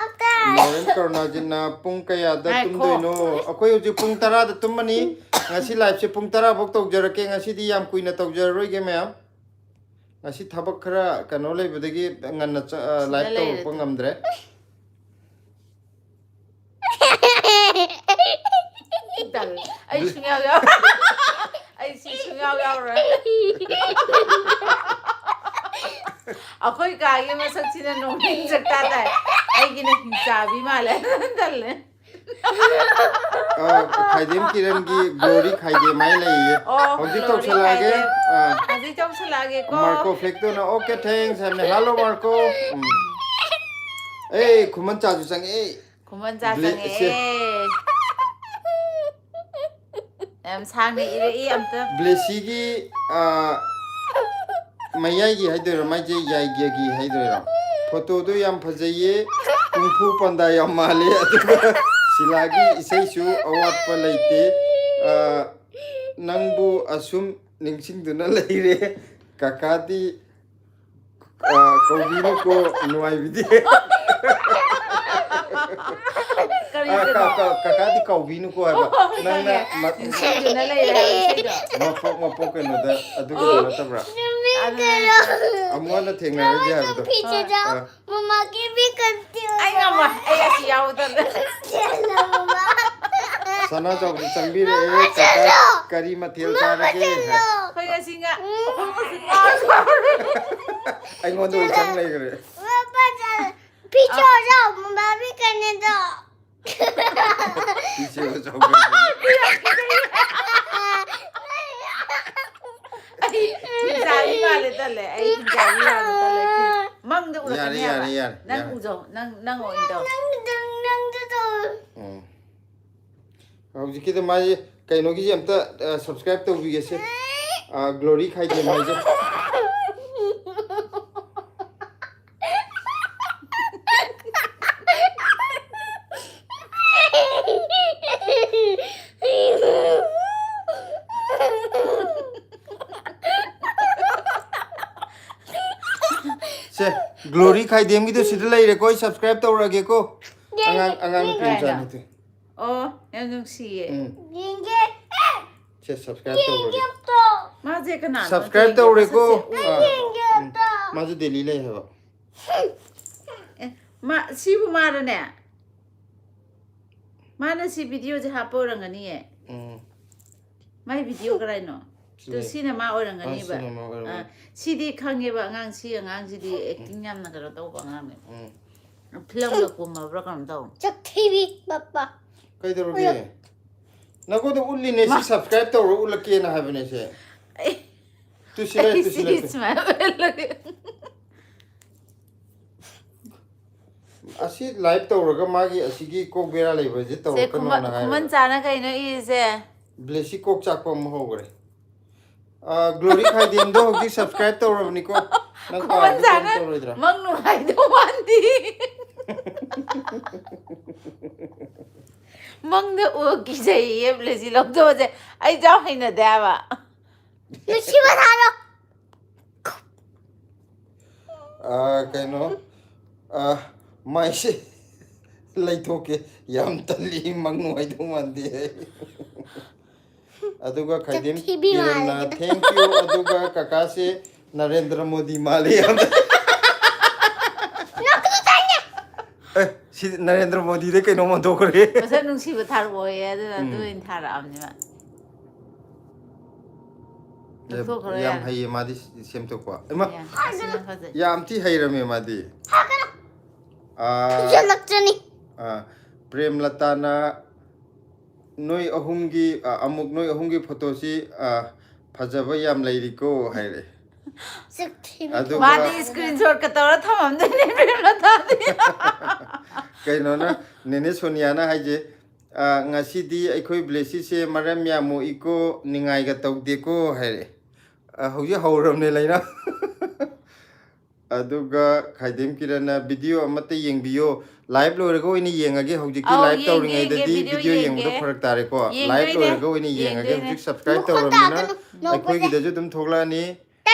ꯑꯝꯇ꯫ ꯅꯣꯔꯦꯟ ꯀꯔꯨꯅꯥꯖꯤꯠꯅ, "ꯄꯨꯡ ꯀꯌꯥꯗ ꯉꯥꯏꯈꯣ꯫ ꯇꯨꯝꯗꯣꯏꯅꯣ?" ꯑꯩꯈꯣꯏ ꯍꯧꯖꯤꯛ ꯄꯨꯡ ꯇꯔꯥꯗ ꯇꯨꯝꯃꯅꯤ꯫ ꯉꯁꯤ liveꯁꯦ ꯄꯨꯡ ꯇꯔꯥ ꯐꯥꯎ ꯇꯧꯖꯔꯛꯀꯦ꯫ ꯉꯁꯤꯗꯤ ꯌꯥꯝ ꯀꯨꯏꯅ ꯇꯧꯖꯔꯔꯣꯏꯒꯦ ꯃꯌꯥꯝ꯫ ꯉꯁꯤ ꯊꯕꯛ ꯈꯔ ꯀꯩꯅꯣ ꯂꯩꯕꯗꯒꯤ ꯉꯟꯅ ꯆ-, ꯑ, ꯁꯤꯗ live ꯂꯩꯔꯦ ꯇꯧꯔꯛꯄ ꯑꯗꯨ꯫ ꯉꯝꯗ꯭ꯔꯦ꯫ ꯇꯜꯂꯦ꯫ ꯑꯩ ꯁꯨꯡꯌꯥꯎ ꯌꯥꯎ-, ꯑꯩ ꯁꯤ ꯁꯨꯡꯌꯥꯎ ꯌꯥꯎꯔꯣꯏ꯫ ꯑꯩꯈꯣꯏ ꯀꯥꯒꯤ ꯃꯁꯛꯁꯤꯅ ꯅꯣꯡꯃꯩ ꯆꯠꯀꯥ ꯇꯥꯏ꯫ ꯑꯩꯒꯤꯅ ꯍꯤꯡꯆꯥꯕꯤ ꯃꯥꯜꯂꯦ꯫ ꯇꯜꯂꯦ꯫ ꯑ, ꯈꯥꯏꯗꯦꯝ ꯀꯤꯔꯟꯒꯤ ꯒ꯭ꯂꯣꯔꯤ ꯈꯥꯏꯗꯦꯝ ꯍꯥꯏ ꯂꯩꯌꯦ꯫ ꯑꯣ, ꯍꯧꯖꯤꯛ ꯒ꯭ꯂꯣꯔꯤ ꯇꯧꯁꯜꯂꯛꯑꯒꯦ꯫ ꯈꯥꯏꯗꯦꯝ꯫ ꯑ꯫ ꯍꯧꯖꯤꯛ ꯇꯧꯁꯜꯂꯛꯑꯒꯦꯀꯣ꯫ ꯃꯥꯔꯀꯣ ꯐꯦꯛꯇꯣꯅ, "Okay, thanks" ꯍꯥꯏꯕꯅꯦ꯫ Hello, Marco. ꯎꯝ꯫ ꯑꯦ, ꯈꯨꯃꯟ ꯆꯥꯁꯨ ꯆꯪꯉꯛꯑꯦ꯫ ꯈꯨꯃꯟ ꯆꯥ ꯕ꯭ꯂꯦ-, ꯆꯪꯉꯛꯑꯦ꯫ ꯁꯦ꯫ ꯌꯥꯝ ꯁꯥꯡꯅ ꯏꯔꯛꯏ ꯑꯝꯇ꯫ ꯕ꯭ꯂꯦꯁꯤꯒꯤ, ꯑ, ꯃꯌꯥꯏꯒꯤ ꯍꯥꯏꯗꯣꯏꯔꯣ, ꯃꯥꯏꯁꯦ ꯌꯥꯏꯒꯒꯤ ꯍꯥꯏꯗꯣꯏꯔꯣ? ꯐꯣꯇꯣꯗꯣ ꯌꯥꯝ ꯐꯖꯩꯌꯦ, ꯀꯨꯡꯐꯨ ꯄꯥꯟꯗꯥ ꯌꯥꯝ ꯃꯥꯜꯂꯦ, ꯑꯗꯨꯒ ꯁꯤꯂꯥꯒꯤ ꯏꯁꯩꯁꯨ ꯑꯋꯥꯠꯄ ꯂꯩꯇꯦ꯫ ꯑ, ꯅꯪꯕꯨ ꯑꯁꯨꯝ ꯅꯤꯡꯁꯤꯡꯗꯨꯅ ꯂꯩꯔꯦ꯫ ꯀꯀꯥꯗꯤ, ꯑ, ꯀꯧꯕꯤꯅꯨꯀꯣ, ꯅꯨꯡꯉꯥꯏꯕꯤꯗꯦ꯫ ꯀꯔꯤꯒꯤꯅꯣ? ꯑ, ꯀ-, ꯀ-, ꯀꯀꯥꯗꯤ ꯀꯧꯕꯤꯅꯨꯀꯣ ꯍꯥꯏꯕ꯫ ꯑꯣ, ꯅꯪꯅ ꯈꯪꯉꯦ꯫ ꯃ-, ꯅꯤꯡꯁꯤꯡꯗꯨꯅ ꯂꯩꯔꯦ ꯍꯥꯏꯕ ꯏꯁꯩꯗꯣ꯫ ꯃꯄꯣꯛ, ꯃꯄꯣꯛ ꯀꯩꯅꯣꯗ ꯑꯗꯨꯒꯤꯗꯣ ꯑꯣ꯫ ꯅꯠꯇꯕ꯭ꯔꯥ? ꯅꯨꯃꯤꯠ ꯑꯗꯨ ꯀꯩꯅꯣ꯫ ꯅꯠꯇ꯭ꯔꯣ? ꯑꯃꯨꯛ ꯍꯟꯅ ꯊꯦꯡꯅꯔꯣꯏꯁꯦ ꯍꯥꯏꯕꯗꯣ꯫ ꯄꯤꯖꯗꯣ꯫ ꯑ꯫ ꯃꯃꯥꯒꯤ ꯕꯤꯀꯟꯇꯤ ꯑꯩ ꯉꯝꯃꯣꯏ꯫ ꯑꯩ ꯑꯁꯤ ꯌꯥꯎꯗꯕ꯫ ꯆꯦꯜꯂꯣ, ꯃꯃꯥ꯫ ꯁꯅꯥ ꯆꯥꯎꯕꯤ ꯆꯪꯕꯤꯔꯛꯑꯦ꯫ ꯃꯃꯥ, ꯀꯀꯥ, ꯆꯦꯜꯂꯣ꯫ ꯀꯔꯤ ꯃꯊꯦꯜ ꯃꯃꯥ, ꯆꯥꯔꯒꯦ? ꯆꯦꯜꯂꯣ꯫ ꯑꯩꯈꯣꯏ ꯉꯁꯤ ꯉꯥ, ꯎꯝ꯫ ꯉꯥ ꯆꯥꯎꯔꯦ꯫ ꯑꯩꯉꯣꯟꯗ ꯑꯣꯏ ꯆꯪ ꯂꯩꯈ꯭ꯔꯦ꯫ ꯃꯃꯥ, ꯆꯦꯜꯂꯣ꯫ ꯄꯤꯖꯔꯣ, ꯃꯃꯥ, ꯕꯤꯀꯟꯇꯤꯗꯣ꯫ ꯄꯤꯖꯔꯣ, ꯆꯥꯎꯕꯤ꯫ ꯇꯜꯂꯦ, ꯑꯩ ꯍꯤꯡꯆꯥꯕꯤ ꯌꯥꯝꯅ ꯇꯜꯂꯦ꯫ ꯃꯪꯗ ꯎꯔꯛꯀꯅꯤ ꯌꯥꯔꯦ, ꯍꯥꯏꯕ꯫ ꯌꯥꯔꯦ, ꯌꯥꯔꯦ, ꯅꯪ ꯌꯥꯔꯦ꯫ ꯎꯖꯧ, ꯅꯪ, ꯅꯪ ꯑꯣꯏꯅ ꯇꯧ꯫ ꯅꯪꯗ ꯅꯪꯗ ꯇꯧ꯫ ꯎꯝ꯫ ꯍꯧꯖꯤꯛꯀꯤꯗ ꯃꯥꯁꯦ ꯀꯩꯅꯣꯒꯤꯁꯦ ꯑꯝꯇ ꯁꯕꯁꯀ꯭ꯔꯥꯏꯕ ꯇꯧꯕꯤꯒꯦꯁꯦ꯫ ꯒ꯭ꯂꯣꯔꯤ ꯈꯥꯏꯗꯦꯝ ꯍꯥꯏꯁꯦ꯫ ꯁꯦ, ꯒ꯭ꯂꯣꯔꯤ ꯈꯥꯏꯗꯦꯝꯒꯤꯗꯣ ꯁꯤꯗ ꯂꯩꯔꯦꯀꯣ꯫ ꯑꯩ ꯁꯕꯁꯀ꯭ꯔꯥꯏꯕ ꯇꯧꯔꯒꯦꯀꯣ꯫ ꯑꯉꯥꯡ ꯑꯉꯥꯡ ꯅꯨꯄꯤ ꯀꯩꯅꯣ? ꯃꯆꯥꯅꯤꯗꯨ꯫ ꯑꯣ, ꯌꯥꯝ ꯅꯨꯡꯁꯤꯌꯦ꯫ ꯎꯝ꯫ ꯌꯦꯡꯒꯦ꯫ ꯁꯦ, ꯁꯕꯁꯀ꯭ꯔꯥꯏꯕ ꯇꯧꯔꯒꯦ꯫ ꯌꯦꯡꯒꯦ ꯇꯣ꯫ ꯃꯥꯁꯦ ꯀꯅꯥꯅꯣ? ꯁꯕꯁꯀ꯭ꯔꯥꯏꯕ ꯌꯦꯡꯒꯦ, ꯇꯧꯔꯦꯀꯣ꯫ ꯃꯁꯛꯁꯦ ꯎ- ꯑꯥ, ꯌꯦꯡꯒꯦ ꯎꯝ꯫ ꯇꯣ꯫ ꯃꯥꯁꯨ ꯗꯦꯜꯂꯤ ꯂꯩ ꯍꯥꯏꯕ꯫ ꯑꯦ, ꯃꯥ, ꯁꯤꯕꯨ ꯃꯥꯔꯅꯦ? ꯃꯥꯅ ꯁꯤ ꯚꯤꯗꯤꯑꯣꯁꯦ ꯍꯥꯞꯄ ꯑꯣꯏꯔꯝꯒꯅꯤꯌꯦ꯫ ꯎꯝ꯫ ꯃꯥꯏ ꯚꯤꯗꯤꯑꯣ ꯀꯔꯥꯏꯅꯣ? ꯁꯤ ꯇꯨ ꯂꯩ꯫ ꯁꯤꯅ ꯃꯥ ꯑꯥ, ꯑꯣꯏꯔꯝꯒꯅꯤꯕ꯫ ꯁꯤꯅ ꯃꯥ ꯑꯣꯏꯔꯝꯒꯅꯤ꯫ ꯑꯥ, ꯁꯤꯗꯤ ꯈꯪꯉꯦꯕ ꯑꯉꯥꯡ, ꯁꯤ ꯑꯉꯥꯡꯁꯤꯗꯤ ꯑꯦꯛꯇꯤꯡ ꯌꯥꯝꯅ ꯀꯩꯅꯣ ꯇꯧꯕ ꯑꯉꯥꯡꯅꯦ꯫ ꯎꯝ꯫ ꯐꯤꯂꯝꯒ ꯀꯨꯝꯃꯕ꯭ꯔꯥ ꯀꯩꯅꯣꯝ ꯇꯧ꯫ ꯆꯛꯊꯤꯕꯤ ꯄꯞꯄ꯫ ꯀꯩꯗꯧꯔꯒꯦ? ꯅꯪꯉꯣꯟꯗ ꯎꯠꯂꯤꯅꯦ, ꯁꯤ ꯁꯕꯁꯀ꯭ꯔꯥꯏꯕ ꯇꯧꯔ ꯎꯠꯂꯛꯀꯦꯅ ꯍꯥꯏꯕꯅꯦ ꯁꯦ꯫ ꯇꯨ ꯁꯤ ꯂꯩ, ꯇꯨ ꯁꯤ ꯂꯩ, ꯇꯨ꯫ ꯁꯨꯃꯥꯏꯅ ꯑꯣꯏꯍꯜꯂꯒꯦ꯫ ꯑꯁꯤ ꯂꯥꯏꯚ ꯇꯧꯔꯒ ꯃꯥꯒꯤ ꯑꯁꯤꯒꯤ ꯀꯣꯛ ꯕꯦꯔꯥ ꯂꯩꯕꯁꯦ ꯁꯦ, ꯇꯧꯔꯛꯀꯅꯣꯅ ꯈꯨꯃꯟ ꯍꯥꯏꯕ꯫ ꯈꯨꯃꯟ ꯆꯥꯅ ꯀꯩꯅꯣ ꯏꯔꯤꯁꯦ? ꯕ꯭ꯂꯦꯁꯤ ꯀꯣꯛ ꯆꯥꯛꯄ ꯑꯃ ꯍꯧꯈ꯭ꯔꯦ꯫ ꯑ, ꯒ꯭ꯂꯣꯔꯤ ꯈꯥꯏꯗꯦꯝꯗꯣ ꯍꯧꯖꯤꯛ ꯁꯕꯁꯀ꯭ꯔꯥꯏꯕ ꯇꯧꯔꯕꯅꯤꯀꯣ꯫ ꯅꯪ ꯈꯨꯃꯟ ꯄꯥꯕꯗꯤ ꯀꯩꯝ ꯆꯥꯅ ꯇꯧꯔꯣꯏꯗ꯭ꯔꯥ? ꯃꯪ ꯅꯨꯡꯉꯥꯏꯗꯧ ꯃꯥꯟꯗꯦ꯫ ꯃꯪꯗ ꯎ ꯀꯤꯖꯩꯌꯦ, ꯕ꯭ꯂꯦꯁꯤ ꯂꯧꯊꯣꯛꯑꯁꯦ꯫ ꯑꯩꯁꯨ ꯌꯥꯝ ꯍꯩꯅꯗꯦ ꯍꯥꯏꯕ꯫ ꯅꯨꯡꯁꯤꯕ ꯊꯥꯔꯣ꯫ ꯑ, ꯀꯩꯅꯣ, ꯑ, ꯃꯥꯏꯁꯦ ꯂꯩꯊꯣꯛꯀꯦ꯫ ꯌꯥꯝ ꯇꯜꯂꯤ, ꯃꯪ ꯅꯨꯡꯉꯥꯏꯗꯧ ꯃꯥꯟꯗꯦ꯫ ꯑꯗꯨꯒ ꯈꯥꯏꯗꯦꯝ ꯆꯛꯊꯤꯕꯤ ꯀꯤꯔꯟꯅ ꯃꯥꯜꯂꯦ꯫ "Thank you", ꯑꯗꯨꯒ ꯀꯀꯥꯁꯦ ꯅꯔꯦꯟꯗ꯭ꯔ ꯃꯣꯗꯤ ꯃꯥꯜꯂꯦ ꯌꯥꯝꯅ꯫ ꯑꯦ, ꯁꯤ ꯅꯔꯦꯟꯗ꯭ꯔ ꯃꯣꯗꯤꯗ ꯀꯩꯅꯣꯝ ꯑꯣꯟꯊꯣꯛꯈ꯭ꯔꯦ꯫ ꯃꯁꯛ ꯅꯨꯡꯁꯤꯕ ꯊꯥꯔꯛꯑꯣꯌꯦ, ꯑꯗꯨꯅ ꯎꯝ꯫ ꯑꯗꯨ ꯑꯣꯏꯅ ꯊꯥꯔꯛꯑꯕꯅꯦꯕ꯫ ꯂꯧꯊꯣꯛꯈ꯭ꯔꯣ ꯌꯥꯝ ꯌꯥꯔꯦ꯫ ꯍꯩꯌꯦ ꯃꯥꯗꯤ ꯁꯦꯝꯗꯣꯛꯄ꯫ ꯏꯃꯥ, ꯌꯥꯝ ꯊꯤꯅ ꯐꯖꯩ꯫ ꯌꯥꯝ ꯊꯤ ꯍꯩꯔꯝꯃꯦ ꯃꯥꯗꯤ꯫ ꯑꯥ, ꯐꯖꯜꯂꯛꯆꯅꯤ꯫ ꯑꯥ, ꯄ꯭ꯔꯦꯝꯂꯇꯥꯅ "ꯅꯣꯏ ꯑꯍꯨꯝꯒꯤ, ꯑꯥ, ꯑꯃꯨꯛ ꯅꯣꯏ ꯑꯍꯨꯝꯒꯤ ꯐꯣꯇꯣꯁꯤ, ꯑꯥ, ꯐꯖꯕ ꯌꯥꯝ ꯂꯩꯔꯤꯀꯣ" ꯍꯥꯏꯔꯦ꯫ ꯆꯤꯛꯊꯤꯕꯤ ꯑꯗꯨꯒ ꯃꯥꯗꯤ ꯁ꯭ꯀ꯭ꯔꯤꯟ ꯁꯣꯠꯀ ꯇꯧꯔ ꯊꯝꯃꯝꯗꯣꯏꯅꯦ ꯏꯕꯦꯝꯃ ꯇꯥꯗꯤ꯫ ꯀꯩꯅꯣꯅ, ꯅꯦꯅꯦ ꯁꯣꯅꯤꯌꯥꯅ ꯍꯥꯏꯁꯦ, ꯑ, "ꯉꯁꯤꯗꯤ ꯑꯩꯈꯣꯏ ꯕ꯭ꯂꯦꯁꯤꯁꯦ ꯃꯔꯝ ꯌꯥꯝ ꯃꯣꯛꯏꯀꯣ, ꯅꯤꯡꯉꯥꯏꯒ ꯇꯧꯗꯦꯀꯣ" ꯍꯥꯏꯔꯛꯑꯦ꯫ ꯑ, ꯍꯧꯖꯤꯛ ꯍꯧꯔꯕꯅꯦ ꯂꯩꯅꯥ꯫ ꯑꯗꯨꯒ ꯈꯥꯏꯗꯦꯝ ꯀꯤꯔꯟꯅ, "ꯚꯤꯗꯤꯑꯣ ꯑꯃꯠꯇ ꯌꯦꯡꯕꯤꯌꯣ, ꯂꯥꯏꯚ ꯂꯣꯏꯔꯒ ꯑꯣꯏꯅ ꯌꯦꯡꯉꯒꯦ, ꯍꯧꯖꯤꯛꯇꯤ ꯑꯧ, ꯂꯥꯏꯚ ꯌꯦꯡꯒꯦ, ꯇꯧꯔꯤꯉꯩꯗꯗꯤ ꯌꯦꯡꯒꯦ, ꯚꯤꯗꯤꯑꯣ ꯚꯤꯗꯤꯑꯣ ꯌꯦꯡꯕꯗꯣ ꯌꯦꯡꯒꯦ꯫ ꯐꯔꯛ ꯇꯥꯔꯦꯀꯣ, ꯂꯥꯏꯚ ꯌꯦꯡꯗꯣꯏꯅꯦ, ꯂꯣꯏꯔꯒ ꯑꯣꯏꯅ ꯌꯦꯡꯉꯒꯦ, ꯌꯦꯡꯗꯣꯏꯅꯦ꯫ ꯍꯧꯖꯤꯛ ꯁꯕꯁꯀ꯭ꯔꯥꯏꯕ ꯇꯧꯔꯕꯅꯤꯅ ꯑꯩꯈꯣꯏꯒꯤꯗꯁꯨ ꯑꯗꯨꯝ ꯊꯣꯛꯂꯛꯑꯅꯤ꯫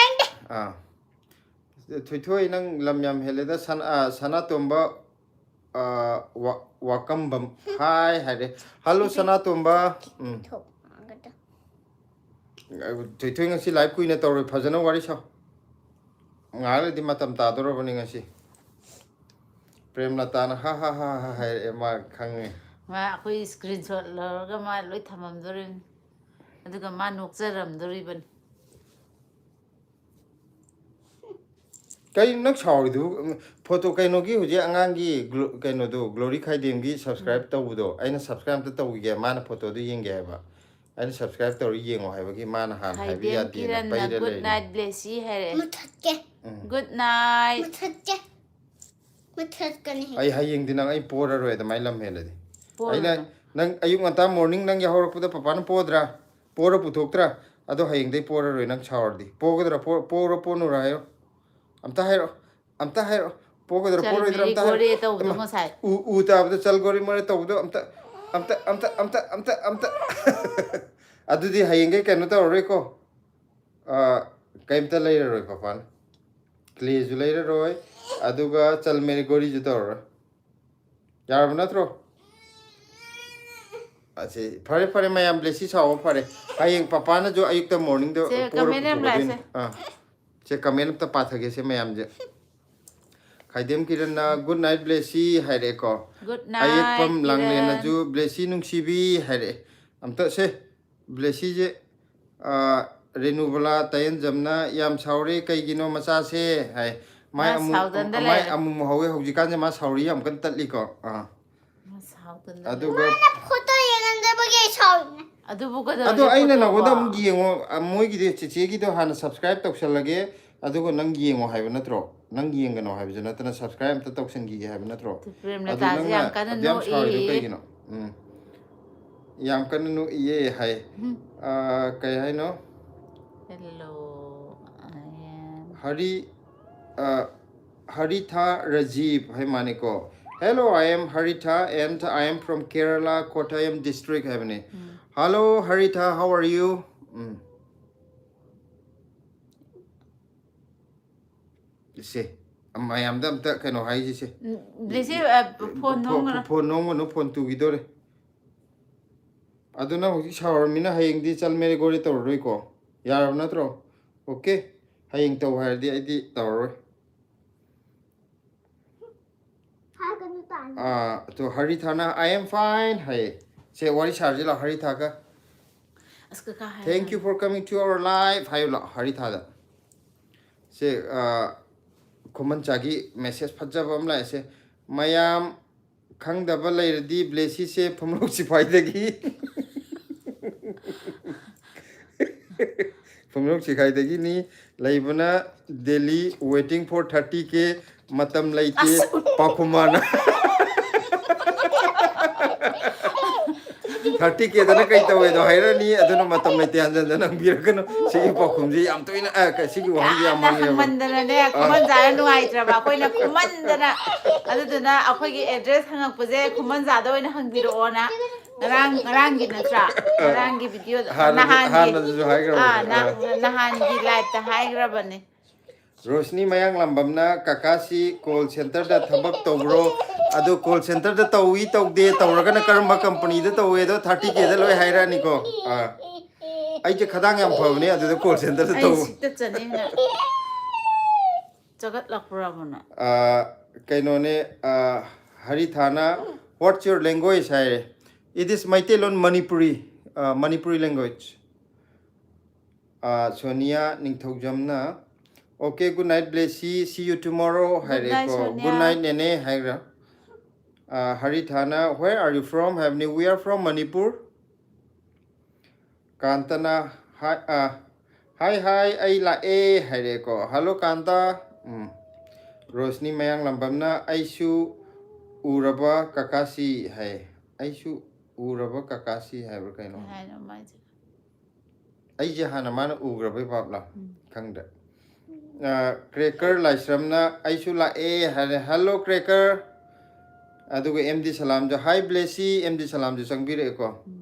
ꯑꯥ, ꯊꯣꯏꯊꯣꯏ, ꯅꯪ ꯂꯝ ꯌꯥꯝ ꯍꯦꯜꯂꯦꯗ꯫ ꯁꯅꯥ-, ꯑꯥ, ꯁꯅꯥꯇꯣꯝꯕ, ꯑꯥ, ꯋꯥ-, ꯋꯥꯀꯝꯕꯝ, ꯍꯥꯏ ꯍꯥꯏꯔꯦ꯫ ꯍꯜꯂꯣ ꯁꯅꯥꯇꯣꯝꯕ꯫ ꯎꯝ꯫ ꯊꯣꯛꯑꯒꯗ ꯊꯣꯏꯊꯣꯏ ꯉꯁꯤ ꯂꯥꯏꯚ ꯀꯨꯏꯅ ꯇꯧꯔꯣꯏ, ꯐꯖꯅ ꯋꯥꯔꯤ ꯁꯥꯎ꯫ ꯉꯥꯏꯍꯥꯛ ꯂꯩꯔꯗꯤ ꯃꯇꯝ ꯇꯥꯗꯣꯔꯕꯅꯤ ꯉꯁꯤ꯫ ꯄ꯭ꯔꯦꯝꯂꯇꯥꯅ "ꯍꯥ ꯍꯥ ꯍꯥ ꯍꯥ" ꯍꯥꯏꯔꯛꯑꯦ, ꯃꯥ ꯈꯪꯉꯦ꯫ ꯃꯥ ꯑꯩꯈꯣꯏ ꯁ꯭ꯀ꯭ꯔꯤꯟ ꯁꯣꯠ ꯂꯧꯔꯒ ꯃꯥ ꯂꯣꯏ ꯊꯝꯃꯝꯗꯣꯔꯤꯕꯅꯤ꯫ ꯑꯗꯨꯒ ꯃꯥ ꯅꯣꯛꯆꯔꯝꯗꯣꯔꯤꯕꯅꯤ꯫ ꯀꯩꯅꯣ ꯅꯪ ꯁꯥꯎꯔꯤꯗꯨꯕꯨ? ꯐꯣꯇꯣ ꯀꯩꯅꯣꯒꯤ ꯍꯧꯖꯤꯛ ꯑꯉꯥꯡꯒꯤ ꯒ꯭ꯂꯣ-, ꯀꯩꯅꯣꯗꯣ, ꯒ꯭ꯂꯣꯔꯤ ꯈꯥꯏꯗꯦꯝꯒꯤ ꯁꯕꯁꯀ꯭ꯔꯥꯏꯕ ꯇꯧꯕꯗꯣ, ꯑꯩꯅ ꯁꯕꯁꯀ꯭ꯔꯥꯏꯕ ꯑꯝꯇ ꯇꯧꯈꯤꯒꯦ, ꯃꯥꯅ ꯐꯣꯇꯣꯗꯣ ꯌꯦꯡꯒꯦ ꯍꯥꯏꯕ꯫ ꯑꯩꯅ ꯁꯕꯁꯀ꯭ꯔꯥꯏꯕ ꯇꯧꯔ ꯌꯦꯡꯉꯣ ꯍꯥꯏꯕꯒꯤ ꯃꯥꯅ ꯍꯥꯟꯅ ꯍꯥꯏꯕ ꯈꯥꯏꯗꯦꯝ ꯌꯥꯗꯦꯅ ꯀꯤꯔꯟꯅ ꯄꯩꯔ "Good ꯂꯩꯔꯦ꯫ night ꯕ꯭ꯂꯦꯁꯤ" ꯍꯥꯏꯔꯛꯑꯦ꯫ ꯃꯨꯊꯠꯀꯦ ꯎꯝ꯫ "Good night"꯫ ꯃꯨꯊꯠꯀꯦ꯫ ꯃꯨꯊꯠꯀꯅꯤ꯫ ꯑꯩ ꯍꯌꯦꯡꯗꯤ ꯅꯪ ꯑꯩ ꯄꯣꯔꯔꯣꯏ ꯑꯗꯨꯃꯥꯏꯅ ꯂꯝ ꯍꯦꯜꯂꯗꯤ꯫ ꯄꯣꯔꯔꯣꯏ꯫ ꯑꯩꯅ ꯅꯪ ꯑꯌꯨꯛ ꯉꯟꯇꯥ ꯃꯣꯔꯅꯤꯡ ꯅꯪ ꯌꯥꯍꯧꯔꯛꯄꯗ ꯄꯄꯥꯅ ꯄꯣꯗ꯭ꯔꯥ? ꯄꯣꯔ ꯄꯨꯊꯣꯛꯇ꯭ꯔꯥ? ꯑꯗꯣ ꯍꯌꯦꯡꯗꯩ ꯄꯣꯔꯔꯣꯏ ꯅꯪ ꯁꯥꯎꯔꯗꯤ꯫ ꯄꯣꯒꯗ꯭ꯔꯥ? ꯄꯣ-, ꯄꯣꯔꯣ ꯄꯣꯅꯨꯔꯥ ꯍꯥꯏꯌꯣ꯫ ꯑꯝꯇ ꯍꯥꯏꯔꯛꯑꯣ꯫ ꯑꯝꯇ ꯍꯥꯏꯔꯛꯑꯣ꯫ ꯄꯣꯒꯗ꯭ꯔꯥ ꯆꯜ ꯄꯣꯔꯣꯏꯗ꯭ꯔꯥ ꯃꯦꯔꯤ ꯑꯝꯇ ꯒꯣꯔꯦ ꯍꯥꯏꯔꯛꯑꯣ꯫ ꯇꯧꯕꯗꯣ ꯏꯃꯥ, ꯉꯁꯥꯏ꯫ ꯎ, ꯎ ꯇꯥꯕꯗ ꯆꯜ ꯒꯣꯔꯤ ꯃꯣꯔꯦ ꯇꯧꯕꯗꯣ ꯑꯝꯇ, ꯑꯝꯇ, ꯑꯝꯇ, ꯑꯝꯇ, ꯑꯝꯇ, ꯑꯝꯇ꯫ ꯑꯗꯨꯗꯤ ꯍꯌꯦꯡꯒꯩ ꯀꯩꯅꯣ ꯇꯧꯔꯔꯣꯏꯀꯣ꯫ ꯑ, ꯀꯩꯝꯇ ꯂꯩꯔꯔꯣꯏ ꯄꯄꯥꯅ꯫ ꯀ꯭ꯂꯦꯁꯨ ꯂꯩꯔꯔꯣꯏ꯫ ꯑꯗꯨꯒ ꯆꯜ ꯃꯦꯔꯤ ꯒꯣꯔꯤꯁꯨ ꯇꯧꯔꯔꯣꯏ꯫ ꯌꯥꯔꯕ ꯅꯠꯇ꯭ꯔꯣ? ꯑꯁꯤ, ꯐꯔꯦ, ꯐꯔꯦ, ꯃꯌꯥꯝ ꯕ꯭ꯂꯦꯁꯤ ꯁꯥꯎꯕ ꯐꯔꯦ꯫ ꯍꯌꯦꯡ ꯄꯄꯥꯅꯁꯨ ꯑꯌꯨꯛꯇ ꯃꯣꯔꯅꯤꯡꯗ ꯁꯦ, ꯄꯣꯔ ꯀꯃꯦꯟ ꯌꯥꯝ ꯄꯨꯊꯣꯛꯀꯗꯣꯏꯅꯤ꯫ ꯂꯥꯛꯑꯦ, ꯁꯦ꯫ ꯑꯥ꯫ ꯁꯦ, ꯀꯃꯦꯟ ꯑꯝꯇ ꯄꯥꯊꯒꯦ, ꯁꯦ, ꯃꯌꯥꯝꯁꯦ꯫ ꯈꯥꯏꯗꯦꯝ ꯀꯤꯔꯟꯅ "Good night ꯕ꯭ꯂꯦꯁꯤ" ꯍꯥꯏꯔꯛꯑꯦꯀꯣ꯫ "Good night, ꯑꯌꯦꯛꯄꯝ Kiran". ꯂꯥꯡꯂꯦꯟꯅꯁꯨ "ꯕ꯭ꯂꯦꯁꯤ ꯅꯨꯡꯁꯤꯕꯤ" ꯍꯥꯏꯔꯛꯑꯦ꯫ ꯑꯝꯇ ꯁꯦ, ꯕ꯭ꯂꯦꯁꯤꯁꯦ, ꯑꯥ, ꯔꯦꯅꯨꯕꯂꯥ ꯇꯥꯌꯦꯟꯖꯝꯅ "ꯌꯥꯝ ꯁꯥꯎꯔꯦ, ꯀꯩꯒꯤꯅꯣ ꯃꯆꯥꯁꯦ?" ꯍꯥꯏ꯫ ꯃꯥꯏ ꯃꯥ ꯑꯃꯨ-, ꯁꯥꯎꯗꯅꯗ ꯃꯥꯏ ꯂꯩꯔꯦ꯫ ꯑꯃꯨ ꯍꯧꯋꯦ ꯍꯧꯖꯤꯛꯀꯥꯟꯁꯦ, ꯃꯥ ꯁꯥꯎꯔꯤ ꯌꯥꯝ ꯀꯟꯅ ꯇꯠꯂꯤꯀꯣ꯫ ꯑꯥ꯫ ꯃꯥ ꯁꯥꯎꯗꯅ ꯑꯗꯨꯒ ꯐꯣꯇꯣ ꯌꯦꯡꯍꯟꯗꯕꯒꯤ ꯁꯥꯎꯔꯤꯅꯦ꯫ ꯑꯗꯨꯕꯨ ꯑꯗꯣ ꯀꯩꯗꯧꯔꯒꯦ ꯑꯩꯅ ꯐꯣꯇꯣꯕꯣ? ꯅꯉꯣꯟꯗ ꯑꯃꯨꯛ ꯌꯦꯡꯉꯣ, ꯑ, ꯃꯣꯏꯒꯤꯗꯤ ꯆꯤꯆꯦꯒꯤꯗꯣ ꯍꯥꯟꯅ subscribe ꯇꯧꯁꯜꯂꯒꯦ, ꯑꯗꯨꯒ ꯅꯪ ꯌꯦꯡꯉꯣ ꯍꯥꯏꯕ ꯅꯠꯇ꯭ꯔꯣ? ꯅꯪ ꯌꯦꯡꯒꯅꯣ ꯍꯥꯏꯕꯁꯨ ꯅꯠꯇꯅ subscribe ꯑꯝꯇ ꯇꯧꯁꯟꯈꯤꯒꯦ ꯍꯥꯏꯕ ꯅꯠꯇ꯭ꯔꯣ? ꯑꯗꯨ ꯄ꯭ꯔꯦꯝꯂꯇꯥꯁꯦ ꯅꯪꯅ ꯌꯥꯝ ꯀꯟꯅ ꯑꯗꯨ ꯌꯥꯝ ꯁꯥꯎꯔꯤꯗꯣ ꯅꯣꯛꯏ꯫ ꯀꯩꯒꯤꯅꯣ? ꯎꯝ, ꯌꯥꯝ ꯀꯟꯅ ꯅꯣꯛꯏꯌꯦ ꯍꯥꯏ꯫ ꯎꯝ. ꯑ, ꯀꯩ ꯍꯥꯏꯅꯣ? Hello, I am. ꯍꯔꯤ, ꯑ, ꯍꯔꯤꯊꯥ ꯔꯖꯤꯕ ꯍꯥꯏ ꯃꯥꯅꯤꯀꯣ꯫ Hello, I am Haritha and I am from Kerala, Kottayam district ꯍꯥꯏꯕꯅꯤ꯫ ꯎꯝ. Hello, Haritha, how are you? ꯎꯝ꯫ ꯁꯦ, ꯃꯌꯥꯝꯗ ꯑꯝꯇ ꯀꯩꯅꯣ ꯍꯥꯏꯁꯤꯁꯦ꯫ ꯎꯝ, ꯕ꯭ꯂꯦꯁꯤ, ꯑ, ꯐꯣꯟ ꯐꯣ-, ꯅꯣꯝꯒꯅꯨ꯫ Phone ꯅꯣꯝꯒꯅꯨ, phone ꯇꯨꯈꯤꯗꯣꯔꯦ꯫ ꯑꯗꯨ ꯅꯪ ꯍꯧꯖꯤꯛ ꯁꯥꯎꯔꯃꯤꯅ ꯍꯌꯦꯡꯗꯤ ꯆꯜ ꯃꯦꯔꯦ ꯒꯣꯔꯦ ꯇꯧꯔꯔꯣꯏꯀꯣ? ꯌꯥꯔꯕ ꯅꯠꯇ꯭ꯔꯣ? Okay? ꯍꯌꯦꯡ ꯇꯧ ꯍꯥꯏꯔꯗꯤ ꯑꯩꯗꯤ ꯇꯧꯔꯔꯣꯏ꯫ ꯑꯥ, ꯑꯗꯣ ꯍꯔꯤꯊꯥꯅ "I am fine" ꯍꯥꯏꯌꯦ꯫ ꯁꯦ, ꯋꯥꯔꯤ ꯁꯥꯔꯁꯤ ꯂꯥꯎ ꯍꯔꯤꯊꯥꯒ꯫ ꯑꯁ, ꯀꯀꯥ ꯍꯥꯏ "Thank you for coming to our live" ꯍꯥꯏꯌꯨ ꯂꯥꯎ ꯍꯔꯤꯊꯥꯗ꯫ ꯁꯦ, ꯑꯥ, ꯈꯨꯃꯟꯆꯥꯒꯤ message ꯐꯖꯕ ꯑꯃ ꯂꯥꯛꯑꯦ ꯁꯦ꯫ "ꯃꯌꯥꯝ ꯈꯪꯗꯕ ꯂꯩꯔꯗꯤ ꯕ꯭ꯂꯦꯁꯤꯁꯦ ꯐꯨꯝꯂꯧ ꯁꯤꯐꯥꯏꯗꯒꯤ" ꯐꯨꯝꯂꯧ ꯁꯤꯐꯥꯏꯗꯒꯤꯅꯤ꯫ "ꯂꯩꯕꯅ Delhi, waiting for thirty K, ꯃꯇꯝ ꯂꯩꯇꯦ" ꯑꯁ! ꯄꯥꯎꯈꯨꯝ ꯃꯥꯅ꯫ "Thirty K ꯗꯅ ꯀꯩ ꯇꯧꯋꯦꯗꯣ ꯍꯥꯏꯔꯅꯤ, ꯑꯗꯨꯅ ꯃꯇꯝ ꯂꯩꯇꯦ ꯍꯟꯖꯟ ꯍꯟꯖꯟ ꯍꯪꯕꯤꯔꯛꯀꯅꯨ"꯫ ꯁꯤꯒꯤ ꯄꯥꯎꯈꯨꯝꯁꯦ ꯌꯥꯝ ꯇꯣꯏꯅ, ꯑ, ꯀ-, ꯁꯤꯒꯤ ꯋꯥꯍꯪꯁꯦ ꯌꯥꯝ ꯌꯥꯝꯅ ꯍꯪꯉꯦꯕ꯫ ꯍꯪꯃꯟꯗꯅꯅꯦ, ꯈꯨꯃꯟꯖꯥꯅ ꯅꯨꯡꯉꯥꯏꯇ꯭ꯔꯕ, ꯑꯩꯈꯣꯏꯅ ꯈꯨꯃꯟꯗꯅ꯫ ꯑꯗꯨꯗꯨꯅ ꯑꯩꯈꯣꯏꯒꯤ address ꯍꯪꯉꯛꯄꯁꯦ ꯈꯨꯃꯟꯖꯥꯗ ꯑꯣꯏꯅ ꯍꯪꯕꯤꯔꯛꯑꯣꯅ꯫ ꯉꯔꯥꯡ, ꯉꯔꯥꯡꯒꯤ ꯅꯠꯇ꯭ꯔꯥ? ꯉꯔꯥꯡꯒꯤ video ꯗ, ꯍꯥꯟꯅꯁꯨ, ꯅꯍꯥꯟꯒꯤ, ꯍꯥꯟꯅꯁꯨ ꯍꯥꯏꯈ꯭ꯔꯕꯅꯦ꯫ ꯑꯥ, ꯅ-, ꯑꯥ꯫ ꯅꯍꯥꯟꯒꯤ live ꯇ ꯍꯥꯏꯈ꯭ꯔꯕꯅꯦ꯫ ꯔꯣꯁꯅꯤ ꯃꯌꯥꯡꯂꯥꯝꯕꯝꯅ "ꯀꯀꯥꯁꯤ call center ꯗ ꯊꯕꯛ ꯇꯧꯕ꯭ꯔꯣ?" ꯑꯗꯨ call center ꯗ ꯇꯧꯏ ꯇꯧꯗꯦ, ꯇꯧꯔꯒꯅ ꯀꯔꯝꯕ company ꯗ ꯇꯧꯋꯦ, ꯑꯗꯣ thirty K ꯗ ꯂꯣꯏ ꯍꯥꯏꯔꯛꯑꯅꯤꯀꯣ꯫ ꯑꯥ꯫ ꯑꯩꯁꯦ ꯈꯗꯥꯡ ꯌꯥꯝ ꯐꯕꯅꯦ, ꯑꯗꯨꯗ call center ꯗ ꯑꯩ ꯇꯧ꯫ ꯁꯤꯠꯇ ꯆꯠꯅꯤꯡꯅ ꯆꯒꯠꯂꯛꯄ꯭ꯔꯕꯅ꯫ ꯑꯥ, ꯀꯩꯅꯣꯅꯦ, ꯑꯥ, ꯍꯔꯤꯊꯥꯅ "What's your language?" ꯍꯥꯏꯔꯦ꯫ "It is Meiteilon, Manipuri, ah, Manipuri language." Ah, Sonia ꯅꯤꯡꯊꯧꯖꯝꯅ, "Okay, good night, ꯕ꯭ꯂꯦꯁꯤ, see you tomorrow" ꯍꯥꯏꯔꯦꯀꯣ꯫ Good night, Sonia. "Good night, ꯅꯦꯅꯦ" ꯍꯥꯏꯈ꯭ꯔꯥ? ꯑꯥ, ꯍꯔꯤꯊꯥꯅ "Where are you from?" ꯍꯥꯏꯕꯅꯤ꯫ "We are from Manipur." ꯀꯥꯟꯇꯅ ꯍꯥꯏ, ꯑ, "ꯍꯥꯏ, ꯍꯥꯏ, ꯑꯩ ꯂꯥꯛꯑꯦ" ꯍꯥꯏꯔꯛꯑꯦꯀꯣ꯫ "ꯍꯜꯂꯣ, ꯀꯥꯟꯇ"꯫ ꯎꯝ꯫ ꯔꯣꯁꯅꯤ ꯃꯌꯥꯡꯂꯝꯕꯝꯅ "ꯑꯩꯁꯨ ꯎꯔꯕ ꯀꯀꯥꯁꯤ" ꯍꯥꯏ꯫ "ꯑꯩꯁꯨ ꯎꯔꯕ ꯀꯀꯥꯁꯤ" ꯍꯥꯏꯕ꯭ꯔꯥ ꯀꯩꯅꯣ? ꯀꯩ ꯍꯥꯏꯅꯣ ꯃꯥꯏꯁꯦ? ꯑꯩꯁꯦ ꯍꯥꯟꯅ ꯃꯥꯅ ꯎꯈ꯭ꯔꯕꯩ ꯚꯥꯞꯂ? ꯎꯝ꯫ ꯈꯪꯗ꯭ꯔꯦ꯫ ꯑ, ꯀ꯭ꯔꯦꯀꯔ ꯂꯥꯏꯁ꯭ꯔꯝꯅ "ꯑꯩꯁꯨ ꯂꯥꯛꯑꯦ" ꯍꯥꯏꯔꯦ꯫ "Hello, cracker". ꯑꯗꯨꯒ ꯑꯦꯝ ꯗꯤ ꯁꯂꯥꯝꯁꯨ, "ꯍꯥꯏ, ꯕ꯭ꯂꯦꯁꯤ", ꯑꯦꯝ ꯗꯤ ꯁꯂꯥꯝꯁꯨ ꯆꯪꯕꯤꯔꯛꯑꯦꯀꯣ꯫ ꯎꯝ꯫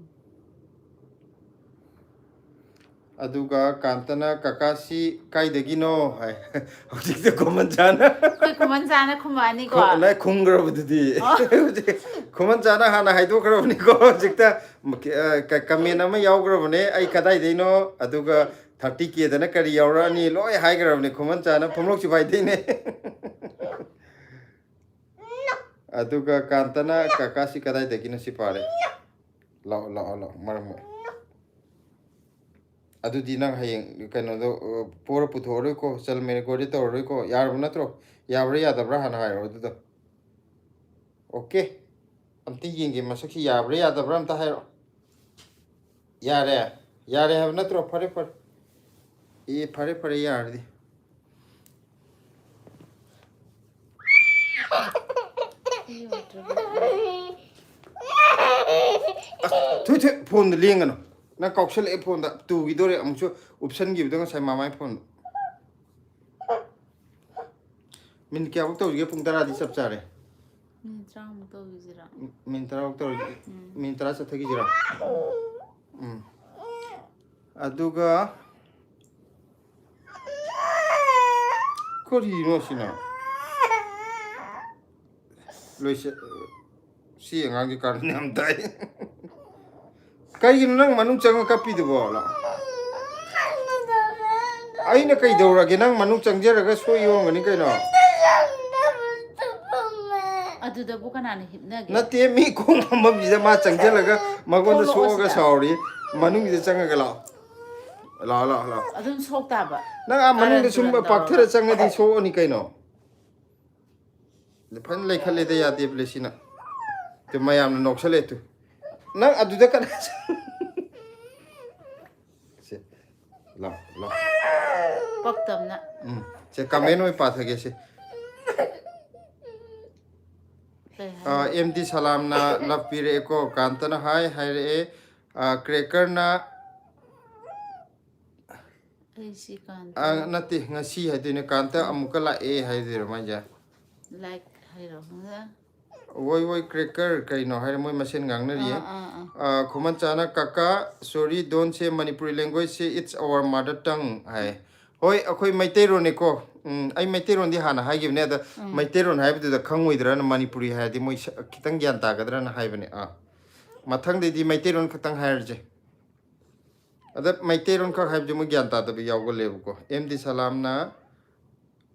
ꯑꯗꯨꯒ ꯀꯥꯟꯇꯅ "ꯀꯀꯥꯁꯤ ꯀꯥꯏꯗꯒꯤꯅꯣ?" ꯍꯥꯏ꯫ ꯍꯧꯖꯤꯛꯇ ꯈꯨꯃꯟ ꯆꯥꯅ ꯑꯩꯈꯣꯏ ꯈꯨꯃꯟ ꯆꯥꯅ ꯈꯨꯝꯃꯛꯑꯅꯤꯀꯣ? ꯈꯨ-, ꯅ ꯈꯨꯝꯈ꯭ꯔꯕꯗꯨꯗꯤ꯫ ꯑꯣ꯫ ꯍꯧꯖꯤꯛ ꯈꯨꯃꯟ ꯆꯥꯅ ꯍꯥꯟꯅ ꯍꯥꯏꯗꯣꯛꯈ꯭ꯔꯕꯅꯤꯀꯣ꯫ ꯍꯧꯖꯤꯛꯇ ꯃ-, ꯑ, ꯀ-, ꯀꯃꯦꯟ ꯑꯃ ꯌꯥꯎꯈ꯭ꯔꯕꯅꯦ, "ꯑꯩ ꯀꯗꯥꯏꯗꯩꯅꯣ?" ꯑꯗꯨꯒ "ꯊꯥꯔꯇꯤ ꯀꯦꯗꯅ ꯀꯔꯤ ꯌꯥꯎꯔꯛꯑꯅꯤ?" ꯂꯣꯏ ꯍꯥꯏꯈ꯭ꯔꯕꯅꯤ ꯈꯨꯃꯟ ꯆꯥꯅ, ꯐꯝꯂꯣꯛ ꯁꯤꯐꯥꯏꯗꯩꯅꯦ꯫ ꯑꯗꯨꯒ ꯀꯥꯟꯇꯅ "ꯀꯀꯥꯁꯤ ꯀꯗꯥꯏꯗꯒꯤꯅꯣ?" ꯁꯤ ꯄꯥꯔꯦ꯫ ꯂꯥꯛꯑꯣ, ꯂꯥꯛꯑꯣ, ꯂꯥꯛꯑꯣ, ꯃꯔꯝ ꯑꯣꯏ꯫ ꯑꯗꯨꯗꯤ ꯅꯪ ꯍꯌꯦꯡ ꯀꯩꯅꯣꯗꯣ, ꯑ, ꯄꯣꯔ ꯄꯨꯊꯣꯛꯑꯔꯣꯏꯀꯣ, ꯆꯜꯃꯦ ꯔꯦꯀꯣꯔꯗꯤ ꯇꯧꯔꯔꯣꯏꯀꯣ, ꯌꯥꯔꯕ ꯅꯠꯇ꯭ꯔꯣ? ꯌꯥꯕ꯭ꯔꯥ ꯌꯥꯗꯕ꯭ꯔꯥ ꯍꯥꯟꯅ ꯍꯥꯏꯔꯣ ꯑꯗꯨꯗꯣ꯫ ꯑꯣꯀꯦ꯫ ꯑꯝꯇ ꯌꯦꯡꯒꯦ ꯃꯁꯛꯁꯤ ꯌꯥꯕ꯭ꯔꯥ ꯌꯥꯗꯕ꯭ꯔꯥ ꯑꯝꯇ ꯍꯥꯏꯔꯣ꯫ ꯌꯥꯔꯦ? ꯌꯥꯔꯦ ꯍꯥꯏꯕ ꯅꯠꯇ꯭ꯔꯣ? ꯐꯔꯦ, ꯐꯔꯦ꯫ ꯑꯦ, ꯐꯔꯦ, ꯐꯔꯦ, ꯌꯥꯔꯗꯤ꯫ ꯑꯁ, ꯊꯨꯏ, ꯊꯨꯏ, ꯐꯣꯟꯗꯣ ꯂꯦꯡꯒꯅꯨ꯫ ꯅꯪ ꯀꯥꯎꯁꯜꯂꯛꯑꯦ ꯐꯣꯟꯗ꯫ ꯇꯨꯈꯤꯗꯣꯔꯦ ꯑꯃꯨꯛꯁꯨ ꯎꯞꯁꯟꯈꯤꯕꯗꯣ ꯉꯁꯥꯏ ꯃꯃꯥꯏ ꯐꯣꯟꯗꯣ꯫ ꯃꯤꯅꯤꯠ ꯀꯌꯥꯃꯨꯛ ꯇꯧꯁꯤꯒꯦ? ꯄꯨꯡ ꯇꯔꯥꯗꯤ ꯆꯞ ꯆꯥꯔꯦ꯫ ꯃꯤꯅꯤꯠ ꯇꯔꯥꯃꯨꯛ ꯇꯧꯈꯤꯁꯤꯔꯥ? ꯃꯤꯅꯤꯠ ꯇꯔꯥꯃꯨꯛ ꯇꯧꯔꯁꯤ꯫ ꯎꯝ꯫ ꯃꯤꯅꯤꯠ ꯇꯔꯥ ꯆꯠꯊꯈꯤꯁꯤꯔꯥ? ꯎꯝ꯫ ꯑꯗꯨꯒ ꯀꯔꯤꯅꯣ ꯁꯤꯅ? ꯂꯣꯏꯁ-, ꯁꯤ ꯑꯉꯥꯡꯁꯦ ꯀꯥꯔꯟ ꯌꯥꯝ ꯇꯥꯏ꯫ ꯀꯩꯒꯤꯅꯣ ꯅꯪ ꯃꯅꯨꯡ ꯆꯪꯉ ꯀꯞꯄꯤꯗꯨꯕꯣ? ꯑꯩꯅ ꯀꯩꯗꯧꯔꯒꯦ? ꯅꯪ ꯃꯅꯨꯡ ꯆꯪꯖꯔꯒ ꯁꯣꯏ ꯌꯣꯟꯒꯅꯤ ꯀꯩꯅꯣ? ꯑꯗꯨꯗꯕꯨ ꯀꯅꯥꯅ ꯍꯤꯞꯅꯒꯦ? ꯅꯠꯇꯦ, ꯃꯤ ꯈꯣꯡ ꯐꯝꯐꯝꯁꯤꯗ ꯃꯥ ꯆꯪꯁꯤꯜꯂꯒ ꯃꯉꯣꯟꯗ ꯊꯣꯛꯂꯛꯑꯣ ꯁꯣꯛꯑꯒ ꯁꯤꯗ꯫ ꯁꯥꯎꯔꯤ꯫ ꯃꯅꯨꯡꯁꯤꯗ ꯆꯪꯉꯒ ꯂꯥꯛꯑꯣ꯫ ꯂꯥꯛꯑꯣ, ꯂꯥꯛꯑꯣ, ꯂꯥꯛꯑꯣ꯫ ꯑꯗꯨꯝ ꯁꯣꯛ ꯇꯥꯕ꯫ ꯅꯪ ꯑꯥ ꯃꯅꯨꯡꯗ ꯀꯥꯔꯟ ꯁꯨꯝ ꯇꯨꯔꯟ ꯄꯥꯛꯊꯔ ꯇꯧꯔꯒ꯫ ꯆꯪꯉꯗꯤ ꯁꯣꯛꯑꯅꯤ ꯀꯩꯅꯣ? ꯐꯖꯅ ꯂꯩꯈꯠꯂꯦꯗ, ꯌꯥꯗꯦ ꯕ꯭ꯂꯦꯁꯤꯅ꯫ ꯇꯨ ꯃꯌꯥꯝꯅ ꯅꯣꯛꯁꯜꯂꯦ ꯇꯨ꯫ ꯅꯪ ꯑꯗꯨꯗ ꯀꯅꯥ ꯆꯪ-, ꯂꯥꯎ, ꯂꯥꯎ꯫ ꯄꯛꯇꯝꯅ꯫ ꯎꯝ꯫ ꯁꯦ, ꯀꯃꯦꯟ ꯑꯣꯏ ꯄꯥꯊꯒꯦ ꯁꯦ꯫ ꯀꯩ ꯍꯥꯏ? ꯑꯥ, ꯑꯦꯝ ꯗꯤ ꯁꯂꯥꯝꯅ ꯂꯞ ꯄꯤꯔꯛꯑꯦꯀꯣ꯫ ꯀꯥꯟꯇꯅ ꯍꯥꯏ ꯍꯥꯏꯔꯛꯑꯦ꯫ ꯑꯥ, ꯀ꯭ꯔꯦꯀꯔꯅ, ꯑꯩ ꯁꯤ ꯀꯥꯟ ꯑꯥ, ꯅꯠꯇꯦ, ꯉꯁꯤ ꯍꯥꯏꯗꯣꯏꯅꯦ꯫ ꯀꯥꯟꯇ ꯑꯃꯨꯛꯀ ꯂꯥꯛꯑꯦ ꯍꯥꯏꯗꯣꯏꯔꯣ ꯃꯥꯏꯁꯦ? ꯂꯥꯏꯛ ꯍꯥꯏꯔꯣ꯫ ꯋꯣꯏ ꯋꯣꯏ ꯀ꯭ꯔꯦꯀꯔ ꯀꯩꯅꯣ ꯍꯥꯏꯔꯦ, ꯃꯣꯏ ꯃꯁꯦꯟ ꯉꯥꯡꯅꯔꯤꯌꯦ꯫ ꯑꯥ, ꯑꯥ, ꯑꯥ꯫ ꯑꯥ, ꯈꯨꯃꯟꯆꯥꯅ, "ꯀꯀꯥ, sorry, don't say Manipuri language, say it's our mother tongue" ꯍꯥꯏ꯫ ꯍꯣꯏ, ꯑꯩꯈꯣꯏ ꯃꯩꯇꯩꯔꯣꯟꯅꯤꯀꯣ꯫ ꯎꯝ, ꯑꯩ ꯃꯩꯇꯩꯔꯣꯟꯗꯤ ꯍꯥꯟꯅ ꯍꯥꯏꯈꯤꯕꯅꯦ, ꯑꯗ ꯎꯝ꯫ ꯃꯩꯇꯩꯔꯣꯟ ꯍꯥꯏꯕꯗꯨꯗ ꯈꯪꯉꯣꯏꯗ꯭ꯔꯅ, ꯃꯅꯤꯄꯨꯔꯤ ꯍꯥꯏꯔꯗꯤ ꯃꯣꯏ ꯁ-, ꯈꯤꯇꯪ ꯒ꯭ꯌꯥꯟ ꯇꯥꯒꯗ꯭ꯔꯅ ꯍꯥꯏꯕꯅꯦ꯫ ꯑꯥ, ꯃꯊꯪꯗꯩꯗꯤ ꯃꯩꯇꯩꯔꯣꯟ ꯈꯛꯇꯪ ꯍꯥꯏꯔꯁꯦ꯫ ꯑꯗ ꯃꯩꯇꯩꯔꯣꯟ ꯈꯛ ꯍꯥꯏꯕꯁꯦ ꯃꯣꯏ ꯒ꯭ꯌꯥꯟ ꯇꯥꯗꯕ ꯌꯥꯎꯒꯜꯂꯦꯕꯀꯣ꯫ ꯑꯦꯝ ꯗꯤ ꯁꯂꯥꯝꯅ,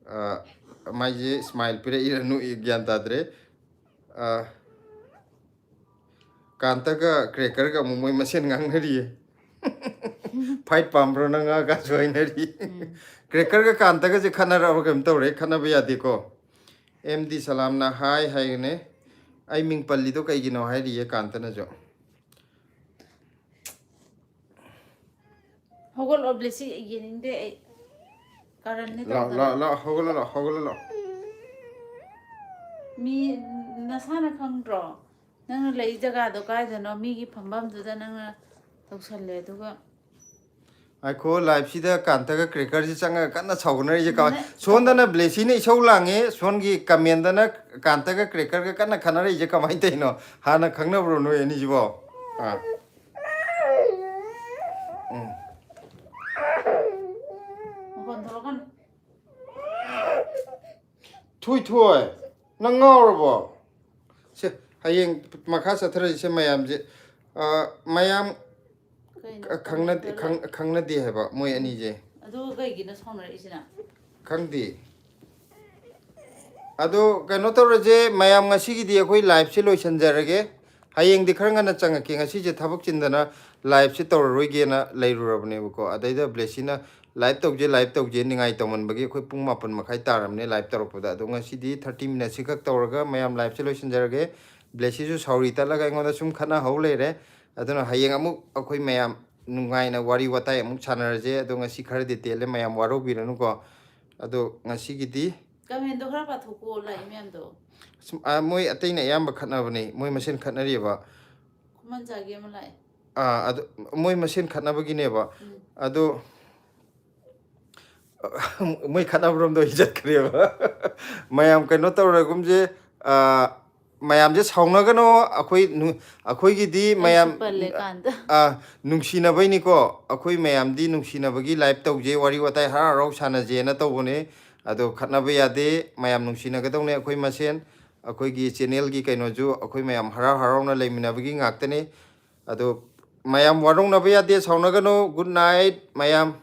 ꯑ, ꯃꯥꯏꯁꯦ ꯁ꯭ꯃꯥꯏꯜ ꯄꯤꯔꯛꯏꯔ ꯅꯣꯛꯏ, ꯒ꯭ꯌꯥꯟ ꯇꯥꯗ꯭ꯔꯦ꯫ ꯑ, ꯀꯥꯟꯇꯒ ꯀ꯭ꯔꯦꯀꯔꯒ ꯑꯃꯨꯛ ꯃꯣꯏ ꯃꯁꯦꯟ ꯉꯥꯡꯅꯔꯤꯌꯦ꯫ ꯐꯥꯏꯠ ꯄꯥꯝꯕ꯭ꯔꯣ ꯅꯪ, ꯉꯥ ꯀꯥꯁꯨ ꯍꯥꯏꯅꯔꯤ꯫ ꯎꯝ꯫ ꯀ꯭ꯔꯦꯀꯔꯒ ꯀꯥꯟꯇꯒꯁꯦ ꯈꯠꯅꯔꯕ ꯀꯩꯅꯣꯝ ꯇꯧꯔꯦ, ꯈꯠꯅꯕ ꯌꯥꯗꯦꯀꯣ꯫ ꯑꯦꯝ ꯗꯤ ꯁꯂꯥꯝꯅ ꯍꯥꯏ ꯍꯥꯏꯒꯅꯦ, "ꯑꯩ ꯃꯤꯡ ꯄꯜꯂꯤꯗꯣ ꯀꯩꯒꯤꯅꯣ?" ꯍꯥꯏꯔꯤꯌꯦ ꯀꯥꯟꯇꯅꯁꯨ꯫ ꯍꯧꯒꯠꯂꯣ, ꯕ꯭ꯂꯦꯁꯤ, ꯌꯦꯡꯅꯤꯡꯗꯦ ꯑꯩ꯫ ꯀꯔꯟꯅꯤ ꯂꯥꯛꯑꯣ, ꯇꯧꯗꯅ꯫ ꯂꯥꯛꯑꯣ, ꯂꯥꯛꯑꯣ, ꯍꯧꯒꯠꯂꯣ, ꯂꯥꯛꯑꯣ, ꯍꯧꯒꯠꯂꯣ, ꯂꯥꯛꯑꯣ꯫ ꯃꯤ ꯅꯁꯥꯅ ꯈꯪꯗ꯭ꯔꯣ? ꯅꯪꯅ ꯂꯩ ꯖꯒꯥꯗꯣ ꯀꯥꯏꯗꯅꯣ? ꯃꯤꯒꯤ ꯐꯝꯐꯝꯗꯨꯗ ꯅꯪꯅ ꯇꯧꯁꯜꯂꯦ, ꯑꯗꯨꯒ ꯉꯥꯏꯈꯣ, ꯂꯥꯏꯞꯁꯤꯗ ꯀꯥꯟꯇꯒ ꯀ꯭ꯔꯦꯀꯔꯁꯤ ꯆꯪꯉꯒ ꯀꯟꯅ ꯁꯥꯎꯅꯔꯤꯁꯦ ꯀꯃꯥꯏ-, ꯅ-, ꯁꯣꯝꯗꯅ ꯕ꯭ꯂꯦꯁꯤꯅ ꯏꯁꯧ ꯂꯥꯡꯉꯦ, ꯁꯣꯝꯒꯤ ꯀꯃꯦꯟꯗꯅ ꯀꯥꯟꯇꯒ ꯀ꯭ꯔꯦꯀꯔꯒ ꯀꯟꯅ ꯈꯠꯅꯔꯛꯏꯁꯦ ꯀꯃꯥꯏꯅ ꯇꯧꯔꯤꯅꯣ? ꯍꯥꯟꯅ ꯈꯪꯅꯕ꯭ꯔꯣ ꯅꯣꯏ ꯑꯅꯤꯁꯤꯕꯣ? ꯑꯥ꯫ ꯎꯝ꯫ ꯃꯈꯣꯟ ꯊꯣꯛꯂꯛꯀꯅꯨ꯫ ꯊꯣꯏ ꯊꯣꯏ, ꯅꯪ ꯉꯥꯎꯔꯕꯣ? ꯁꯦ, ꯍꯌꯦꯡ ꯃꯈꯥ ꯆꯠꯊꯔꯁꯤꯁꯦ ꯃꯌꯥꯝꯁꯦ꯫ ꯑꯥ, ꯃꯌꯥꯝ ꯀꯩꯅꯣ ꯈꯪꯅꯗꯦ, ꯀꯃꯦꯟꯗ ꯈꯪ-, ꯈꯪꯅꯗꯦ ꯍꯥꯏꯕ ꯃꯣꯏ ꯑꯅꯤꯁꯦ꯫ ꯑꯗꯨꯒ ꯀꯩꯒꯤꯅꯣ ꯁꯥꯎꯅꯔꯛꯏꯁꯤꯅ? ꯈꯪꯗꯦ꯫ ꯑꯗꯣ ꯀꯩꯅꯣ ꯇꯧꯔꯁꯦ, ꯃꯌꯥꯝ, ꯉꯁꯤꯒꯤꯗꯤ ꯑꯩꯈꯣꯏ ꯂꯥꯏꯞꯁꯦ ꯂꯣꯏꯁꯤꯟꯖꯔꯒꯦ꯫ ꯍꯌꯦꯡꯗꯤ ꯈꯔ ꯉꯟꯅ ꯆꯪꯉꯛꯀꯦ꯫ ꯉꯁꯤꯁꯦ ꯊꯕꯛ ꯆꯤꯟꯗꯅ ꯂꯥꯏꯞꯁꯦ ꯇꯧꯔꯔꯣꯏꯒꯦꯅ ꯂꯩꯔꯨꯔꯕꯅꯦꯕꯀꯣ꯫ ꯑꯗꯩꯗ ꯕ꯭ꯂꯦꯁꯤꯅ ꯂꯥꯏꯞ ꯇꯧꯁꯦ, ꯂꯥꯏꯞ ꯇꯧꯁꯦ ꯅꯤꯡꯉꯥꯏ ꯇꯧꯃꯟꯕꯒꯤ ꯑꯩꯈꯣꯏ ꯄꯨꯡ ꯃꯥꯄꯟ ꯃꯈꯥꯏ ꯇꯥꯔꯝꯅꯦ ꯂꯥꯏꯞ ꯇꯧꯔꯛꯄꯗ꯫ ꯑꯗꯣ ꯉꯁꯤꯗꯤ ꯊꯥꯔꯇꯤ ꯃꯤꯅꯠꯁꯤ ꯈꯛ ꯇꯧꯔꯒ ꯃꯌꯥꯝ ꯂꯥꯏꯞꯁꯦ ꯂꯣꯏꯁꯤꯟꯖꯔꯒꯦ꯫ ꯕ꯭ꯂꯦꯁꯤꯁꯨ ꯁꯥꯎꯔꯤ ꯇꯠꯂꯒ ꯑꯩꯉꯣꯟꯗ ꯁꯨꯝ ꯈꯠꯅꯍꯧ ꯂꯩꯔꯦ꯫ ꯑꯗꯨꯅ ꯍꯌꯦꯡ ꯑꯃꯨꯛ ꯑꯩꯈꯣꯏ ꯃꯌꯥꯝ ꯅꯨꯡꯉꯥꯏꯅ ꯋꯥꯔꯤ ꯋꯥꯇꯥꯏ ꯑꯃꯨꯛ ꯁꯥꯟꯅꯔꯁꯦ꯫ ꯑꯗꯣ ꯉꯁꯤ ꯈꯔꯗꯤ ꯇꯦꯜꯂꯦ, ꯃꯌꯥꯝ ꯋꯥꯔꯧꯕꯤꯔꯅꯨꯀꯣ꯫ ꯑꯗꯣ ꯉꯁꯤꯒꯤꯗꯤ ꯀꯃꯦꯟꯗꯣ ꯈꯔ ꯄꯥꯊꯣꯛꯀꯣ, ꯂꯥꯛꯏ ꯃꯌꯥꯝꯗꯣ꯫ ꯁꯨꯝ, ꯑ, ꯃꯣꯏ ꯑꯇꯩꯅ ꯑꯌꯥꯝꯕ ꯈꯠꯅꯕꯅꯦ, ꯃꯣꯏ ꯃꯁꯦꯟ ꯈꯠꯅꯔꯤꯕ꯫ ꯈꯨꯃꯟ ꯆꯥꯒꯤ ꯑꯃ ꯂꯥꯛꯑꯦ꯫ ꯑꯥ, ꯑꯗꯨ ꯃꯣꯏ ꯃꯁꯦꯟ ꯈꯠꯅꯕꯒꯤꯅꯦꯕ꯫ ꯎꯝ. ꯑꯗꯣ ꯃꯣꯏ ꯈꯠꯅꯕꯔꯣꯝꯗ ꯑꯣꯏꯅ ꯆꯠꯈ꯭ꯔꯦꯕ꯫ ꯃꯌꯥꯝ ꯀꯩꯅꯣ ꯇꯧꯔꯒꯨꯝꯁꯦ꯫ ꯑꯥ, ꯃꯌꯥꯝꯁꯦ ꯁꯥꯎꯅꯒꯅꯣ꯫ ꯑꯩꯈꯣꯏ ꯅꯨ-, ꯑꯩꯈꯣꯏꯒꯤꯗꯤ ꯃꯌꯥꯝ ꯑꯩꯁꯨ ꯄꯜꯂꯦ ꯀꯥꯟꯗ꯫ ꯑꯥ, ꯅꯨꯡꯁꯤꯅꯕꯩꯅꯤꯀꯣ꯫ ꯑꯩꯈꯣꯏ ꯃꯌꯥꯝꯗꯤ ꯅꯨꯡꯁꯤꯅꯕꯒꯤ live ꯇꯧꯖꯦ, ꯋꯥꯔꯤ ꯋꯥꯇꯥꯏ ꯍꯔꯥꯎ ꯍꯔꯥꯎ ꯁꯥꯟꯅꯖꯦꯅ ꯇꯧꯕꯅꯦ꯫ ꯑꯗꯣ ꯈꯠꯅꯕ ꯌꯥꯗꯦ, ꯃꯌꯥꯝ ꯅꯨꯡꯁꯤꯅꯒꯗꯧꯅꯦ ꯑꯩꯈꯣꯏ ꯃꯁꯦꯟ꯫ ꯑꯩꯈꯣꯏꯒꯤ channelꯒꯤ ꯀꯩꯅꯣꯁꯨ ꯑꯩꯈꯣꯏ ꯃꯌꯥꯝ ꯍꯔꯥꯎ ꯍꯔꯥꯎꯅ ꯂꯩꯃꯤꯟꯅꯕꯒꯤ ꯉꯥꯛꯇꯅꯤ꯫ ꯑꯗꯣ ꯃꯌꯥꯝ ꯋꯥꯔꯧꯅꯕ ꯌꯥꯗꯦ, ꯁꯥꯎꯅꯒꯅꯨ꯫ Good night ꯃꯌꯥꯝ꯫